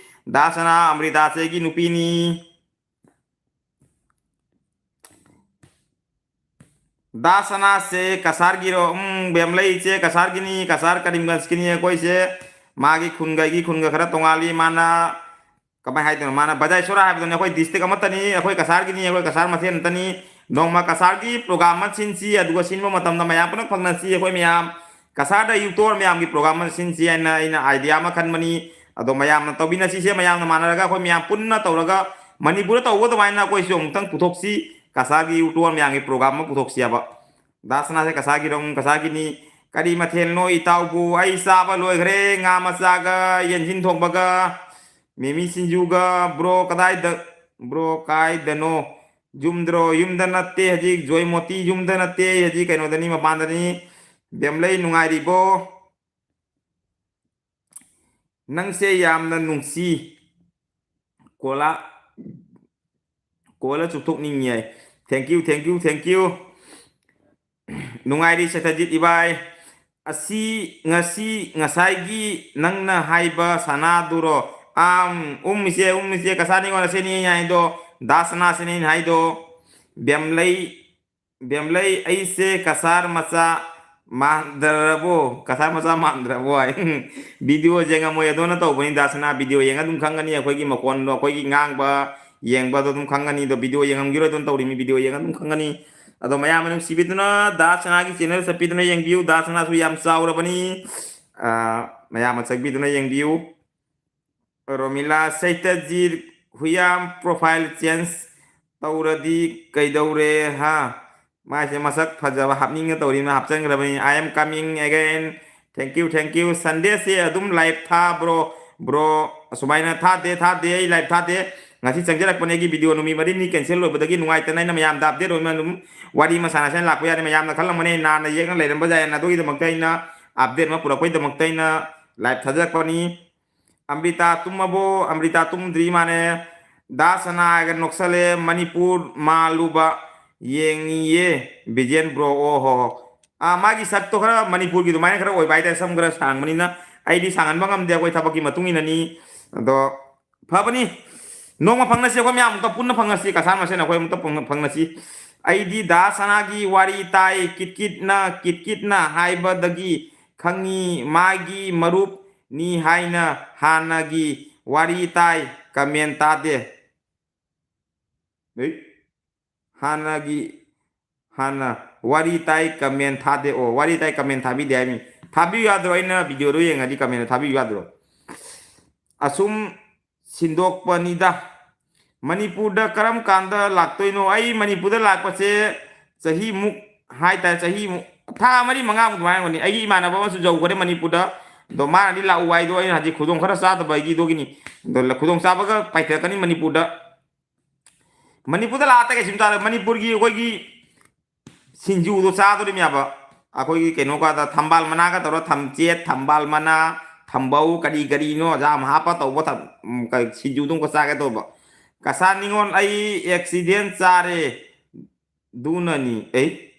ꯗꯥ ꯁꯅꯥ, ꯑꯃ꯭ꯔꯤꯇꯥ ꯆꯦꯒꯤ ꯅꯨꯄꯤꯅꯤ꯫ ꯗꯥ ꯁꯅꯥꯁꯦ ꯀꯁꯥꯔꯒꯤꯔꯣ? ꯎꯝ, ꯕꯦꯝꯂꯩ ꯏꯆꯦ ꯀꯁꯥꯔꯒꯤꯅꯤ, ꯀꯁꯥꯔ ꯀꯔꯤꯝꯒꯟꯖꯀꯤꯅꯤ꯫ ꯑꯩꯈꯣꯏꯁꯦ ꯃꯥꯒꯤ ꯈꯨꯟꯒ ꯑꯩꯒꯤ ꯈꯨꯟꯒ ꯈꯔ ꯇꯣꯉꯥꯜꯂꯤ꯫ ꯃꯥꯅ ꯀꯃꯥꯏ ꯍꯥꯏꯗꯣꯏꯅꯣ? ꯃꯥꯅ ꯕꯖꯥꯏꯁꯣꯔꯥ ꯍꯥꯏꯕꯗꯨꯅꯤ꯫ ꯑꯩꯈꯣꯏ ꯗꯤꯁꯇ꯭ꯔꯤꯛ ꯑꯃꯠꯇꯅꯤ, ꯑꯩꯈꯣꯏ ꯀꯁꯥꯔꯒꯤꯅꯤ, ꯑꯩꯈꯣꯏ ꯀꯁꯥꯔ ꯃꯁꯦꯟ ꯑꯃꯠꯇꯅꯤ꯫ ꯅꯣꯡꯃ ꯀꯁꯥꯔꯒꯤ ꯄ꯭ꯔꯣꯒ꯭ꯔꯥꯝ ꯑꯃ ꯁꯤꯟꯁꯤ, ꯑꯗꯨꯒ ꯁꯤꯟꯕ ꯃꯇꯝꯗ ꯃꯌꯥꯝ ꯄꯨꯟꯅ ꯐꯪꯅꯁꯤ꯫ ꯑꯩꯈꯣꯏ ꯃꯌꯥꯝ ꯀꯁꯥꯔꯗ ꯌꯨꯇꯣꯔ ꯃꯌꯥꯝꯒꯤ ꯄ꯭ꯔꯣꯒ꯭ꯔꯥꯝ ꯑꯃ ꯁꯤꯟꯁꯤ ꯍꯥꯏꯅ ꯑꯩꯅ ꯑꯥꯏꯗꯤꯌꯥ ꯑꯃ ꯈꯟꯕꯅꯤ꯫ ꯑꯗꯣ ꯃꯌꯥꯝꯅ ꯇꯧꯕꯤꯅꯁꯤꯁꯦ, ꯃꯌꯥꯝꯅ ꯃꯥꯟꯅꯔꯒ ꯑꯩꯈꯣꯏ ꯃꯌꯥꯝ ꯄꯨꯟꯅ ꯇꯧꯔꯒ ꯃꯅꯤꯄꯨꯔꯗ ꯇꯧꯕ ꯑꯗꯨꯃꯥꯏꯅ ꯑꯩꯈꯣꯏꯁꯨ ꯑꯃꯨꯛꯇꯪ ꯄꯨꯊꯣꯛꯁꯤ꯫ ꯀꯁꯥꯔꯒꯤ ꯌꯨꯇꯣꯔ ꯃꯌꯥꯝꯒꯤ ꯄ꯭ꯔꯣꯒ꯭ꯔꯥꯝ ꯑꯃ ꯄꯨꯊꯣꯛꯁꯤ ꯍꯥꯏꯕ꯫ ꯗꯥ ꯁꯅꯥꯁꯦ ꯀꯁꯥꯔꯒꯤꯔꯣ? ꯎꯝ, ꯀꯁꯥꯔꯒꯤꯅꯤ꯫ ꯀꯔꯤ ꯃꯊꯦꯜꯅꯣ ꯏꯇꯥꯎꯕꯨ? ꯑꯩ ꯆꯥꯕ ꯂꯣꯏꯈ꯭ꯔꯦ, ꯉꯥ ꯃꯆꯥꯒ ꯌꯦꯟꯁꯤꯟ ꯊꯣꯡꯕꯒ ꯃꯤꯃꯤ ꯁꯤꯡꯖꯨꯒ꯫ ꯕ꯭ꯔꯣ ꯀꯗꯥꯏꯗ, ꯕ꯭ꯔꯣ ꯀꯥꯏꯗꯅꯣ? ꯌꯨꯝꯗ꯭ꯔꯣ? ꯌꯨꯝꯗ ꯅꯠꯇꯦ ꯍꯧꯖꯤꯛ, ꯖꯣꯏꯃꯣꯇꯤ ꯌꯨꯝꯗ ꯅꯠꯇꯦ ꯍꯧꯖꯤꯛ, ꯀꯩꯅꯣꯗꯅꯤ, ꯃꯄꯥꯟꯗꯅꯤ꯫ ꯕꯦꯝꯂꯩ ꯅꯨꯡꯉꯥꯏꯔꯤꯕꯣ? ꯅꯪꯁꯦ ꯌꯥꯝꯅ ꯅꯨꯡꯁꯤ꯫ ꯀꯣꯂꯥ, ꯀꯣꯂꯥ ꯆꯨꯞꯊꯣꯛꯅꯤꯡꯉꯤ ꯍꯥꯏ꯫ Thank you, thank you, thank you꯫ ꯅꯨꯡꯉꯥꯏꯔꯤ ꯁꯇꯖꯤꯠ ꯏꯕꯥꯏ꯫ ꯑꯁꯤ ꯉꯁꯤ ꯉꯁꯥꯏꯒꯤ ꯅꯪꯅ ꯍꯥꯏꯕ ꯁꯅꯥꯗꯨꯔꯣ? ꯑꯥꯝ, ꯎꯝ ꯏꯆꯦ, ꯎꯝ ꯏꯆꯦ, ꯀꯁꯥꯔ ꯅꯤꯉꯣꯜ ꯑꯁꯤꯅꯤ ꯑꯩꯅ ꯍꯥꯏꯗꯣ, ꯗꯥ ꯁꯅꯥꯁꯤꯅꯤ ꯑꯩꯅ ꯍꯥꯏꯗꯣ꯫ ꯕꯦꯝꯂꯩ, ꯕꯦꯝꯂꯩ, ꯑꯩꯁꯦ ꯀꯁꯥꯔ ꯃꯆꯥ ꯃꯥꯟꯗ꯭ꯔꯕꯣ? ꯀꯁꯥꯔ ꯃꯆꯥ ꯃꯥꯟꯗ꯭ꯔꯕꯣ ꯍꯥꯏ꯫ ꯚꯤꯗꯤꯑꯣ ꯌꯦꯡꯉꯝꯃꯣꯏ ꯑꯗꯨꯅ ꯇꯧꯕꯅꯤ ꯗꯥ ꯁꯅꯥ, ꯚꯤꯗꯤꯑꯣ ꯌꯦꯡꯉ ꯑꯗꯨꯝ ꯈꯪꯒꯅꯤ, ꯑꯩꯈꯣꯏꯒꯤ ꯃꯈꯣꯟꯗꯣ, ꯑꯩꯈꯣꯏꯒꯤ ꯉꯥꯡꯕ, ꯌꯦꯡꯕꯗꯣ ꯑꯗꯨꯝ ꯈꯪꯒꯅꯤ꯫ ꯑꯗꯣ ꯚꯤꯗꯤꯑꯣ ꯌꯦꯡꯉꯝꯈꯤꯔꯣꯏ ꯑꯗꯨꯅ ꯇꯧꯔꯤꯃꯤ, ꯚꯤꯗꯤꯑꯣ ꯌꯦꯡꯉ ꯑꯗꯨꯝ ꯈꯪꯒꯅꯤ꯫ ꯑꯗꯣ ꯃꯌꯥꯝꯅ ꯅꯨꯡꯁꯤꯕꯤꯗꯨꯅ ꯗꯥ ꯁꯅꯥꯒꯤ ꯆꯦꯅꯦꯜ ꯆꯠꯄꯤꯗꯨꯅ ꯌꯦꯡꯕꯤꯌꯨ, ꯗꯥ ꯁꯅꯥꯁꯨ ꯌꯥꯝ ꯆꯥꯎꯔꯕꯅꯤ꯫ ꯑ, ꯃꯌꯥꯝꯅ ꯆꯠꯄꯤꯗꯨꯅ ꯌꯦꯡꯕꯤꯌꯨ꯫ ꯔꯣꯃꯤꯂꯥ ꯁꯩꯇꯖꯤꯠ, ꯍꯨꯌꯥꯝ ꯄ꯭ꯔꯣꯐꯥꯏꯜ ꯆꯦꯟꯖ ꯇꯧꯔꯗꯤ ꯀꯩꯗꯧꯔꯦ ꯍꯥ? ꯃꯥꯏꯁꯦ ꯃꯁꯛ ꯐꯖꯕ ꯍꯥꯞꯅꯤꯡꯅ ꯇꯧꯔꯤꯅ ꯍꯥꯞꯆꯤꯟꯈ꯭ꯔꯕꯅꯤ꯫ I am coming again. Thank you, thank you. Sundayꯁꯦ ꯑꯗꯨꯝ live ꯊꯥꯕ꯭ꯔꯣ, bro? ꯑꯁꯨꯃꯥꯏꯅ ꯊꯥꯗꯦ, ꯊꯥꯗꯦ, ꯑꯩ live ꯊꯥꯗꯦ꯫ ꯉꯁꯤ ꯆꯪꯖꯔꯛꯄꯅꯦ ꯑꯩꯒꯤ video ꯅꯨꯃꯤꯠ ꯃꯔꯤꯅꯤ cancel ꯑꯣꯏꯕꯗꯒꯤ꯫ ꯅꯨꯡꯉꯥꯏꯇꯅ ꯑꯩꯅ ꯃꯌꯥꯝꯗ update ꯑꯣꯏꯅ ꯑꯗꯨꯝ ꯋꯥꯔꯤ ꯃꯁꯥꯟꯅꯁꯦ ꯂꯥꯛꯄ ꯌꯥꯅꯤ꯫ ꯃꯌꯥꯝꯅ ꯈꯜꯂꯝꯕꯅꯦ ꯅꯥꯟꯅ ꯌꯦꯛꯅ ꯂꯩꯔꯝꯕ ꯌꯥꯏꯅ꯫ ꯑꯗꯨꯒꯤꯗꯃꯛꯇ ꯑꯩꯅ update ꯑꯃ ꯄꯨꯔꯛꯄꯒꯤꯗꯃꯛꯇ ꯑꯩꯅ live ꯊꯥꯖꯔꯛꯄꯅꯤ꯫ ꯑꯃ꯭ꯔꯤꯇꯥ ꯇꯨꯝꯃꯕꯣ? ꯑꯃ꯭ꯔꯤꯇꯥ ꯇꯨꯝꯗ꯭ꯔꯤ ꯃꯥꯅꯦ꯫ ꯗꯥ ꯁꯅꯥꯒ ꯅꯣꯛꯁꯜꯂꯦ꯫ ꯃꯅꯤꯄꯨꯔ ꯃꯥꯜꯂꯨꯕ ꯌꯦꯡꯉꯤꯌꯦ ꯕꯤꯖꯦꯟ bro꯫ ꯑꯣ ꯍꯣ ꯍꯣ꯫ ꯑꯥ, ꯃꯥꯒꯤ ꯁꯛꯇꯣ ꯈꯔ ꯃꯅꯤꯄꯨꯔꯒꯤ ꯑꯗꯨꯃꯥꯏꯅ ꯈꯔ ꯑꯣꯏꯕ ꯍꯥꯏꯇꯥꯔꯦ, ꯁꯝ ꯈꯔ ꯁꯥꯡꯕꯅꯤꯅ꯫ ꯑꯩꯗꯤ ꯁꯥꯡꯍꯟꯕ ꯉꯝꯗꯦ, ꯑꯩꯈꯣꯏ ꯊꯕꯛꯀꯤ ꯃꯇꯨꯡ ꯏꯟꯅꯅꯤ꯫ ꯑꯗꯣ ꯐꯕꯅꯤ, ꯅꯣꯡꯃ ꯐꯪꯅꯁꯤ, ꯑꯩꯈꯣꯏ ꯃꯌꯥꯝ ꯑꯃꯨꯛꯇ ꯄꯨꯟꯅ ꯐꯪꯅꯁꯤ, ꯀꯁꯥꯔ ꯃꯁꯦꯟ ꯑꯩꯈꯣꯏ ꯑꯃꯨꯛꯇ ꯐꯪ-, ꯐꯪꯅꯁꯤ꯫ ꯑꯩꯗꯤ ꯗꯥ ꯁꯅꯥꯒꯤ ꯋꯥꯔꯤ ꯇꯥꯏ, ꯀꯤꯠ ꯀꯤꯠꯅ, ꯀꯤꯠ ꯀꯤꯠꯅ ꯍꯥꯏꯕꯗꯒꯤ ꯈꯪꯉꯤ ꯃꯥꯒꯤ ꯃꯔꯨꯞꯅꯤ ꯍꯥꯏꯅ꯫ ꯍꯥꯟꯅꯒꯤ ꯋꯥꯔꯤ ꯇꯥꯏ, comment ꯇꯥꯗꯦ꯫ ꯑꯩ ꯍꯥꯟꯅꯒꯤ, ꯍꯥꯟꯅ ꯋꯥꯔꯤ ꯇꯥꯏ comment ꯊꯥꯗꯦ꯫ ꯑꯣ, ꯋꯥꯔꯤ ꯇꯥꯏ comment ꯊꯥꯕꯤꯗꯦ ꯍꯥꯏꯕꯅꯤ꯫ ꯊꯥꯕꯤꯌꯨ ꯌꯥꯗ꯭ꯔꯣ? ꯑꯩꯅ videoꯗꯣ ꯌꯦꯡꯉꯗꯤ comment ꯊꯥꯕꯤꯌꯨ ꯌꯥꯗ꯭ꯔꯣ? ꯑꯁꯨꯝ ꯁꯤꯟꯗꯣꯛꯄꯅꯤꯗ꯫ ꯃꯅꯤꯄꯨꯔꯗ ꯀꯔꯝ ꯀꯥꯟꯗ ꯂꯥꯛꯇꯣꯏꯅꯣ? ꯑꯩ ꯃꯅꯤꯄꯨꯔꯗ ꯂꯥꯛꯄꯁꯦ ꯆꯍꯤꯃꯨꯛ ꯍꯥꯏꯇꯥꯔꯦ, ꯆꯍꯤꯃꯨꯛ, ꯊꯥ ꯃꯔꯤ ꯃꯉꯥꯃꯨꯛ ꯑꯗꯨꯃꯥꯏꯅ ꯑꯣꯏꯅꯤ꯫ ꯑꯩꯒꯤ ꯏꯃꯥꯟꯅꯕ ꯑꯃꯁꯨ ꯌꯧꯈꯔꯦ ꯃꯅꯤꯄꯨꯔꯗ꯫ ꯑꯗꯣ ꯃꯥꯅꯗꯤ ꯂꯥꯛꯎ ꯍꯥꯏꯗꯣ ꯑꯩꯅ ꯍꯧꯖꯤꯛ ꯈꯨꯗꯣꯡ ꯈꯔ ꯆꯥꯗꯕ ꯑꯩꯒꯤ ꯑꯗꯨꯒꯤꯅꯤ꯫ ꯑꯗꯣ ꯈꯨꯗꯣꯡ ꯆꯥꯕꯒ ꯄꯥꯏꯊꯔꯛꯀꯅꯤ ꯃꯅꯤꯄꯨꯔꯗ꯫ ꯃꯅꯤꯄꯨꯔꯗ ꯂꯥꯛꯑ ꯀꯩꯁꯨꯝ ꯆꯥꯔꯣꯏ꯫ ꯃꯅꯤꯄꯨꯔꯒꯤ ꯑꯩꯈꯣꯏꯒꯤ ꯁꯤꯡꯖꯨꯗꯣ ꯆꯥꯗꯣꯔꯤꯃꯦꯕ꯫ ꯑꯩꯈꯣꯏꯒꯤ ꯀꯩꯅꯣꯒꯗ ꯊꯝꯕꯥꯜ ꯃꯅꯥꯒ ꯇꯧꯔ, ꯊꯝꯆꯦꯠ, ꯊꯝꯕꯥꯜ ꯃꯅꯥ, ꯊꯝꯕꯧ, ꯀꯔꯤ ꯀꯔꯤꯅꯣ ꯌꯥꯝ ꯍꯥꯞꯄ ꯇꯧꯕ ꯊꯝ-, ꯎꯝ, ꯀ-, ꯁꯤꯡꯖꯨꯗꯨ ꯑꯃꯨꯛꯀ ꯆꯥꯒꯦ ꯇꯧꯕ꯫ ꯀꯁꯥ ꯅꯤꯉꯣꯜ ꯑꯩ accident ꯆꯥꯔꯦ ꯑꯗꯨꯅꯅꯤ꯫ ꯑꯩ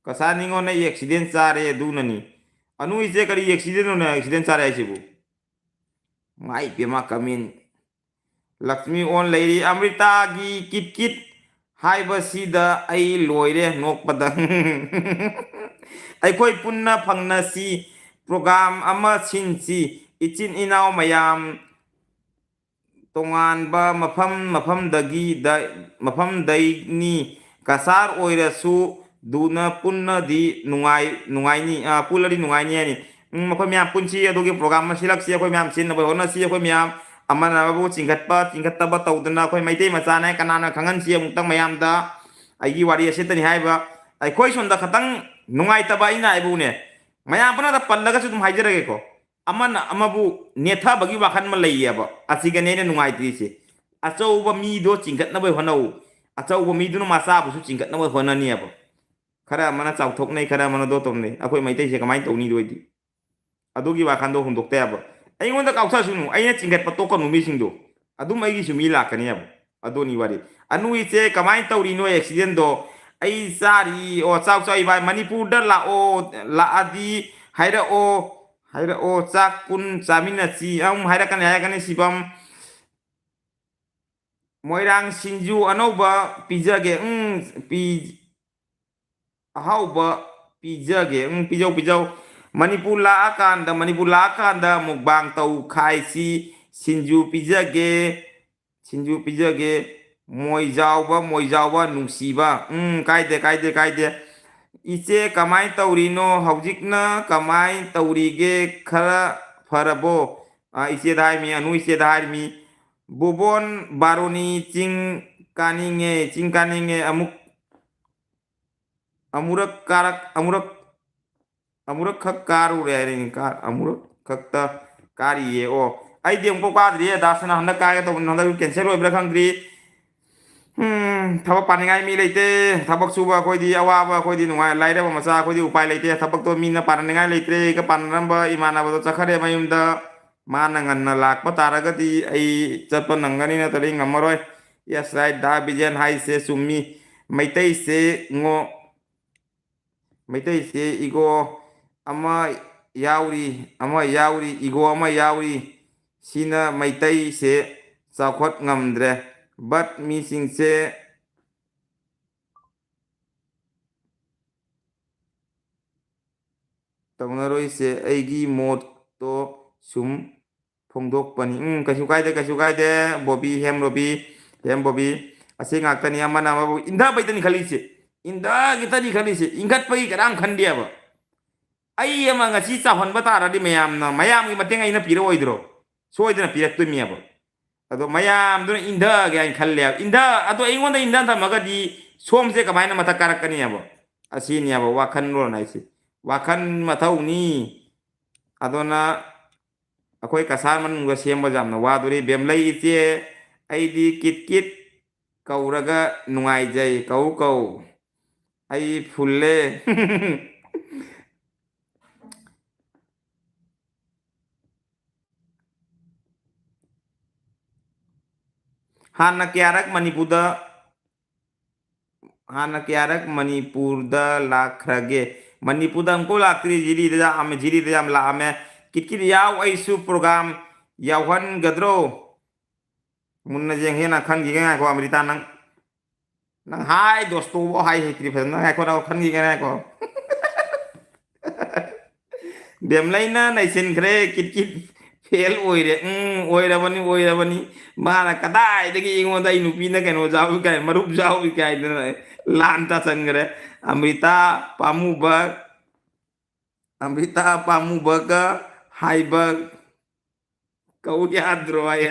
ꯀꯁꯥ ꯅꯤꯉꯣꯜ ꯑꯩ accident ꯆꯥꯔꯦ ꯑꯗꯨꯅꯅꯤ꯫ ꯑꯅꯨ ꯏꯆꯦ ꯀꯔꯤ accidentꯅꯣꯅꯦ accident ꯆꯥꯔꯦ ꯍꯥꯏꯁꯤꯕꯨ? ꯃꯥꯏ ꯄꯦꯃ comment꯫ ꯂꯛꯁꯃꯤ ꯑꯣꯟ ꯂꯩꯔꯤ꯫ ꯑꯃ꯭ꯔꯤꯇꯥꯒꯤ ꯀꯤꯠ ꯀꯤꯠ ꯍꯥꯏꯕꯁꯤꯗ ꯑꯩ ꯂꯣꯏꯔꯦ ꯅꯣꯛꯄꯗ꯫ ꯑꯩꯈꯣꯏ ꯄꯨꯟꯅ ꯐꯪꯅꯁꯤ, program ꯑꯃ ꯁꯤꯟꯁꯤ, ꯏꯆꯤꯟ ꯏꯅꯥꯎ ꯃꯌꯥꯝ꯫ ꯇꯣꯉꯥꯟꯕ ꯃꯐꯝ ꯃꯐꯝꯗꯒꯤ ꯗ-, ꯃꯐꯝꯗꯩꯅꯤ꯫ ꯀꯁꯥꯔ ꯑꯣꯏꯔꯁꯨ ꯗꯨꯅ ꯄꯨꯟꯅꯗꯤ ꯅꯨꯡꯉꯥꯏ-, ꯅꯨꯡꯉꯥꯏꯅꯤ, ꯑ, ꯄꯨꯜꯂꯗꯤ ꯅꯨꯡꯉꯥꯏꯅꯤ ꯍꯥꯏꯅꯤ꯫ ꯎꯝ, ꯑꯩꯈꯣꯏ ꯃꯌꯥꯝ ꯄꯨꯟꯁꯤ, ꯑꯗꯨꯒꯤ program ꯑꯃ ꯁꯤꯜꯂꯛꯁꯤ, ꯑꯩꯈꯣꯏ ꯃꯌꯥꯝ ꯁꯤꯟꯅꯕ ꯍꯣꯠꯅꯁꯤ, ꯑꯩꯈꯣꯏ ꯃꯌꯥꯝ ꯑꯃꯅ ꯑꯃꯕꯨ ꯆꯤꯡꯈꯠꯄ, ꯆꯤꯡꯈꯠꯇꯕ ꯇꯧꯗꯅ ꯑꯩꯈꯣꯏ ꯃꯩꯇꯩ ꯃꯆꯥꯅꯦ, ꯀꯅꯥꯅ ꯈꯪꯍꯟꯁꯤ ꯑꯃꯨꯛꯇꯪ ꯃꯌꯥꯝꯗ꯫ ꯑꯩꯒꯤ ꯋꯥꯔꯤ ꯑꯁꯤꯇꯅꯤ ꯍꯥꯏꯕ꯫ ꯑꯩꯈꯣꯏ ꯁꯣꯝꯗ ꯈꯇꯪ ꯅꯨꯡꯉꯥꯏꯇꯕ ꯑꯩꯅ ꯍꯥꯏꯕꯨꯅꯦ, ꯃꯌꯥꯝ ꯄꯨꯝꯅꯃꯛꯇ ꯄꯜꯂꯒꯁꯨ ꯑꯗꯨꯝ ꯍꯥꯏꯖꯔꯒꯦꯀꯣ, ꯑꯃꯅ ꯑꯃꯕꯨ ꯅꯦꯠꯊꯕꯒꯤ ꯋꯥꯈꯜ ꯑꯃ ꯂꯩꯌꯦꯕ꯫ ꯑꯁꯤꯒꯅꯦ ꯑꯩꯅ ꯅꯨꯡꯉꯥꯏꯇ꯭ꯔꯤꯁꯦ꯫ ꯑꯆꯧꯕ ꯃꯤꯗꯣ ꯆꯤꯡꯈꯠꯅꯕ ꯍꯣꯠꯅꯧ, ꯑꯆꯧꯕ ꯃꯤꯗꯨꯅ ꯃꯆꯥꯕꯨꯁꯨ ꯆꯤꯡꯈꯠꯅꯕ ꯍꯣꯠꯅꯅꯤꯕ꯫ ꯈꯔ ꯑꯃꯅ ꯆꯥꯎꯊꯣꯛꯅꯩ, ꯈꯔ ꯑꯃꯅ ꯗꯣ ꯇꯧꯅꯩ꯫ ꯑꯩꯈꯣꯏ ꯃꯩꯇꯩꯁꯦ ꯀꯃꯥꯏꯅ ꯇꯧꯅꯤ ꯑꯗꯨ ꯑꯣꯏꯗꯤ? ꯑꯗꯨꯒꯤ ꯋꯥꯈꯜꯗꯣ ꯍꯨꯟꯗꯣꯛꯇ ꯌꯥꯕ꯫ ꯑꯩꯉꯣꯟꯗ ꯀꯥꯎꯊꯁꯅꯨ, ꯑꯩꯅ ꯆꯤꯡꯈꯠꯄ ꯇꯣꯛꯀꯅꯨ ꯃꯤꯁꯤꯡꯗꯣ꯫ ꯑꯗꯨꯝ ꯑꯩꯒꯤꯁꯨ ꯃꯤ ꯂꯥꯛꯀꯅꯦꯕ꯫ ꯑꯗꯨꯅꯤ ꯋꯥꯔꯤ꯫ ꯑꯅꯨ ꯏꯆꯦ, ꯀꯃꯥꯏꯅ ꯇꯧꯔꯤꯅꯣ ꯑꯦꯛꯁꯤꯗꯦꯟꯗꯣ? ꯑꯩ ꯆꯥꯔꯤ꯫ ꯑꯣ, ꯆꯥꯎ ꯆꯥꯎ ꯏꯕꯥꯏ, ꯃꯅꯤꯄꯨꯔꯗ ꯂꯥꯛꯑꯣ, ꯂꯥꯛꯑꯗꯤ ꯍꯥꯏꯔꯛꯑꯣ, ꯍꯥꯏꯔꯛꯑꯣ, ꯆꯥꯛ ꯄꯨꯟ ꯆꯥꯃꯤꯟꯅꯁꯤ꯫ ꯑꯃꯨꯛ ꯍꯥꯏꯔꯛꯀꯅꯤ, ꯍꯥꯏꯔꯛꯀꯅꯤ ꯁꯤꯕꯝ꯫ ꯃꯣꯏꯔꯥꯡ ꯁꯤꯡꯖꯨ ꯑꯅꯧꯕ ꯄꯤꯖꯒꯦ꯫ ꯎꯝ, ꯄꯤ-, ꯑꯍꯥꯎꯕ ꯄꯤꯖꯒꯦ꯫ ꯎꯝ, ꯄꯤꯖꯧ, ꯄꯤꯖꯧ꯫ ꯃꯅꯤꯄꯨꯔ ꯂꯥꯛꯑꯀꯥꯟꯗ, ꯃꯅꯤꯄꯨꯔ ꯂꯥꯛꯑꯀꯥꯟꯗ ꯃꯨꯛꯕꯥꯡ ꯇꯧꯈꯥꯏꯁꯤ꯫ ꯁꯤꯡꯖꯨ ꯄꯤꯖꯒꯦ, ꯁꯤꯡꯖꯨ ꯄꯤꯖꯒꯦ꯫ ꯃꯣꯏꯖꯥꯎꯕ, ꯃꯣꯏꯖꯥꯎꯕ, ꯅꯨꯡꯁꯤꯕ꯫ ꯎꯝ, ꯀꯥꯏꯗꯦ, ꯀꯥꯏꯗꯦ, ꯀꯥꯏꯗꯦ꯫ ꯏꯆꯦ, ꯀꯃꯥꯏ ꯇꯧꯔꯤꯅꯣ? ꯍꯧꯖꯤꯛꯅ ꯀꯃꯥꯏ ꯇꯧꯔꯤꯒꯦ? ꯈꯔ ꯐꯔꯕꯣ? ꯑ, ꯏꯆꯦꯗ ꯍꯥꯏꯔꯤꯃꯤ, ꯑꯅꯨ ꯏꯆꯦꯗ ꯍꯥꯏꯔꯤꯃꯤ꯫ ꯕꯣꯕꯣꯟ ꯕꯥꯔꯣꯅꯤ, ꯆꯤꯡ ꯀꯥꯅꯤꯡꯉꯦ, ꯆꯤꯡ ꯀꯥꯅꯤꯡꯉꯦ꯫ ꯑꯃꯨꯛ, ꯑꯃꯨꯔꯛ ꯀꯥꯔꯛ-, ꯑꯃꯨꯔꯛ, ꯑꯃꯨꯔꯛꯈꯛ ꯀꯥꯔꯨꯔꯦ ꯍꯥꯏꯔꯦ꯫ ꯀꯥ-, ꯑꯃꯨꯔꯛ ꯈꯛꯇ ꯀꯥꯔꯤꯌꯦ꯫ ꯑꯣ, ꯑꯩꯗꯤ ꯑꯃꯨꯛꯐꯥꯎ ꯀꯥꯗ꯭ꯔꯤꯌꯦ꯫ ꯗꯥꯁꯅ ꯍꯟꯗꯛ ꯀꯥꯒꯦ ꯇꯧꯕꯅꯤ, ꯍꯟꯗꯛ cancel ꯑꯣꯏꯕ꯭ꯔꯥ ꯈꯪꯗ꯭ꯔꯤ꯫ ꯎꯝ, ꯊꯕꯛ ꯄꯥꯅꯤꯡꯉꯥꯏ ꯃꯤ ꯂꯩꯇꯦ꯫ ꯊꯕꯛ ꯁꯨꯕ ꯑꯩꯈꯣꯏꯗꯤ, ꯑꯋꯥꯕ ꯑꯩꯈꯣꯏꯗꯤ, ꯅꯨꯡꯉꯥꯏ, ꯂꯥꯏꯔꯕ ꯃꯆꯥ ꯑꯩꯈꯣꯏꯗꯤ ꯎꯄꯥꯏ ꯂꯩꯇꯦ꯫ ꯊꯕꯛꯇꯣ ꯃꯤꯅ ꯄꯥꯅꯅꯤꯡꯉꯥꯏ ꯂꯩꯇ꯭ꯔꯦ꯫ ꯑꯩꯒ ꯄꯥꯅꯔꯝꯕ ꯏꯃꯥꯟꯅꯕꯗꯣ ꯆꯠꯈ꯭ꯔꯦ ꯃꯌꯨꯝꯗ꯫ ꯃꯥꯅ ꯉꯟꯅ ꯂꯥꯛꯄ ꯇꯥꯔꯒꯗꯤ ꯑꯩ ꯆꯠꯄ ꯅꯪꯒꯅꯤ, ꯅꯠꯇ꯭ꯔꯗꯤ ꯉꯝꯃꯔꯣꯏ꯫ Yes, right, ꯗꯥ ꯕꯤꯖꯦꯟ ꯍꯥꯏꯁꯦ ꯆꯨꯝꯃꯤ꯫ ꯃꯩꯇꯩꯁꯦ ꯉꯣ-, ꯃꯩꯇꯩꯁꯦ ego ꯑꯃ ꯌꯥꯎꯔꯤ, ꯑꯃ ꯌꯥꯎꯔꯤ, ego ꯑꯃ ꯌꯥꯎꯔꯤ꯫ ꯁꯤꯅ ꯃꯩꯇꯩꯁꯦ ꯆꯥꯎꯈꯠ ꯉꯝꯗ꯭ꯔꯦ꯫ But ꯃꯤꯁꯤꯡꯁꯦ ꯇꯧꯅꯔꯣꯏꯁꯦ, ꯑꯩꯒꯤ ꯃꯣꯠꯇꯣ ꯁꯨꯝ ꯐꯣꯡꯗꯣꯛꯄꯅꯤ꯫ ꯎꯝ, ꯀꯩꯁꯨ ꯀꯥꯏꯗꯦ, ꯀꯩꯁꯨ ꯀꯥꯏꯗꯦ꯫ ꯕꯣꯕꯤ, ꯍꯦꯝ ꯔꯣꯕꯤ, ꯍꯦꯝ ꯕꯣꯕꯤ, ꯑꯁꯤ ꯉꯥꯛꯇꯅꯤ꯫ ꯑꯃꯅ ꯑꯃꯕꯨ ꯏꯟꯊꯕꯩꯇꯅꯤ ꯈꯜꯂꯤꯁꯦ, ꯏꯟꯊꯒꯦꯇꯅꯤ ꯈꯜꯂꯤꯁꯦ, ꯏꯟꯈꯠꯄꯒꯤ ꯀꯅꯥꯝ ꯈꯟꯗꯦꯕ꯫ ꯑꯩ ꯑꯃ ꯉꯁꯤ ꯆꯥꯎꯍꯟꯕ ꯇꯥꯔꯗꯤ ꯃꯌꯥꯝꯅ, ꯃꯌꯥꯝꯒꯤ ꯃꯇꯦꯡ ꯑꯩꯅ ꯄꯤꯔꯛꯑꯣꯏꯗ꯭ꯔꯣ? ꯁꯣꯏꯗꯅ ꯄꯤꯔꯛꯇꯣꯏꯅꯦꯕ꯫ ꯑꯗꯣ ꯃꯌꯥꯝꯗꯨꯅ ꯏꯟꯊꯒꯦ ꯍꯥꯏꯅ ꯈꯜꯂꯦꯕ꯫ ꯏꯟꯊ-, ꯑꯗꯣ ꯑꯩꯉꯣꯟꯗ ꯏꯟꯊ ꯊꯝꯃꯒꯗꯤ ꯁꯣꯝꯁꯦ ꯀꯃꯥꯏꯅ ꯃꯊꯛ ꯀꯥꯔꯛꯀꯅꯤ ꯍꯥꯏꯕ? ꯑꯁꯤꯅꯤ ꯍꯥꯏꯕ ꯋꯥꯈꯜꯂꯣꯟ ꯍꯥꯏꯁꯦ꯫ ꯋꯥꯈꯜ ꯃꯊꯧꯅꯤ꯫ ꯑꯗꯨꯅ ꯑꯩꯈꯣꯏ ꯀꯁꯥꯔ ꯃꯅꯨꯡꯗ ꯁꯦꯝꯕ ꯌꯥꯝꯅ ꯋꯥꯗꯣꯔꯤ꯫ ꯕꯦꯝꯂꯩ ꯏꯆꯦ, ꯑꯩꯗꯤ ꯀꯤꯠ ꯀꯤꯠ ꯀꯧꯔꯒ ꯅꯨꯡꯉꯥꯏꯖꯩ꯫ ꯀꯧ ꯀꯧ꯫ ꯑꯩ ꯐꯨꯜꯂꯦ꯫ ꯍꯥꯟꯅ ꯀꯌꯥꯔꯛ ꯃꯅꯤꯄꯨꯔꯗ, ꯍꯥꯟꯅ ꯀꯌꯥꯔꯛ ꯃꯅꯤꯄꯨꯔꯗ ꯂꯥꯛꯈ꯭ꯔꯒꯦ? ꯃꯅꯤꯄꯨꯔꯗ ꯑꯃꯨꯛꯐꯥꯎ ꯂꯥꯛꯇ꯭ꯔꯤ꯫ ꯖꯤꯔꯤꯗ ꯂꯥꯛꯑꯝꯃꯦ, ꯖꯤꯔꯤꯗ ꯌꯥꯝ ꯂꯥꯛꯑꯝꯃꯦ꯫ ꯀꯤꯠ ꯀꯤꯠ ꯌꯥꯎ, ꯑꯩꯁꯨ ꯄ꯭ꯔꯣꯒ꯭ꯔꯥꯝ ꯌꯥꯎꯍꯟꯒꯗ꯭ꯔꯣ? ꯃꯨꯟꯅ ꯌꯦꯡꯒꯦ, ꯅꯪ ꯈꯟꯈꯤꯒꯦ꯫ ꯉꯥꯏꯈꯣ ꯑꯃ꯭ꯔꯤꯇꯥ, ꯅꯪ, ꯅꯪ ꯍꯥꯏ ꯗꯣꯁꯇꯣꯕꯣ ꯍꯥꯏ ꯍꯩꯇ꯭ꯔꯤ ꯐꯖꯅ꯫ ꯉꯥꯏꯈꯣ, ꯅꯪ ꯈꯟꯈꯤꯒꯦ, ꯉꯥꯏꯈꯣ꯫ ꯕꯦꯝꯂꯩꯅ ꯅꯩꯁꯤꯟꯈ꯭ꯔꯦ꯫ ꯀꯤꯠ ꯀꯤꯠ ꯐꯦꯜ ꯑꯣꯏꯔꯦ꯫ ꯎꯝ, ꯑꯣꯏꯔꯕꯅꯤ, ꯑꯣꯏꯔꯕꯅꯤ꯫ ꯃꯥꯅ ꯀꯗꯥꯏꯗꯒꯤ ꯑꯩꯉꯣꯟꯗ ꯑꯩ ꯅꯨꯄꯤꯅ ꯀꯩꯅꯣ ꯌꯥꯎꯏ ꯀꯥꯏ, ꯃꯔꯨꯞ ꯌꯥꯎꯏ ꯀꯥꯏꯗꯅ ꯂꯥꯟ ꯇꯥꯁꯟꯈ꯭ꯔꯦ꯫ ꯑꯃ꯭ꯔꯤꯇꯥ ꯄꯥꯝꯃꯨꯕ, ꯑꯃ꯭ꯔꯤꯇꯥ ꯄꯥꯝꯃꯨꯕꯒ ꯍꯥꯏꯕ ꯀꯧ ꯌꯥꯗ꯭ꯔꯣ ꯍꯥꯏ,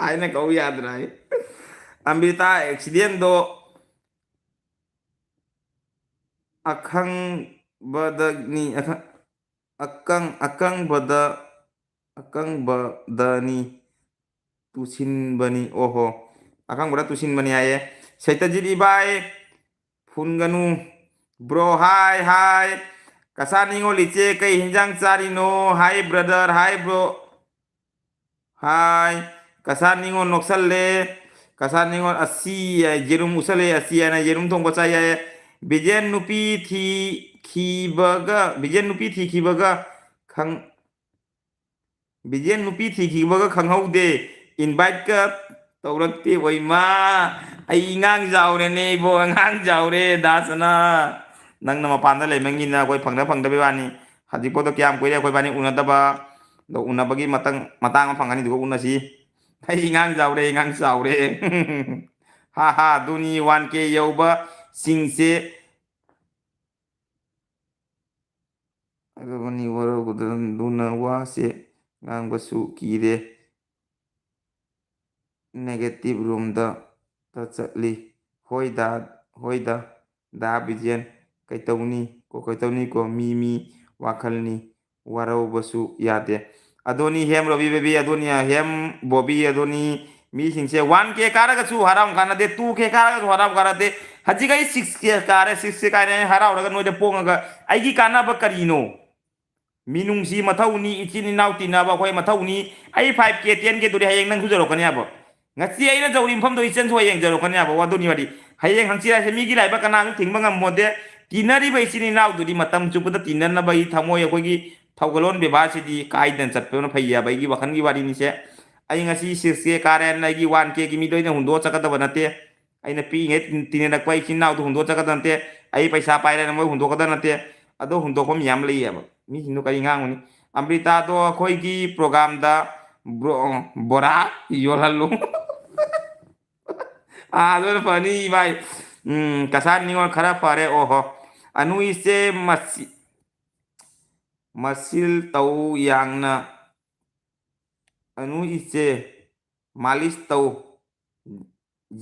ꯍꯥꯏꯅ ꯀꯧ ꯌꯥꯗ꯭ꯔꯣ ꯍꯥꯏ꯫ ꯑꯃ꯭ꯔꯤꯇꯥ ꯑꯦꯛꯁꯤꯗꯦꯟꯗꯣ ꯑꯈꯪꯕꯗꯅꯤ, ꯑꯈꯪ-, ꯑꯀꯪ-, ꯑꯀꯪꯕꯗ, ꯑꯀꯪꯕꯗꯅꯤ ꯇꯨꯁꯤꯟꯕꯅꯤ꯫ ꯑꯣꯍꯣ, ꯑꯀꯪꯕꯗ ꯇꯨꯁꯤꯟꯕꯅꯤ ꯍꯥꯏꯌꯦ꯫ ꯁꯩꯇꯖꯤꯠ ꯏꯕꯥꯏ, ꯐꯨꯟꯒꯅꯨ꯫ ꯕ꯭ꯔꯣ, ꯍꯥꯏ, ꯍꯥꯏ꯫ ꯀꯁꯥ ꯅꯤꯉꯣꯜ ꯏꯆꯦ, ꯀꯩ ꯍꯤꯟꯖꯥꯡ ꯆꯥꯔꯤꯅꯣ? ꯍꯥꯏ ꯕ꯭ꯔꯗꯔ, ꯍꯥꯏ ꯕ꯭ꯔꯣ꯫ ꯍꯥꯏ꯫ ꯀꯁꯥ ꯅꯤꯉꯣꯜ ꯅꯣꯛꯁꯜꯂꯦ꯫ ꯀꯁꯥ ꯅꯤꯉꯣꯜ ꯑꯁꯤ ꯍꯥꯏ, ꯌꯦꯔꯨꯝ ꯎꯠꯁꯜꯂꯦ, ꯑꯁꯤ ꯍꯥꯏꯅ ꯌꯦꯔꯨꯝ ꯊꯣꯡꯕ ꯆꯥꯏ ꯍꯥꯏꯌꯦ꯫ ꯕꯤꯖꯦꯟ ꯅꯨꯄꯤ ꯊꯤꯈꯤꯕꯒ, ꯕꯤꯖꯦꯟ ꯅꯨꯄꯤ ꯊꯤꯈꯤꯕꯒ ꯈꯪ-, ꯕꯤꯖꯦꯟ ꯅꯨꯄꯤ ꯊꯤꯈꯤꯕꯒ ꯈꯪꯍꯧꯗꯦ, ꯏꯟꯚꯥꯏꯠꯀ ꯇꯧꯔꯛꯇꯦ꯫ ꯑꯣꯏꯃꯥ, ꯑꯩ ꯏꯉꯥꯡ ꯆꯥꯎꯔꯦꯅꯦ ꯏꯕꯣ, ꯑꯉꯥꯡ ꯆꯥꯎꯔꯦ ꯗꯥꯁꯅ꯫ ꯅꯪꯅ ꯃꯄꯥꯟꯗ ꯂꯩꯃꯟꯒꯤꯅ ꯑꯩꯈꯣꯏ ꯐꯪꯗ ꯐꯪꯗꯕꯩ ꯋꯥꯅꯤ꯫ ꯍꯧꯖꯤꯛꯐꯥꯎꯗ ꯀꯌꯥꯝ ꯀꯨꯏꯔꯦ ꯑꯩꯈꯣꯏ ꯏꯕꯥꯅꯤ ꯎꯅꯗꯕ? ꯑꯗꯣ ꯎꯅꯕꯒꯤ ꯃꯇꯥꯡ, ꯃꯇꯥꯡ ꯑꯃ ꯐꯪꯒꯅꯤ, ꯑꯗꯨꯒ ꯎꯅꯁꯤ꯫ ꯑꯩ ꯏꯉꯥꯡ ꯆꯥꯎꯔꯦ, ꯏꯉꯥꯡ ꯆꯥꯎꯔꯦ꯫ ꯍꯥ ꯍꯥ, ꯑꯗꯨꯅꯤ ꯋꯥꯟ ꯀꯦ ꯌꯧꯕꯁꯤꯡꯁꯦ꯫ ꯑꯗꯨꯕꯨꯅꯤ ꯋꯥꯔꯧꯒꯗꯕ, ꯑꯗꯨꯅ ꯋꯥꯁꯦ ꯉꯥꯡꯕꯁꯨ ꯀꯤꯔꯦ꯫ ꯅꯦꯒꯦꯇꯤꯚ ꯔꯣꯝꯗ ꯆꯠꯂꯤ꯫ ꯍꯣꯏꯗ, ꯍꯣꯏꯗ, ꯗꯥ ꯕꯤꯖꯦꯟ, ꯀꯩꯇꯧꯅꯤ ꯀꯣ, ꯀꯩꯇꯧꯅꯤ ꯀꯣ, ꯃꯤ ꯃꯤ ꯋꯥꯈꯜꯅꯤ, ꯋꯥꯔꯧꯕꯁꯨ ꯌꯥꯗꯦ꯫ ꯑꯗꯣꯅꯤ hemp Robi baby, ꯑꯗꯣꯅꯤ hemp Bobby, ꯑꯗꯣꯅꯤ ꯃꯤꯁꯤꯡꯁꯦ ꯋꯥꯟ ꯀꯦ ꯀꯥꯔꯒꯁꯨ ꯍꯔꯥꯎ ꯀꯥꯟꯅꯗꯦ, ꯇꯨ ꯀꯦ ꯀꯥꯔꯒꯁꯨ ꯍꯔꯥꯎ ꯀꯥꯟꯅꯗꯦ꯫ ꯍꯧꯖꯤꯛ ꯑꯩ ꯁꯤꯛꯁ ꯀꯦ ꯀꯥꯔꯦ, ꯁꯤꯛꯁ ꯀꯦ ꯀꯥꯔꯦ, ꯑꯩ ꯍꯔꯥꯎꯔꯒ ꯅꯣꯏꯗ ꯄꯣꯡꯉꯒ ꯑꯩꯒꯤ ꯀꯥꯟꯅꯕ ꯀꯔꯤꯅꯣ? ꯃꯤꯅꯨꯡꯁꯤ ꯃꯊꯧꯅꯤ, ꯏꯆꯤꯟ ꯏꯅꯥꯎ ꯇꯤꯟꯅꯕ ꯑꯩꯈꯣꯏ ꯃꯊꯧꯅꯤ꯫ ꯑꯩ ꯐꯥꯏꯚ ꯀꯦ, ꯇꯦꯟ ꯀꯦ ꯗꯨꯗꯤ ꯍꯌꯦꯡ ꯅꯪꯁꯨ ꯌꯧꯔꯛꯀꯅꯤ ꯍꯥꯏꯕ꯫ ꯉꯁꯤ ꯑꯩꯅ ꯌꯧꯔꯤ ꯃꯐꯝꯗꯣ ꯏꯆꯟꯁꯨ ꯍꯌꯦꯡ ꯌꯧꯔꯛꯀꯅꯤ ꯍꯥꯏꯕ꯫ ꯋꯥꯗꯨꯅꯤ ꯋꯥꯔꯤ꯫ ꯍꯌꯦꯡ ꯍꯪꯆꯤꯠ ꯍꯥꯏꯁꯦ ꯃꯤꯒꯤ ꯂꯥꯏꯕꯛ ꯀꯅꯥꯁꯨ ꯊꯤꯡꯕ ꯉꯝꯃꯣꯗꯦ꯫ ꯇꯤꯟꯅꯔꯤꯕ ꯏꯆꯤꯟ ꯏꯅꯥꯎꯗꯨꯗꯤ ꯃꯇꯝ ꯆꯨꯞꯄꯗ ꯇꯤꯟꯅꯅꯕ ꯑꯩ ꯊꯃꯣꯏ ꯑꯩꯈꯣꯏꯒꯤ ꯊꯧꯒꯜꯂꯣꯟ ꯕꯦꯕꯥꯔꯁꯤꯗꯤ ꯀꯥꯏꯗꯅ ꯆꯠꯄꯅ ꯐꯩ ꯍꯥꯏꯕ ꯑꯩꯒꯤ ꯋꯥꯈꯜꯒꯤ ꯋꯥꯔꯤꯅꯤꯁꯦ꯫ ꯑꯩ ꯉꯁꯤ ꯁꯤꯛꯁ ꯀꯦ ꯀꯥꯔꯦꯅ ꯑꯩꯒꯤ ꯋꯥꯟ ꯀꯦꯒꯤ ꯃꯤꯗꯣ ꯑꯩꯅ ꯍꯨꯟꯗꯣꯛꯑ ꯆꯠꯀꯗꯕ ꯅꯠꯇꯦ꯫ ꯑꯩꯅ ꯄꯤꯛꯏꯉꯩ ꯇꯤꯟ-, ꯇꯤꯟꯅꯔꯛꯄ ꯏꯆꯤꯟ ꯏꯅꯥꯎꯗꯣ ꯍꯨꯟꯗꯣꯛꯆꯒꯗꯕ ꯅꯠꯇꯦ꯫ ꯑꯩ ꯄꯩꯁꯥ ꯄꯥꯏꯔꯦꯅ ꯃꯣꯏ ꯍꯨꯟꯗꯣꯛꯀꯗꯕ ꯅꯠꯇꯦ꯫ ꯑꯗꯣ ꯍꯨꯟꯗꯣꯛꯐꯝ ꯌꯥꯝ ꯂꯩꯌꯦꯕ꯫ ꯃꯤꯁꯤꯡꯗꯣ ꯀꯔꯤ ꯉꯥꯡꯉꯨꯅꯤ? ꯑꯝꯔꯤꯇꯥꯗꯣ ꯑꯩꯈꯣꯏꯒꯤ ꯄ꯭ꯔꯣꯒꯥꯝꯗ ꯕ꯭ꯔꯣ-, ꯕꯣꯔꯥ ꯌꯣꯜꯍꯜꯂꯨ꯫ ꯑꯥ, ꯑꯗꯨꯅ ꯐꯅꯤ, ꯏꯕꯥꯏ꯫ ꯎꯝ, ꯀꯁꯥꯔ ꯅꯤꯉꯣꯜ ꯈꯔ ꯐꯔꯦ, ꯑꯣꯍꯣ꯫ ꯑꯅꯨ ꯏꯆꯦ ꯃꯁꯤ-, ꯃꯁꯤꯜ ꯇꯧ ꯌꯥꯡꯅ, ꯑꯅꯨ ꯏꯆꯦ, ꯃꯥꯂꯤꯁ ꯇꯧ,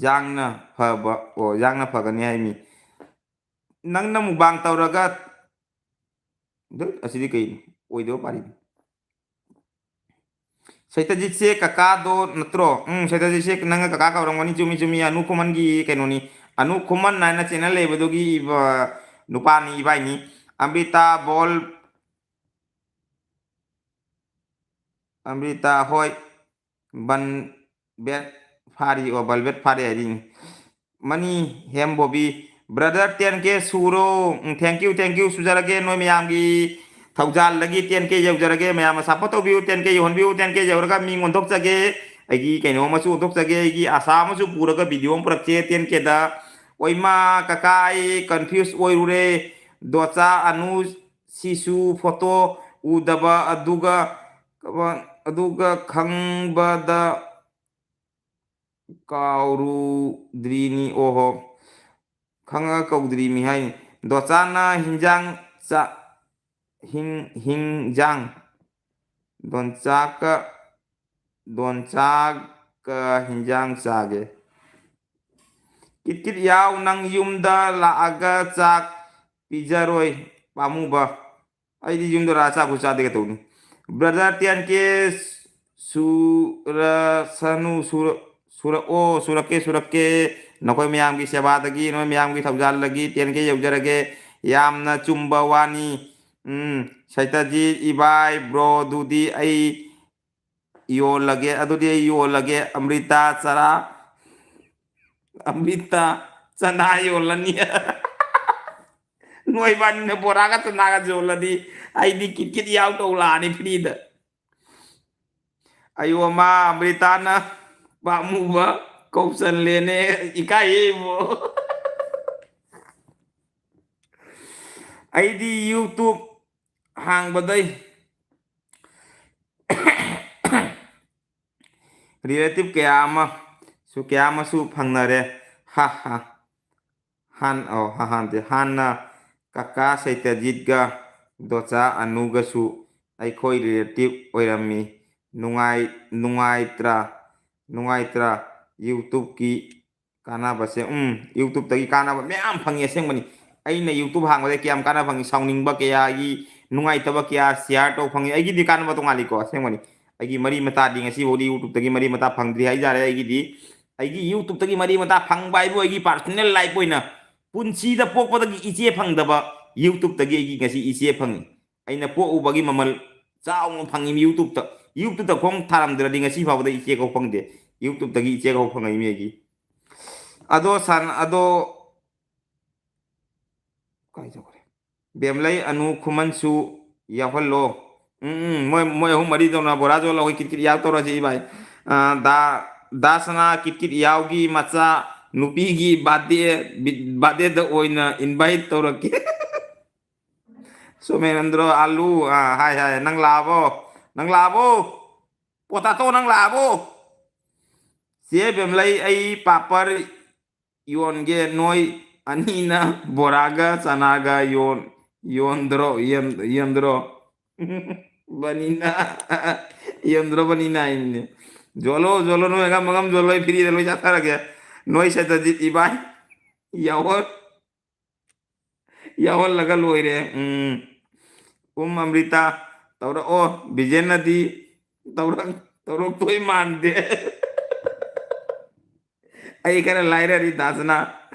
ꯌꯥꯡꯅ ꯐꯕ, ꯑꯣ, ꯌꯥꯡꯅ ꯐꯒꯅꯤ ꯍꯥꯏꯃꯤ꯫ ꯅꯪꯅ ꯃꯨꯛꯕꯥꯡ ꯇꯧꯔꯒ, ꯗꯨꯠ, ꯑꯁꯤꯗꯤ ꯀꯩꯅꯣ? ꯑꯣꯏꯗꯕ ꯄꯥꯔꯤꯅꯤ꯫ ꯁꯩꯇꯖꯤꯠꯁꯦ ꯀꯀꯥꯗꯣ ꯅꯠꯇ꯭ꯔꯣ? ꯎꯝ, ꯁꯩꯇꯖꯤꯠꯁꯦ ꯅꯪꯅ ꯀꯀꯥ ꯀꯧꯔꯝꯒꯅꯤ꯫ ꯆꯨꯝꯃꯤ, ꯆꯨꯝꯃꯤ, ꯑꯅꯨ ꯈꯨꯃꯟꯒꯤ ꯀꯩꯅꯣꯅꯤ꯫ ꯑꯅꯨ ꯈꯨꯃꯟ ꯍꯥꯏꯅ ꯆꯦꯅꯦꯜ ꯂꯩꯕꯗꯨꯒꯤ ꯏꯕ-, ꯅꯨꯄꯥꯅꯤ, ꯏꯕꯥꯏꯅꯤ꯫ ꯑꯝꯔꯤꯇꯥ ꯕꯣꯜ, ꯑꯝꯔꯤꯇꯥ, ꯍꯣꯏ꯫ ꯕꯟ ꯕꯦꯠ ꯐꯥꯔꯤ, ꯑꯣ, ꯕꯜꯕꯦꯠ ꯐꯥꯔꯤ ꯍꯥꯏꯔꯤꯅꯤ꯫ Mani Hem Bobby, brother, ten K ꯁꯨꯔꯣ꯫ ꯎꯝ, thank you, thank you, ꯁꯨꯖꯔꯒꯦ꯫ ꯅꯣꯏ ꯃꯌꯥꯝꯒꯤ ꯊꯧꯖꯥꯜꯗꯒꯤ ꯇꯦꯟ ꯀꯦ ꯌꯧꯖꯔꯒꯦ꯫ ꯃꯌꯥꯝꯅ ꯁꯞꯄꯣꯔꯠ ꯇꯧꯕꯤꯌꯨ, ꯇꯦꯟ ꯀꯦ ꯌꯧꯍꯟꯕꯤꯌꯨ꯫ ꯇꯦꯟ ꯀꯦ ꯌꯧꯔꯒ ꯃꯤꯡ ꯑꯣꯟꯊꯣꯛꯆꯒꯦ꯫ ꯑꯩꯒꯤ ꯀꯩꯅꯣ ꯑꯃꯁꯨ ꯑꯣꯟꯊꯣꯛꯆꯒꯦ꯫ ꯑꯩꯒꯤ ꯑꯁꯥ ꯑꯃꯁꯨ ꯄꯨꯔꯒ ꯚꯤꯗꯤꯑꯣ ꯑꯃ ꯄꯨꯔꯛꯆꯦ ꯇꯦꯟ ꯀꯦꯗ꯫ ꯑꯣꯏꯃꯥ, ꯀꯀꯥ, ꯑꯩ ꯀꯟꯐ꯭ꯌꯨꯁ ꯑꯣꯏꯔꯨꯔꯦ꯫ ꯗꯣꯆꯥ ꯑꯅꯨ ꯁꯤꯁꯨ ꯐꯣꯇꯣ ꯎꯗꯕ ꯑꯗꯨꯒ, ꯑꯗꯨꯒ ꯈꯪꯕꯗ ꯀꯥꯎꯔꯨꯗ꯭ꯔꯤꯅꯤ꯫ ꯑꯣꯍꯣ, ꯈꯪꯉꯒ ꯀꯧꯗ꯭ꯔꯤꯃꯤ ꯍꯥꯏꯅꯤ꯫ ꯗꯣꯆꯥꯅ ꯍꯤꯟꯖꯥꯡ ꯆꯥ-, ꯍꯤꯟ-, ꯍꯤꯟꯖꯥꯡ, ꯗꯣꯟꯆꯥꯛꯀ, ꯗꯣꯟꯆꯥꯛꯀ ꯍꯤꯟꯖꯥꯡ ꯆꯥꯒꯦ꯫ ꯀꯤꯠ ꯀꯤꯠ ꯌꯥꯎ, ꯅꯪ ꯌꯨꯝꯗ ꯂꯥꯛꯑꯒ ꯆꯥꯛ ꯄꯤꯖꯔꯣꯏ, ꯄꯥꯝꯃꯨꯕ꯫ ꯑꯩꯗꯤ ꯌꯨꯝꯗ ꯂꯥꯛꯑ ꯆꯥꯛꯄꯨ ꯆꯥꯗꯦ ꯀꯩꯗꯧꯅꯤ? Brother ꯇꯦꯟ ꯀꯦ ꯁꯨꯔꯁꯅꯨ, ꯁꯨꯔ-, ꯁꯨꯔꯛꯑꯣ, ꯁꯨꯔꯛꯀꯦ, ꯁꯨꯔꯛꯀꯦ꯫ ꯅꯈꯣꯏ ꯃꯌꯥꯝꯒꯤ ꯁꯦꯕꯥꯗꯒꯤ, ꯅꯈꯣꯏ ꯃꯌꯥꯝꯒꯤ ꯊꯧꯖꯥꯜꯗꯒꯤ ꯇꯦꯟ ꯀꯦ ꯌꯧꯖꯔꯒꯦ꯫ ꯌꯥꯝꯅ ꯆꯨꯝꯕ ꯋꯥꯅꯤ꯫ ꯎꯝ, ꯁꯩꯇꯖꯤꯠ ꯏꯕꯥꯏ, bro, ꯑꯗꯨꯗꯤ ꯑꯩ ꯌꯣꯜꯂꯒꯦ, ꯑꯗꯨꯗꯤ ꯑꯩ ꯌꯣꯜꯂꯒꯦ꯫ ꯑꯃ꯭ꯔꯤꯇꯥ ꯆꯔꯥ, ꯑꯃ꯭ꯔꯤꯇꯥ ꯆꯅꯥ ꯌꯣꯜꯂꯅꯤ꯫ ꯅꯣꯏꯕꯥꯅꯤꯅ ꯕꯣꯔꯥꯒ ꯆꯅꯥꯒ ꯌꯣꯜꯂꯗꯤ ꯑꯩꯗꯤ ꯀꯤꯠ ꯀꯤꯠ ꯌꯥꯎ ꯇꯧ ꯂꯥꯛꯑꯅꯤ free ꯗ꯫ ꯑꯌꯣ ꯃꯥ ꯑꯃ꯭ꯔꯤꯇꯥꯅ ꯄꯥꯝꯃꯨꯕ ꯀꯧꯁꯜꯂꯦꯅꯦ, ꯏꯀꯥꯏꯌꯦ ꯏꯕꯣ꯫ ꯑꯩꯗꯤ YouTube ꯍꯥꯡꯕꯗꯩ relative ꯀꯌꯥ ꯑꯃ ꯁꯨ, ꯀꯌꯥ ꯑꯃꯁꯨ ꯐꯪꯅꯔꯦ꯫ ꯍꯥ ꯍꯥ꯫ ꯍꯥꯟ-, ꯑꯣ, ꯍꯥ, ꯍꯥꯟꯗꯦ꯫ ꯍꯥꯟꯅ ꯀꯀꯥ ꯁꯩꯇꯖꯤꯠꯒ ꯗꯣꯆꯥ ꯑꯅꯨꯒꯁꯨ ꯑꯩꯈꯣꯏ relative ꯑꯣꯏꯔꯝꯃꯤ꯫ ꯅꯨꯡꯉꯥꯏ-, ꯅꯨꯡꯉꯥꯏꯇ꯭ꯔꯥ? ꯅꯨꯡꯉꯥꯏꯇ꯭ꯔꯥ? YouTubeꯀꯤ ꯀꯥꯟꯅꯕꯁꯦ, ꯎꯝ, YouTubeꯇꯒꯤ ꯀꯥꯟꯅꯕ ꯃꯌꯥꯝ ꯐꯪꯉꯤ, ꯑꯁꯦꯡꯕꯅꯤ꯫ ꯑꯩꯅ YouTube ꯍꯥꯡꯕꯗ ꯀꯌꯥꯝ ꯀꯥꯟꯅꯕ ꯐꯪꯉꯤ? ꯁꯥꯎꯅꯤꯡꯕ ꯀꯌꯥꯒꯤ, ꯅꯨꯡꯉꯥꯏꯇꯕ ꯀꯌꯥ share ꯇꯧꯕ ꯐꯪꯉꯤ꯫ ꯑꯩꯒꯤꯗꯤ ꯀꯥꯟꯅꯕ ꯇꯣꯉꯥꯜꯂꯤꯀꯣ, ꯑꯁꯦꯡꯕꯅꯤ꯫ ꯑꯩꯒꯤ ꯃꯔꯤ ꯃꯇꯥꯗꯤ ꯉꯁꯤꯐꯥꯎꯗꯤ YouTubeꯇꯒꯤ ꯃꯔꯤ ꯃꯇꯥ ꯐꯪꯗ꯭ꯔꯤ ꯍꯥꯏꯇꯥꯔꯦ꯫ ꯑꯩꯒꯤꯗꯤ, ꯑꯩꯒꯤ YouTubeꯇꯒꯤ ꯃꯔꯤ ꯃꯇꯥ ꯐꯪꯕ ꯍꯥꯏꯕꯨ ꯑꯩꯒꯤ personal life ꯑꯣꯏꯅ ꯄꯨꯟꯁꯤꯗ ꯄꯣꯛꯄꯗꯒꯤ ꯏꯆꯦ ꯐꯪꯗꯕ YouTubeꯇꯒꯤ ꯑꯩꯒꯤ ꯉꯁꯤ ꯏꯆꯦ ꯐꯪꯉꯤ꯫ ꯑꯩꯅ ꯄꯣꯛꯎꯕꯒꯤ ꯃꯃꯜ ꯆꯥꯎꯅ ꯐꯪꯉꯤ YouTubeꯇ꯫ YouTubeꯇ ꯈꯣꯡ ꯊꯥꯔꯝꯗ꯭ꯔꯗꯤ ꯉꯁꯤ ꯐꯥꯎꯕꯗ ꯏꯆꯦ ꯀꯧ ꯐꯪꯗꯦ꯫ YouTubeꯇꯒꯤ ꯏꯆꯦ ꯀꯧ ꯐꯪꯉꯛꯏ ꯃꯤ ꯑꯩꯒꯤ꯫ ꯑꯗꯣ ꯁꯟ-, ꯑꯗꯣ ꯀꯥꯏ ꯆꯠꯈ꯭ꯔꯦ? ꯕꯦꯝꯂꯩ, ꯑꯅꯨ, ꯈꯨꯃꯟꯁꯨ ꯌꯥꯎꯍꯜꯂꯣ꯫ ꯎꯝ, ꯎꯝ, ꯃꯣꯏ, ꯃꯣꯏ ꯑꯍꯨꯝ ꯃꯔꯤꯗꯧꯅ ꯕꯣꯔꯥ ꯖꯣꯜ ꯂꯧꯏ, ꯀꯤꯠ ꯀꯤꯠ ꯌꯥꯎ ꯇꯧꯔꯁꯤ ꯏꯕꯥꯏ꯫ ꯑ, ꯗꯥ, ꯗꯥ ꯁꯅꯥ ꯀꯤꯠ ꯀꯤꯠ ꯌꯥꯎꯒꯤ ꯃꯆꯥ ꯅꯨꯄꯤꯒꯤ birthday, ꯕꯤ-, birthdayꯗ ꯑꯣꯏꯅ invite ꯇꯧꯔꯛꯀꯦ꯫ ꯁꯣꯃꯦꯟꯗ꯭ꯔꯣ ꯑꯥꯂꯨ, ꯑ, ꯍꯥꯏ, ꯍꯥꯏ, ꯅꯪ ꯂꯥꯛꯑꯕꯣ? ꯅꯪ ꯂꯥꯛꯑꯕꯣ? Potato, ꯅꯪ ꯂꯥꯛꯑꯕꯣ? ꯆꯦ ꯕꯦꯝꯂꯩ, ꯑꯩ ꯄꯥꯄꯔ ꯌꯣꯟꯒꯦ, ꯅꯣꯏ ꯑꯅꯤꯅ ꯕꯣꯔꯥꯒ ꯆꯅꯥꯒ ꯌꯣꯟ-, ꯌꯣꯟꯗ꯭ꯔꯣ? ꯌꯦꯟ-, ꯌꯦꯟꯗ꯭ꯔꯣ? ꯕꯅꯤꯅ, ꯌꯦꯟꯗ꯭ꯔꯣ ꯕꯅꯤꯅ ꯍꯥꯏꯅꯦ꯫ ꯌꯣꯜꯂꯣ, ꯌꯣꯜꯂꯣ, ꯅꯣꯏ ꯑꯉꯝ ꯑꯉꯝ ꯌꯣꯜꯂꯣ, ꯑꯩ free ꯗ ꯂꯣꯏ ꯆꯥꯊꯔꯒꯦ꯫ ꯅꯣꯏ ꯁꯠꯇꯖꯤꯠ ꯏꯕꯥꯏ ꯌꯥꯎꯍꯟ-, ꯌꯥꯎꯍꯜꯂꯒ ꯂꯣꯏꯔꯦ꯫ ꯎꯝ꯫ ꯎꯝ ꯑꯃ꯭ꯔꯤꯇꯥ ꯇꯧꯔꯛꯑꯣ꯫ ꯕꯤꯖꯦꯟꯅꯗꯤ ꯇꯧꯔꯛ-, ꯇꯧꯔꯛꯇꯣꯏ ꯃꯥꯟꯗꯦ꯫ ꯑꯩ ꯈꯔ ꯂꯥꯏꯔꯔꯤ ꯗꯥꯁꯅꯥ꯫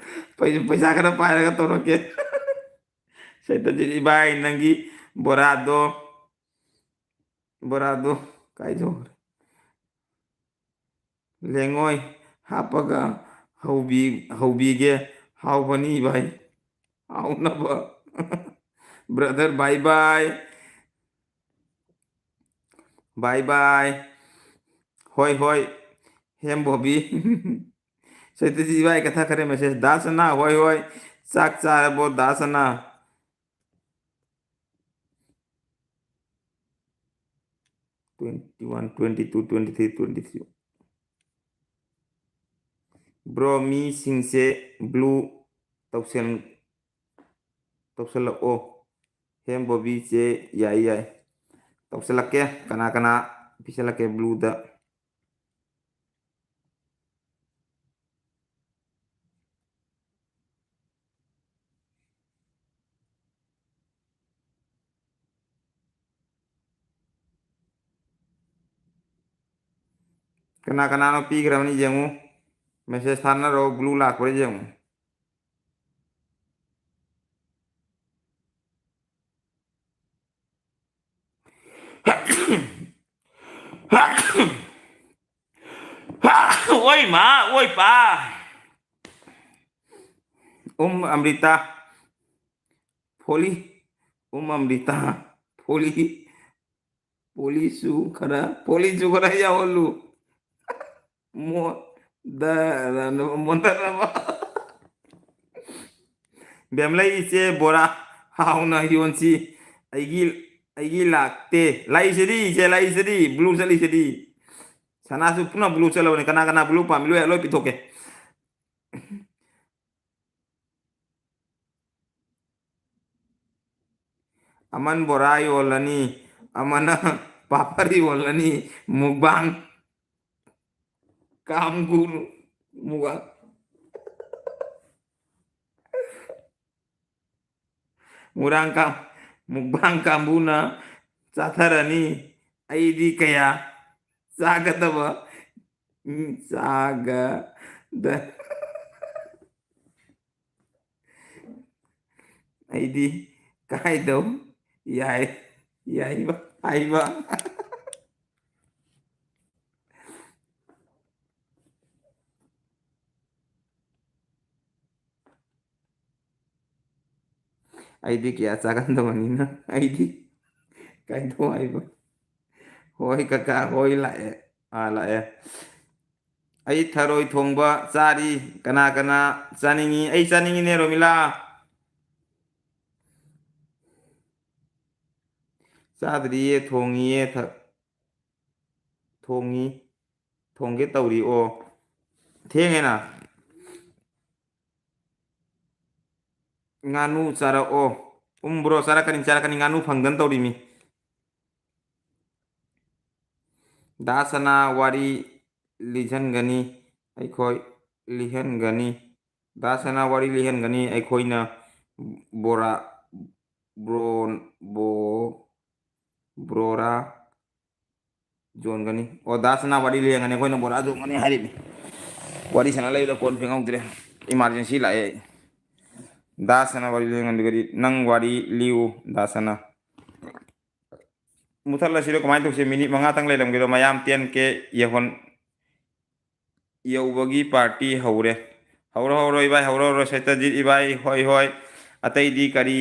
ꯄꯩ-, ꯄꯩꯁꯥ ꯈꯔ ꯄꯥꯏꯔꯒ ꯇꯧꯔꯛꯀꯦ꯫ ꯁꯩꯇꯖꯤꯠ ꯏꯕꯥꯏ, ꯅꯪꯒꯤ ꯕꯣꯔꯥꯗꯣ, ꯕꯣꯔꯥꯗꯣ ꯀꯥꯏ ꯆꯠꯈ꯭ꯔꯦ? ꯂꯦꯡꯉꯣꯏ ꯍꯥꯞꯄꯒ ꯍꯧꯕꯤ-, ꯍꯧꯕꯤꯒꯦ꯫ ꯍꯥꯎꯕꯅꯤ ꯏꯕꯥꯏ꯫ ꯍꯥꯎꯅꯕ꯫ Brother, bye bye. Bye bye. ꯍꯣꯏ, ꯍꯣꯏ꯫ ꯍꯦꯝ ꯕꯣꯕꯤ꯫ ꯁꯩꯇꯖꯤꯠ ꯏꯕꯥꯏ ꯀꯊꯛ ꯈꯔꯦ message꯫ ꯗꯥ ꯁꯅꯥ, ꯍꯣꯏ, ꯍꯣꯏ꯫ ꯆꯥꯛ ꯆꯥꯔꯕꯣ, ꯗꯥ ꯁꯅꯥ? Twenty one, twenty two, twenty three, twenty three꯫ Bro, ꯃꯤꯁꯤꯡꯁꯦ blue ꯇꯧꯁꯟ-, ꯇꯧꯁꯜꯂꯛꯑꯣ꯫ ꯍꯦꯝ ꯕꯣꯕꯤ ꯆꯦ, ꯌꯥꯏ, ꯌꯥꯏ꯫ ꯇꯧꯁꯜꯂꯛꯀꯦ꯫ ꯀꯅꯥ ꯀꯅꯥ ꯄꯤꯁꯜꯂꯛꯀꯦ blueꯗ? ꯀꯅꯥ ꯀꯅꯥꯅꯣ ꯄꯤꯈ꯭ꯔꯕꯅꯤ ꯌꯦꯡꯉꯨ꯫ Message ꯊꯥꯅꯔꯣ, blue ꯂꯥꯛꯄ꯭ꯔꯥ ꯌꯦꯡꯉꯨ꯫ ꯑꯣꯏ ꯃꯥ, ꯑꯣꯏ ꯄꯥ꯫ ꯎꯝ ꯑꯃ꯭ꯔꯤꯇꯥ꯫ ꯐꯣꯂꯤ꯫ ꯎꯝ ꯑꯃ꯭ꯔꯤꯇꯥ꯫ ꯐꯣꯂꯤ꯫ ꯐꯣꯂꯤꯁꯨ ꯈꯔ, ꯐꯣꯂꯤꯁꯨ ꯈꯔ ꯌꯥꯎꯍꯜꯂꯨ꯫ ꯃꯣ-, ꯗ-, ꯗ-, ꯃꯣꯟꯗꯅꯕ꯫ ꯕꯦꯝꯂꯩ ꯏꯆꯦ ꯕꯣꯔꯥ ꯍꯥꯎꯅ ꯌꯣꯟꯁꯤ꯫ ꯑꯩꯒꯤ, ꯑꯩꯒꯤ ꯂꯥꯛꯇꯦ꯫ ꯂꯥꯛꯏꯁꯤꯗꯤ ꯏꯆꯦ, ꯂꯥꯛꯏꯁꯤꯗꯤ꯫ Blue ꯆꯠꯂꯤꯁꯤꯗꯤ꯫ ꯁꯅꯥꯁꯨ ꯄꯨꯟꯅ blue ꯆꯠꯂꯕꯅꯤ꯫ ꯀꯅꯥ ꯀꯅꯥ blue ꯄꯥꯝꯃꯤ? ꯂꯣꯏ, ꯂꯣꯏ ꯄꯤꯊꯣꯛꯀꯦ꯫ ꯑꯃꯟ ꯕꯣꯔꯥ ꯌꯣꯜꯂꯅꯤ, ꯑꯃꯅ ꯄꯥꯄꯔ ꯌꯣꯜꯂꯅꯤ, mukbang꯫ ꯀꯥꯝꯒꯨ ꯃꯨꯒꯥ꯫ ꯃꯨꯔꯥꯡ ꯀꯥ-, ꯃꯨꯛꯕꯥꯡ ꯀꯥꯡꯕꯨꯅ ꯆꯥꯊꯔꯅꯤ꯫ ꯑꯩꯗꯤ ꯀꯌꯥ ꯆꯥꯒꯗꯕ, ꯎꯝ, ꯆꯥꯒꯗ-, ꯑꯩꯗꯤ ꯀꯥꯏꯗꯧ ꯌꯥꯏ, ꯌꯥꯏꯕ, ꯍꯥꯏꯕ꯫ ꯑꯩꯗꯤ ꯀꯌꯥ ꯆꯥꯒꯟꯗꯕꯅꯤꯅ ꯑꯩꯗꯤ ꯀꯥꯏꯗꯧ ꯍꯥꯏꯕ꯫ ꯍꯣꯏ ꯀꯀꯥ, ꯍꯣꯏ ꯂꯥꯛꯑꯦ꯫ ꯑꯥ, ꯂꯥꯛꯑꯦ꯫ ꯑꯩ ꯊꯔꯣꯏ ꯊꯣꯡꯕ ꯆꯥꯔꯤ꯫ ꯀꯅꯥ ꯀꯅꯥ ꯆꯥꯅꯤꯡꯉꯤ? ꯑꯩ ꯆꯥꯅꯤꯡꯉꯤꯅꯦ, ꯔꯣꯃꯤꯂꯥ꯫ ꯆꯥꯗ꯭ꯔꯤꯌꯦ, ꯊꯣꯡꯉꯤꯌꯦ, ꯊ-, ꯊꯣꯡꯉꯤ, ꯊꯣꯡꯒꯦ ꯇꯧꯔꯤ꯫ ꯑꯣ, ꯊꯦꯡꯉꯦꯅ꯫ ꯉꯥꯅꯨ ꯆꯥꯔꯛꯑꯣ꯫ ꯎꯝ, ꯕ꯭ꯔꯣ, ꯆꯥꯔꯛꯀꯅꯤ, ꯆꯥꯔꯛꯀꯅꯤ꯫ ꯉꯥꯅꯨ ꯐꯪꯗꯅ ꯇꯧꯔꯤꯃꯤ꯫ ꯗꯥ ꯁꯅꯥ ꯋꯥꯔꯤ ꯂꯤꯖꯟꯒꯅꯤ ꯑꯩꯈꯣꯏ, ꯂꯤꯍꯟꯒꯅꯤ꯫ ꯗꯥ ꯁꯅꯥ ꯋꯥꯔꯤ ꯂꯤꯍꯟꯒꯅꯤ ꯑꯩꯈꯣꯏꯅ꯫ ꯕꯣꯔꯥ, ꯕ꯭ꯔꯣ-, ꯕꯣ-, ꯕ꯭ꯔꯣꯔꯥ ꯌꯣꯟꯒꯅꯤ꯫ ꯑꯣ, ꯗꯥ ꯁꯅꯥ ꯋꯥꯔꯤ ꯂꯤꯍꯟꯒꯅꯤ ꯑꯩꯈꯣꯏꯅ ꯕꯣꯔꯥ ꯌꯣꯟꯒꯅꯤ ꯍꯥꯏꯔꯤꯕꯅꯤ꯫ ꯋꯥꯔꯤ ꯁꯥꯟꯅ ꯂꯩꯕꯗ ꯀꯣꯟ ꯐꯦꯡꯍꯧꯗ꯭ꯔꯦ꯫ Emergency ꯂꯥꯛꯑꯦ ꯑꯩ꯫ ꯗꯥ ꯁꯅꯥ ꯋꯥꯔꯤ ꯂꯤꯍꯟꯒꯅꯤ꯫ ꯅꯪ ꯋꯥꯔꯤ ꯂꯤꯌꯨ, ꯗꯥ ꯁꯅꯥ꯫ ꯃꯨꯊꯠꯂꯁꯤꯔꯣ? ꯀꯃꯥꯏꯅ ꯇꯧꯁꯤ? ꯃꯤꯅꯤꯠ ꯃꯉꯥꯇꯪ ꯂꯩꯔꯝꯒꯦꯔꯣ? ꯃꯌꯥꯝ ten K ꯌꯧꯍꯟ-, ꯌꯧꯕꯒꯤ party ꯍꯧꯔꯦ꯫ ꯍꯧꯔꯣ, ꯍꯧꯔꯣ, ꯏꯕꯥꯏ, ꯍꯧꯔꯣ, ꯍꯧꯔꯣ꯫ ꯁꯩꯇꯖꯤꯠ ꯏꯕꯥꯏ, ꯍꯣꯏ, ꯍꯣꯏ꯫ ꯑꯇꯩꯗꯤ ꯀꯔꯤ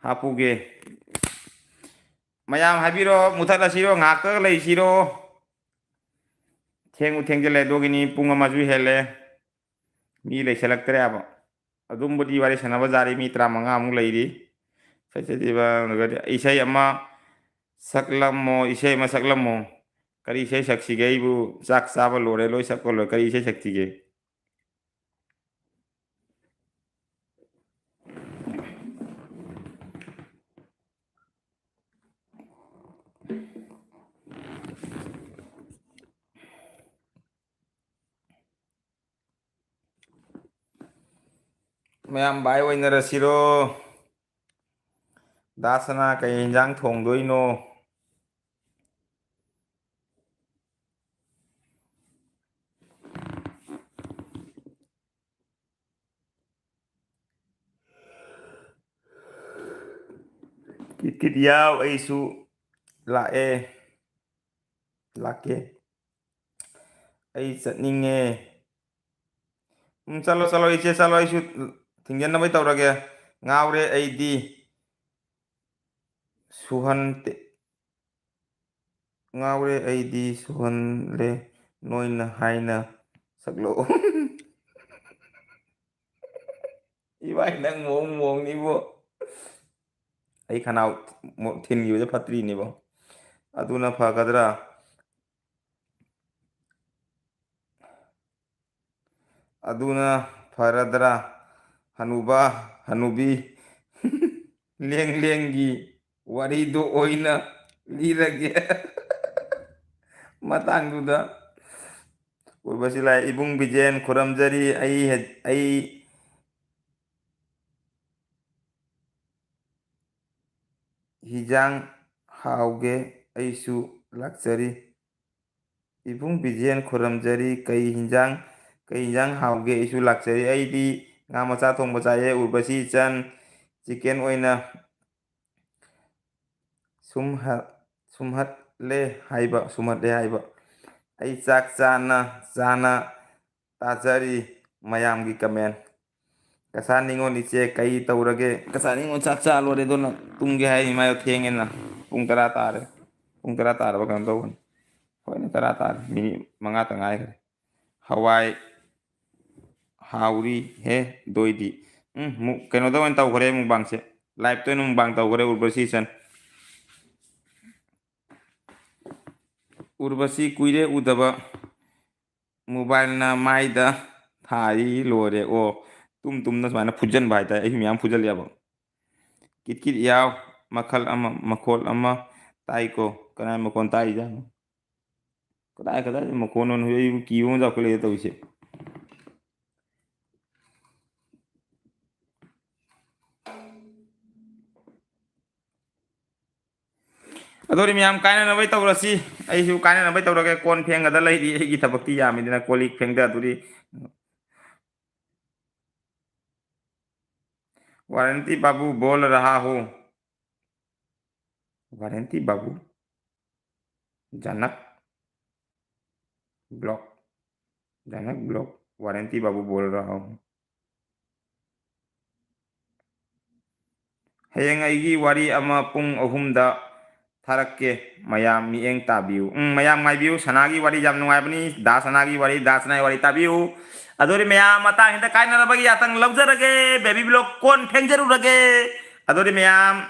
ꯍꯥꯞꯄꯨꯒꯦ? ꯃꯌꯥꯝ ꯍꯥꯏꯕꯤꯔꯣ, ꯃꯨꯊꯠꯂꯁꯤꯔꯣ? ꯉꯥꯏꯍꯥꯛꯇ ꯂꯩꯁꯤꯔꯣ? ꯊꯦꯡꯕꯨ ꯊꯦꯡꯖꯤꯜꯂꯦ, ꯑꯗꯨꯒꯤꯅꯤ, ꯄꯨꯡ ꯑꯃꯁꯨ ꯍꯦꯜꯂꯦ꯫ ꯃꯤ ꯂꯩꯁꯜꯂꯛꯇ꯭ꯔꯦꯕ꯫ ꯑꯗꯨꯝꯕꯨꯗꯤ ꯋꯥꯔꯤ ꯁꯥꯟꯅꯕ ꯌꯥꯔꯤ, ꯃꯤ ꯇꯔꯥꯃꯉꯥꯃꯨꯛ ꯂꯩꯔꯤ꯫ ꯁꯩꯇꯖꯤꯠ ꯏꯕꯥꯏ, ꯏꯁꯩ ꯑꯃ ꯁꯛꯂꯝꯃꯣ, ꯏꯁꯩ ꯑꯃ ꯁꯛꯂꯝꯃꯣ꯫ ꯀꯔꯤ ꯏꯁꯩ ꯁꯛꯁꯤꯒꯦ? ꯑꯩꯕꯨ ꯆꯥꯛ ꯆꯥꯕ ꯂꯣꯏꯔꯦ, ꯂꯣꯏ ꯁꯛꯄ ꯂꯣꯏꯔꯦ꯫ ꯀꯔꯤ ꯏꯁꯩ ꯁꯛꯁꯤꯒꯦ? ꯃꯌꯥꯝ ꯚꯥꯏ ꯑꯣꯏꯅꯔꯁꯤꯔꯣ? ꯗꯥ ꯁꯅꯥ, ꯀꯩ ꯌꯦꯟꯖꯥꯡ ꯊꯣꯡꯗꯣꯏꯅꯣ? ꯀꯤꯠ ꯀꯤꯠ ꯌꯥꯎ, ꯑꯩꯁꯨ ꯂꯥꯛꯑꯦ, ꯂꯥꯛꯀꯦ꯫ ꯑꯩ ꯆꯠꯅꯤꯡꯉꯦ꯫ ꯎꯝ, ꯆꯠꯂꯣ, ꯆꯠꯂꯣ, ꯏꯆꯦ, ꯆꯠꯂꯣ, ꯑꯩꯁꯨ ꯊꯤꯡꯖꯤꯟꯅꯕ ꯇꯧꯔꯒꯦ꯫ ꯉꯥꯎꯔꯦ ꯑꯩꯗꯤ꯫ ꯁꯨꯍꯟ ꯇꯦ-, ꯉꯥꯎꯔꯦ ꯑꯩꯗꯤ, ꯁꯨꯍꯜꯂꯦ ꯅꯣꯏꯅ ꯍꯥꯏꯅ ꯁꯛꯂꯛꯑꯣ꯫ ꯏꯕꯥꯏ, ꯅꯪ ꯃꯑꯣꯡ ꯃꯑꯣꯡꯅꯤꯕꯣ꯫ ꯑꯩ ꯈꯅꯥꯎ ꯃꯣ-, ꯊꯤꯟꯈꯤꯕꯁꯦ ꯐꯠꯇ꯭ꯔꯤꯅꯦꯕꯣ꯫ ꯑꯗꯨꯅ ꯐꯒꯗ꯭ꯔꯥ? ꯑꯗꯨꯅ ꯐꯔꯗ꯭ꯔꯥ? ꯍꯅꯨꯕ, ꯍꯅꯨꯕꯤ, ꯂꯦꯡ ꯂꯦꯡꯒꯤ ꯋꯥꯔꯤꯗꯣ ꯑꯣꯏꯅ ꯂꯤꯔꯒꯦ꯫ ꯃꯇꯥꯡꯗꯨꯗ ꯎꯔꯕꯁꯤ ꯂꯥꯏ, ꯏꯕꯨꯡ ꯕꯤꯖꯦꯟ ꯈꯨꯔꯝꯖꯔꯤ꯫ ꯑꯩ ꯍꯦ-, ꯑꯩ ꯍꯤꯖꯥꯡ ꯍꯥꯎꯒꯦ, ꯑꯩꯁꯨ ꯂꯥꯛꯆꯔꯤ꯫ ꯏꯕꯨꯡ ꯕꯤꯖꯦꯟ ꯈꯨꯔꯝꯖꯔꯤ꯫ ꯀꯩ ꯍꯤꯟꯖꯥꯡ, ꯀꯩ ꯍꯤꯟꯖꯥꯡ ꯍꯥꯎꯒꯦ? ꯑꯩꯁꯨ ꯂꯥꯛꯆꯔꯤ꯫ ꯑꯩꯗꯤ ꯉꯥ ꯃꯆꯥ ꯊꯣꯡꯕ ꯆꯥꯏꯌꯦ꯫ ꯎꯔꯕꯁꯤ ꯏꯆꯟ, ꯆꯤꯀꯦꯟ ꯑꯣꯏꯅ ꯁꯨꯝꯍꯠ-, ꯁꯨꯝꯍꯠꯂꯦ ꯍꯥꯏꯕ, ꯁꯨꯝꯍꯠꯂꯦ ꯍꯥꯏꯕ꯫ ꯑꯩ ꯆꯥꯛ ꯆꯥꯅ ꯆꯥꯅ ꯇꯥꯖꯔꯤ ꯃꯌꯥꯝꯒꯤ comment꯫ ꯀꯁꯥ ꯅꯤꯉꯣꯜ ꯏꯆꯦ ꯀꯩ ꯇꯧꯔꯒꯦ? ꯀꯁꯥ ꯅꯤꯉꯣꯜ ꯆꯥꯛ ꯆꯥ ꯂꯣꯏꯔꯦ, ꯑꯗꯨꯅ ꯇꯨꯝꯒꯦ ꯍꯥꯏꯔꯤ꯫ ꯃꯥꯏꯗꯣ ꯊꯦꯡꯉꯦꯅ꯫ ꯄꯨꯡ ꯇꯔꯥ ꯇꯥꯔꯦ꯫ ꯄꯨꯡ ꯇꯔꯥ ꯇꯥꯔꯕ ꯀꯩꯅꯣꯝ ꯇꯧꯕꯅꯤ꯫ ꯍꯣꯏꯅꯦ, ꯇꯔꯥ ꯇꯥꯔꯦ꯫ ꯃꯤꯅꯤꯠ ꯃꯉꯥꯇ ꯉꯥꯏꯈ꯭ꯔꯦ꯫ ꯍꯋꯥꯏ ꯍꯥꯎꯔꯤ ꯍꯦ ꯗꯣꯏꯗꯤ꯫ ꯎꯝ, ꯃꯨꯛ-, ꯀꯩꯅꯣꯗ ꯑꯣꯏꯅ ꯇꯧꯈ꯭ꯔꯦ ꯃꯨꯛꯕꯥꯡꯁꯦ꯫ Liveꯇ ꯑꯣꯏꯅ ꯃꯨꯛꯕꯥꯡ ꯇꯧꯈ꯭ꯔꯦ ꯎꯔꯕꯁꯤ ꯏꯆꯟ꯫ ꯎꯔꯕꯁꯤ ꯀꯨꯏꯔꯦ ꯎꯗꯕ꯫ Mobileꯅ ꯃꯥꯏꯗ ꯊꯥꯔꯤ ꯂꯣꯏꯔꯦ꯫ ꯑꯣ, ꯇꯨꯝ ꯇꯨꯝꯅ ꯁꯨꯃꯥꯏꯅ ꯐꯨꯖꯟꯕ ꯍꯥꯏꯇꯥꯔꯦ꯫ ꯑꯩꯁꯨ ꯃꯌꯥꯝ ꯐꯨꯖꯜꯂꯦꯕ꯫ ꯀꯤꯠ ꯀꯤꯠ ꯌꯥꯎ, ꯃꯈꯜ ꯑꯃ, ꯃꯈꯣꯜ ꯑꯃ ꯇꯥꯏꯀꯣ꯫ ꯀꯅꯥꯏ ꯃꯈꯣꯟ ꯇꯥꯛꯏꯖꯥꯠꯅꯣ? ꯀꯗꯥꯏ ꯀꯗꯥꯏ ꯃꯈꯣꯟꯅꯣ? ꯑꯩꯕꯨ ꯀꯤꯕ ꯑꯃ ꯆꯥꯎꯈꯠꯂꯛꯑꯦ ꯇꯧꯔꯤꯁꯦ꯫ ꯑꯗꯨꯗꯤ ꯃꯌꯥꯝ ꯀꯥꯏꯅꯅꯕꯩ ꯇꯧꯔꯁꯤ꯫ ꯑꯩꯁꯨ ꯀꯥꯏꯅꯅꯕꯩ ꯇꯧꯔꯒꯦ꯫ ꯀꯣꯟ ꯐꯦꯡꯒꯗ ꯂꯩꯔꯤ꯫ ꯑꯩꯒꯤ ꯊꯕꯛꯇꯤ ꯌꯥꯝꯃꯤꯗꯅ ꯀꯣꯜ ꯂꯤꯛ ꯐꯦꯡꯗꯗꯣꯔꯤ꯫ वारंटी बाबू बोल रहा हूँ। वारंटी बाबू। जनक ब्लॉग। जनक ब्लॉग। वारंटी बाबू बोल रहा हूँ। ꯍꯌꯦꯡ ꯑꯩꯒꯤ ꯋꯥꯔꯤ ꯑꯃ ꯄꯨꯡ ꯑꯍꯨꯝꯗ ꯊꯥꯔꯛꯀꯦ꯫ ꯃꯌꯥꯝ ꯃꯤꯠꯌꯦꯡ ꯇꯥꯕꯤꯌꯨ꯫ ꯎꯝ, ꯃꯌꯥꯝ ꯉꯥꯏꯕꯤꯌꯨ꯫ ꯁꯅꯥꯒꯤ ꯋꯥꯔꯤ ꯌꯥꯝ ꯅꯨꯡꯉꯥꯏꯕꯅꯤ꯫ ꯗꯥ ꯁꯅꯥꯒꯤ ꯋꯥꯔꯤ, ꯗꯥ ꯁꯅꯥꯒꯤ ꯋꯥꯔꯤ ꯇꯥꯕꯤꯌꯨ꯫ ꯑꯗꯨꯗꯤ ꯃꯌꯥꯝ ꯃꯇꯥꯡꯁꯤꯗ ꯀꯥꯏꯅꯅꯕꯒꯤ ꯌꯥꯊꯪ ꯂꯧꯖꯔꯒꯦ꯫ ꯕꯦꯕꯤ ꯕ꯭ꯂꯣꯛ ꯀꯣꯟ ꯐꯦꯡꯖꯔꯨꯔꯒꯦ꯫ ꯑꯗꯨꯗꯤ ꯃꯌꯥꯝ,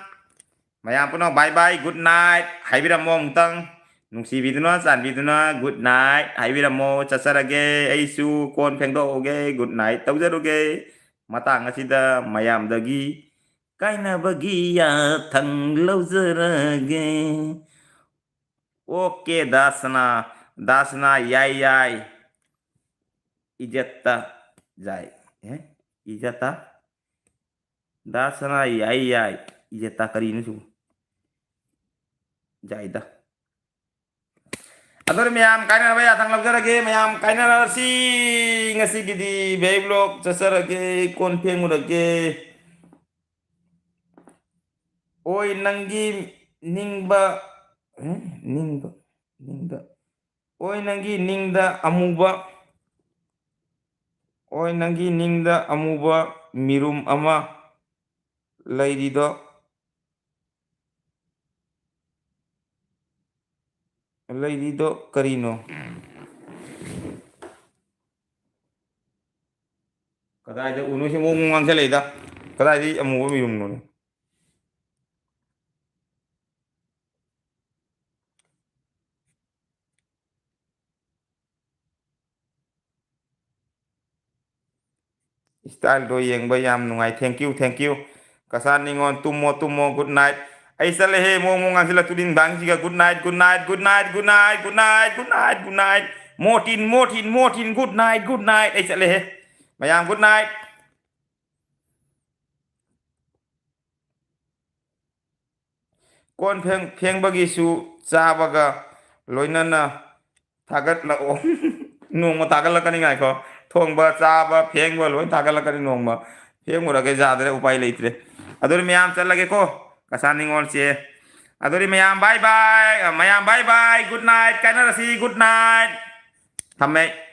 ꯃꯌꯥꯝ ꯄꯨꯝꯅꯃꯛ bye bye, good night ꯍꯥꯏꯕꯤꯔꯝꯃꯣ ꯑꯃꯨꯛꯇꯪ꯫ ꯅꯨꯡꯁꯤꯕꯤꯗꯨꯅ, ꯆꯥꯟꯕꯤꯗꯨꯅ good night ꯍꯥꯏꯕꯤꯔꯝꯃꯣ꯫ ꯆꯠꯆꯔꯒꯦ, ꯑꯩꯁꯨ ꯀꯣꯟ ꯐꯦꯡꯗꯣꯛꯎꯒꯦ, good night ꯇꯧꯖꯔꯨꯒꯦ꯫ ꯃꯇꯥꯡ ꯑꯁꯤꯗ ꯃꯌꯥꯝꯗꯒꯤ ꯀꯥꯏꯅꯕꯒꯤ ꯌꯥꯊꯪ ꯂꯧꯖꯔꯒꯦ꯫ OK, ꯗꯥꯁꯅꯥ, ꯗꯥꯁꯅꯥ, ꯌꯥꯏ, ꯌꯥꯏ꯫ ꯏꯖꯠꯇ ꯖꯥꯏ꯫ ꯑꯦ? ꯏꯖꯠꯇ? ꯗꯥꯁꯅꯥ, ꯌꯥꯏ, ꯌꯥꯏ꯫ ꯏꯖꯠꯇ ꯀꯔꯤꯅꯣ ꯁꯤꯕꯨ? ꯖꯥꯏꯗ꯫ ꯑꯗꯨꯅ ꯃꯌꯥꯝ ꯀꯥꯏꯅꯅꯕ ꯌꯥꯊꯪ ꯂꯧꯖꯔꯒꯦ꯫ ꯃꯌꯥꯝ ꯀꯥꯏꯅꯔꯁꯤ꯫ ꯉꯁꯤꯒꯤꯗꯤ ꯕꯦꯕꯤ ꯕ꯭ꯂꯣꯛ ꯆꯠꯆꯔꯒꯦ, ꯀꯣꯟ ꯐꯦꯡꯉꯨꯔꯒꯦ꯫ ꯑꯣꯏ ꯅꯪꯒꯤ ꯅꯤꯡꯕ, ꯑꯦ? ꯅꯤꯡꯕ, ꯅꯤꯡꯗ꯫ ꯑꯣꯏ ꯅꯪꯒꯤ ꯅꯤꯡꯗ ꯑꯃꯨꯕ, ꯑꯣꯏ ꯅꯪꯒꯤ ꯅꯤꯡꯗ ꯑꯃꯨꯕ ꯃꯤꯔꯨꯝ ꯑꯃ ꯂꯩꯔꯤꯗꯣ, ꯂꯩꯔꯤꯗꯣ ꯀꯔꯤꯅꯣ? ꯀꯗꯥꯏꯗ ꯎꯅꯣ? ꯁꯤ ꯃꯑꯣꯡ ꯃꯑꯣꯡ ꯉꯥꯡꯁꯜꯂꯛꯏꯗ꯫ ꯀꯗꯥꯏꯗꯒꯤ ꯑꯃꯨꯕ ꯃꯤꯔꯨꯝꯅꯣꯅꯦ? ꯏꯁꯇꯥꯏꯜꯗꯣ ꯌꯦꯡꯕ ꯌꯥꯝ ꯅꯨꯡꯉꯥꯏ꯫ Thank you, thank you꯫ ꯀꯁꯥ ꯅꯤꯉꯣꯟ, ꯇꯨꯝꯃꯣ, ꯇꯨꯝꯃꯣ, good night꯫ ꯑꯩ ꯆꯠꯂꯦꯍꯦ, ꯃꯑꯣꯡ ꯃꯑꯣꯡ ꯉꯥꯡꯁꯤꯜꯂꯛꯇꯣꯏꯅꯤ ꯅꯨꯡꯗꯥꯡꯁꯤꯒ꯫ Good night, good night, good night, good night, good night, good night, good night, good night꯫ Mortein, Mortein, Mortein, good night, good night꯫ ꯑꯩ ꯆꯠꯂꯦꯍꯦ꯫ ꯃꯌꯥꯝ good night꯫ ꯀꯣꯟ ꯐꯦꯡ-, ꯐꯦꯡꯕꯒꯤꯁꯨ ꯆꯥꯕꯒ ꯂꯣꯏꯅꯅ ꯊꯥꯒꯠꯂꯛꯑꯣ꯫ ꯅꯣꯡꯃ ꯊꯥꯒꯠꯂꯛꯀꯅꯤ, ꯉꯥꯏꯈꯣ꯫ ꯊꯣꯡꯕ, ꯆꯥꯕ, ꯐꯦꯡꯕ ꯂꯣꯏ ꯊꯥꯒꯠꯂꯛꯀꯅꯤ ꯅꯣꯡꯃ꯫ ꯐꯦꯡꯉꯨꯔꯒꯦ, ꯌꯥꯗ꯭ꯔꯦ, ꯎꯄꯥꯏ ꯂꯩꯇ꯭ꯔꯦ꯫ ꯑꯗꯨꯗꯤ ꯃꯌꯥꯝ ꯆꯠꯂꯒꯦꯀꯣ, ꯀꯁꯥ ꯅꯤꯉꯣꯜꯁꯦ꯫ ꯑꯗꯨꯗꯤ ꯃꯌꯥꯝ bye bye, ꯃꯌꯥꯝ bye bye, good night, ꯀꯥꯏꯅꯔꯁꯤ, good night꯫ ꯊꯝꯃꯦ꯫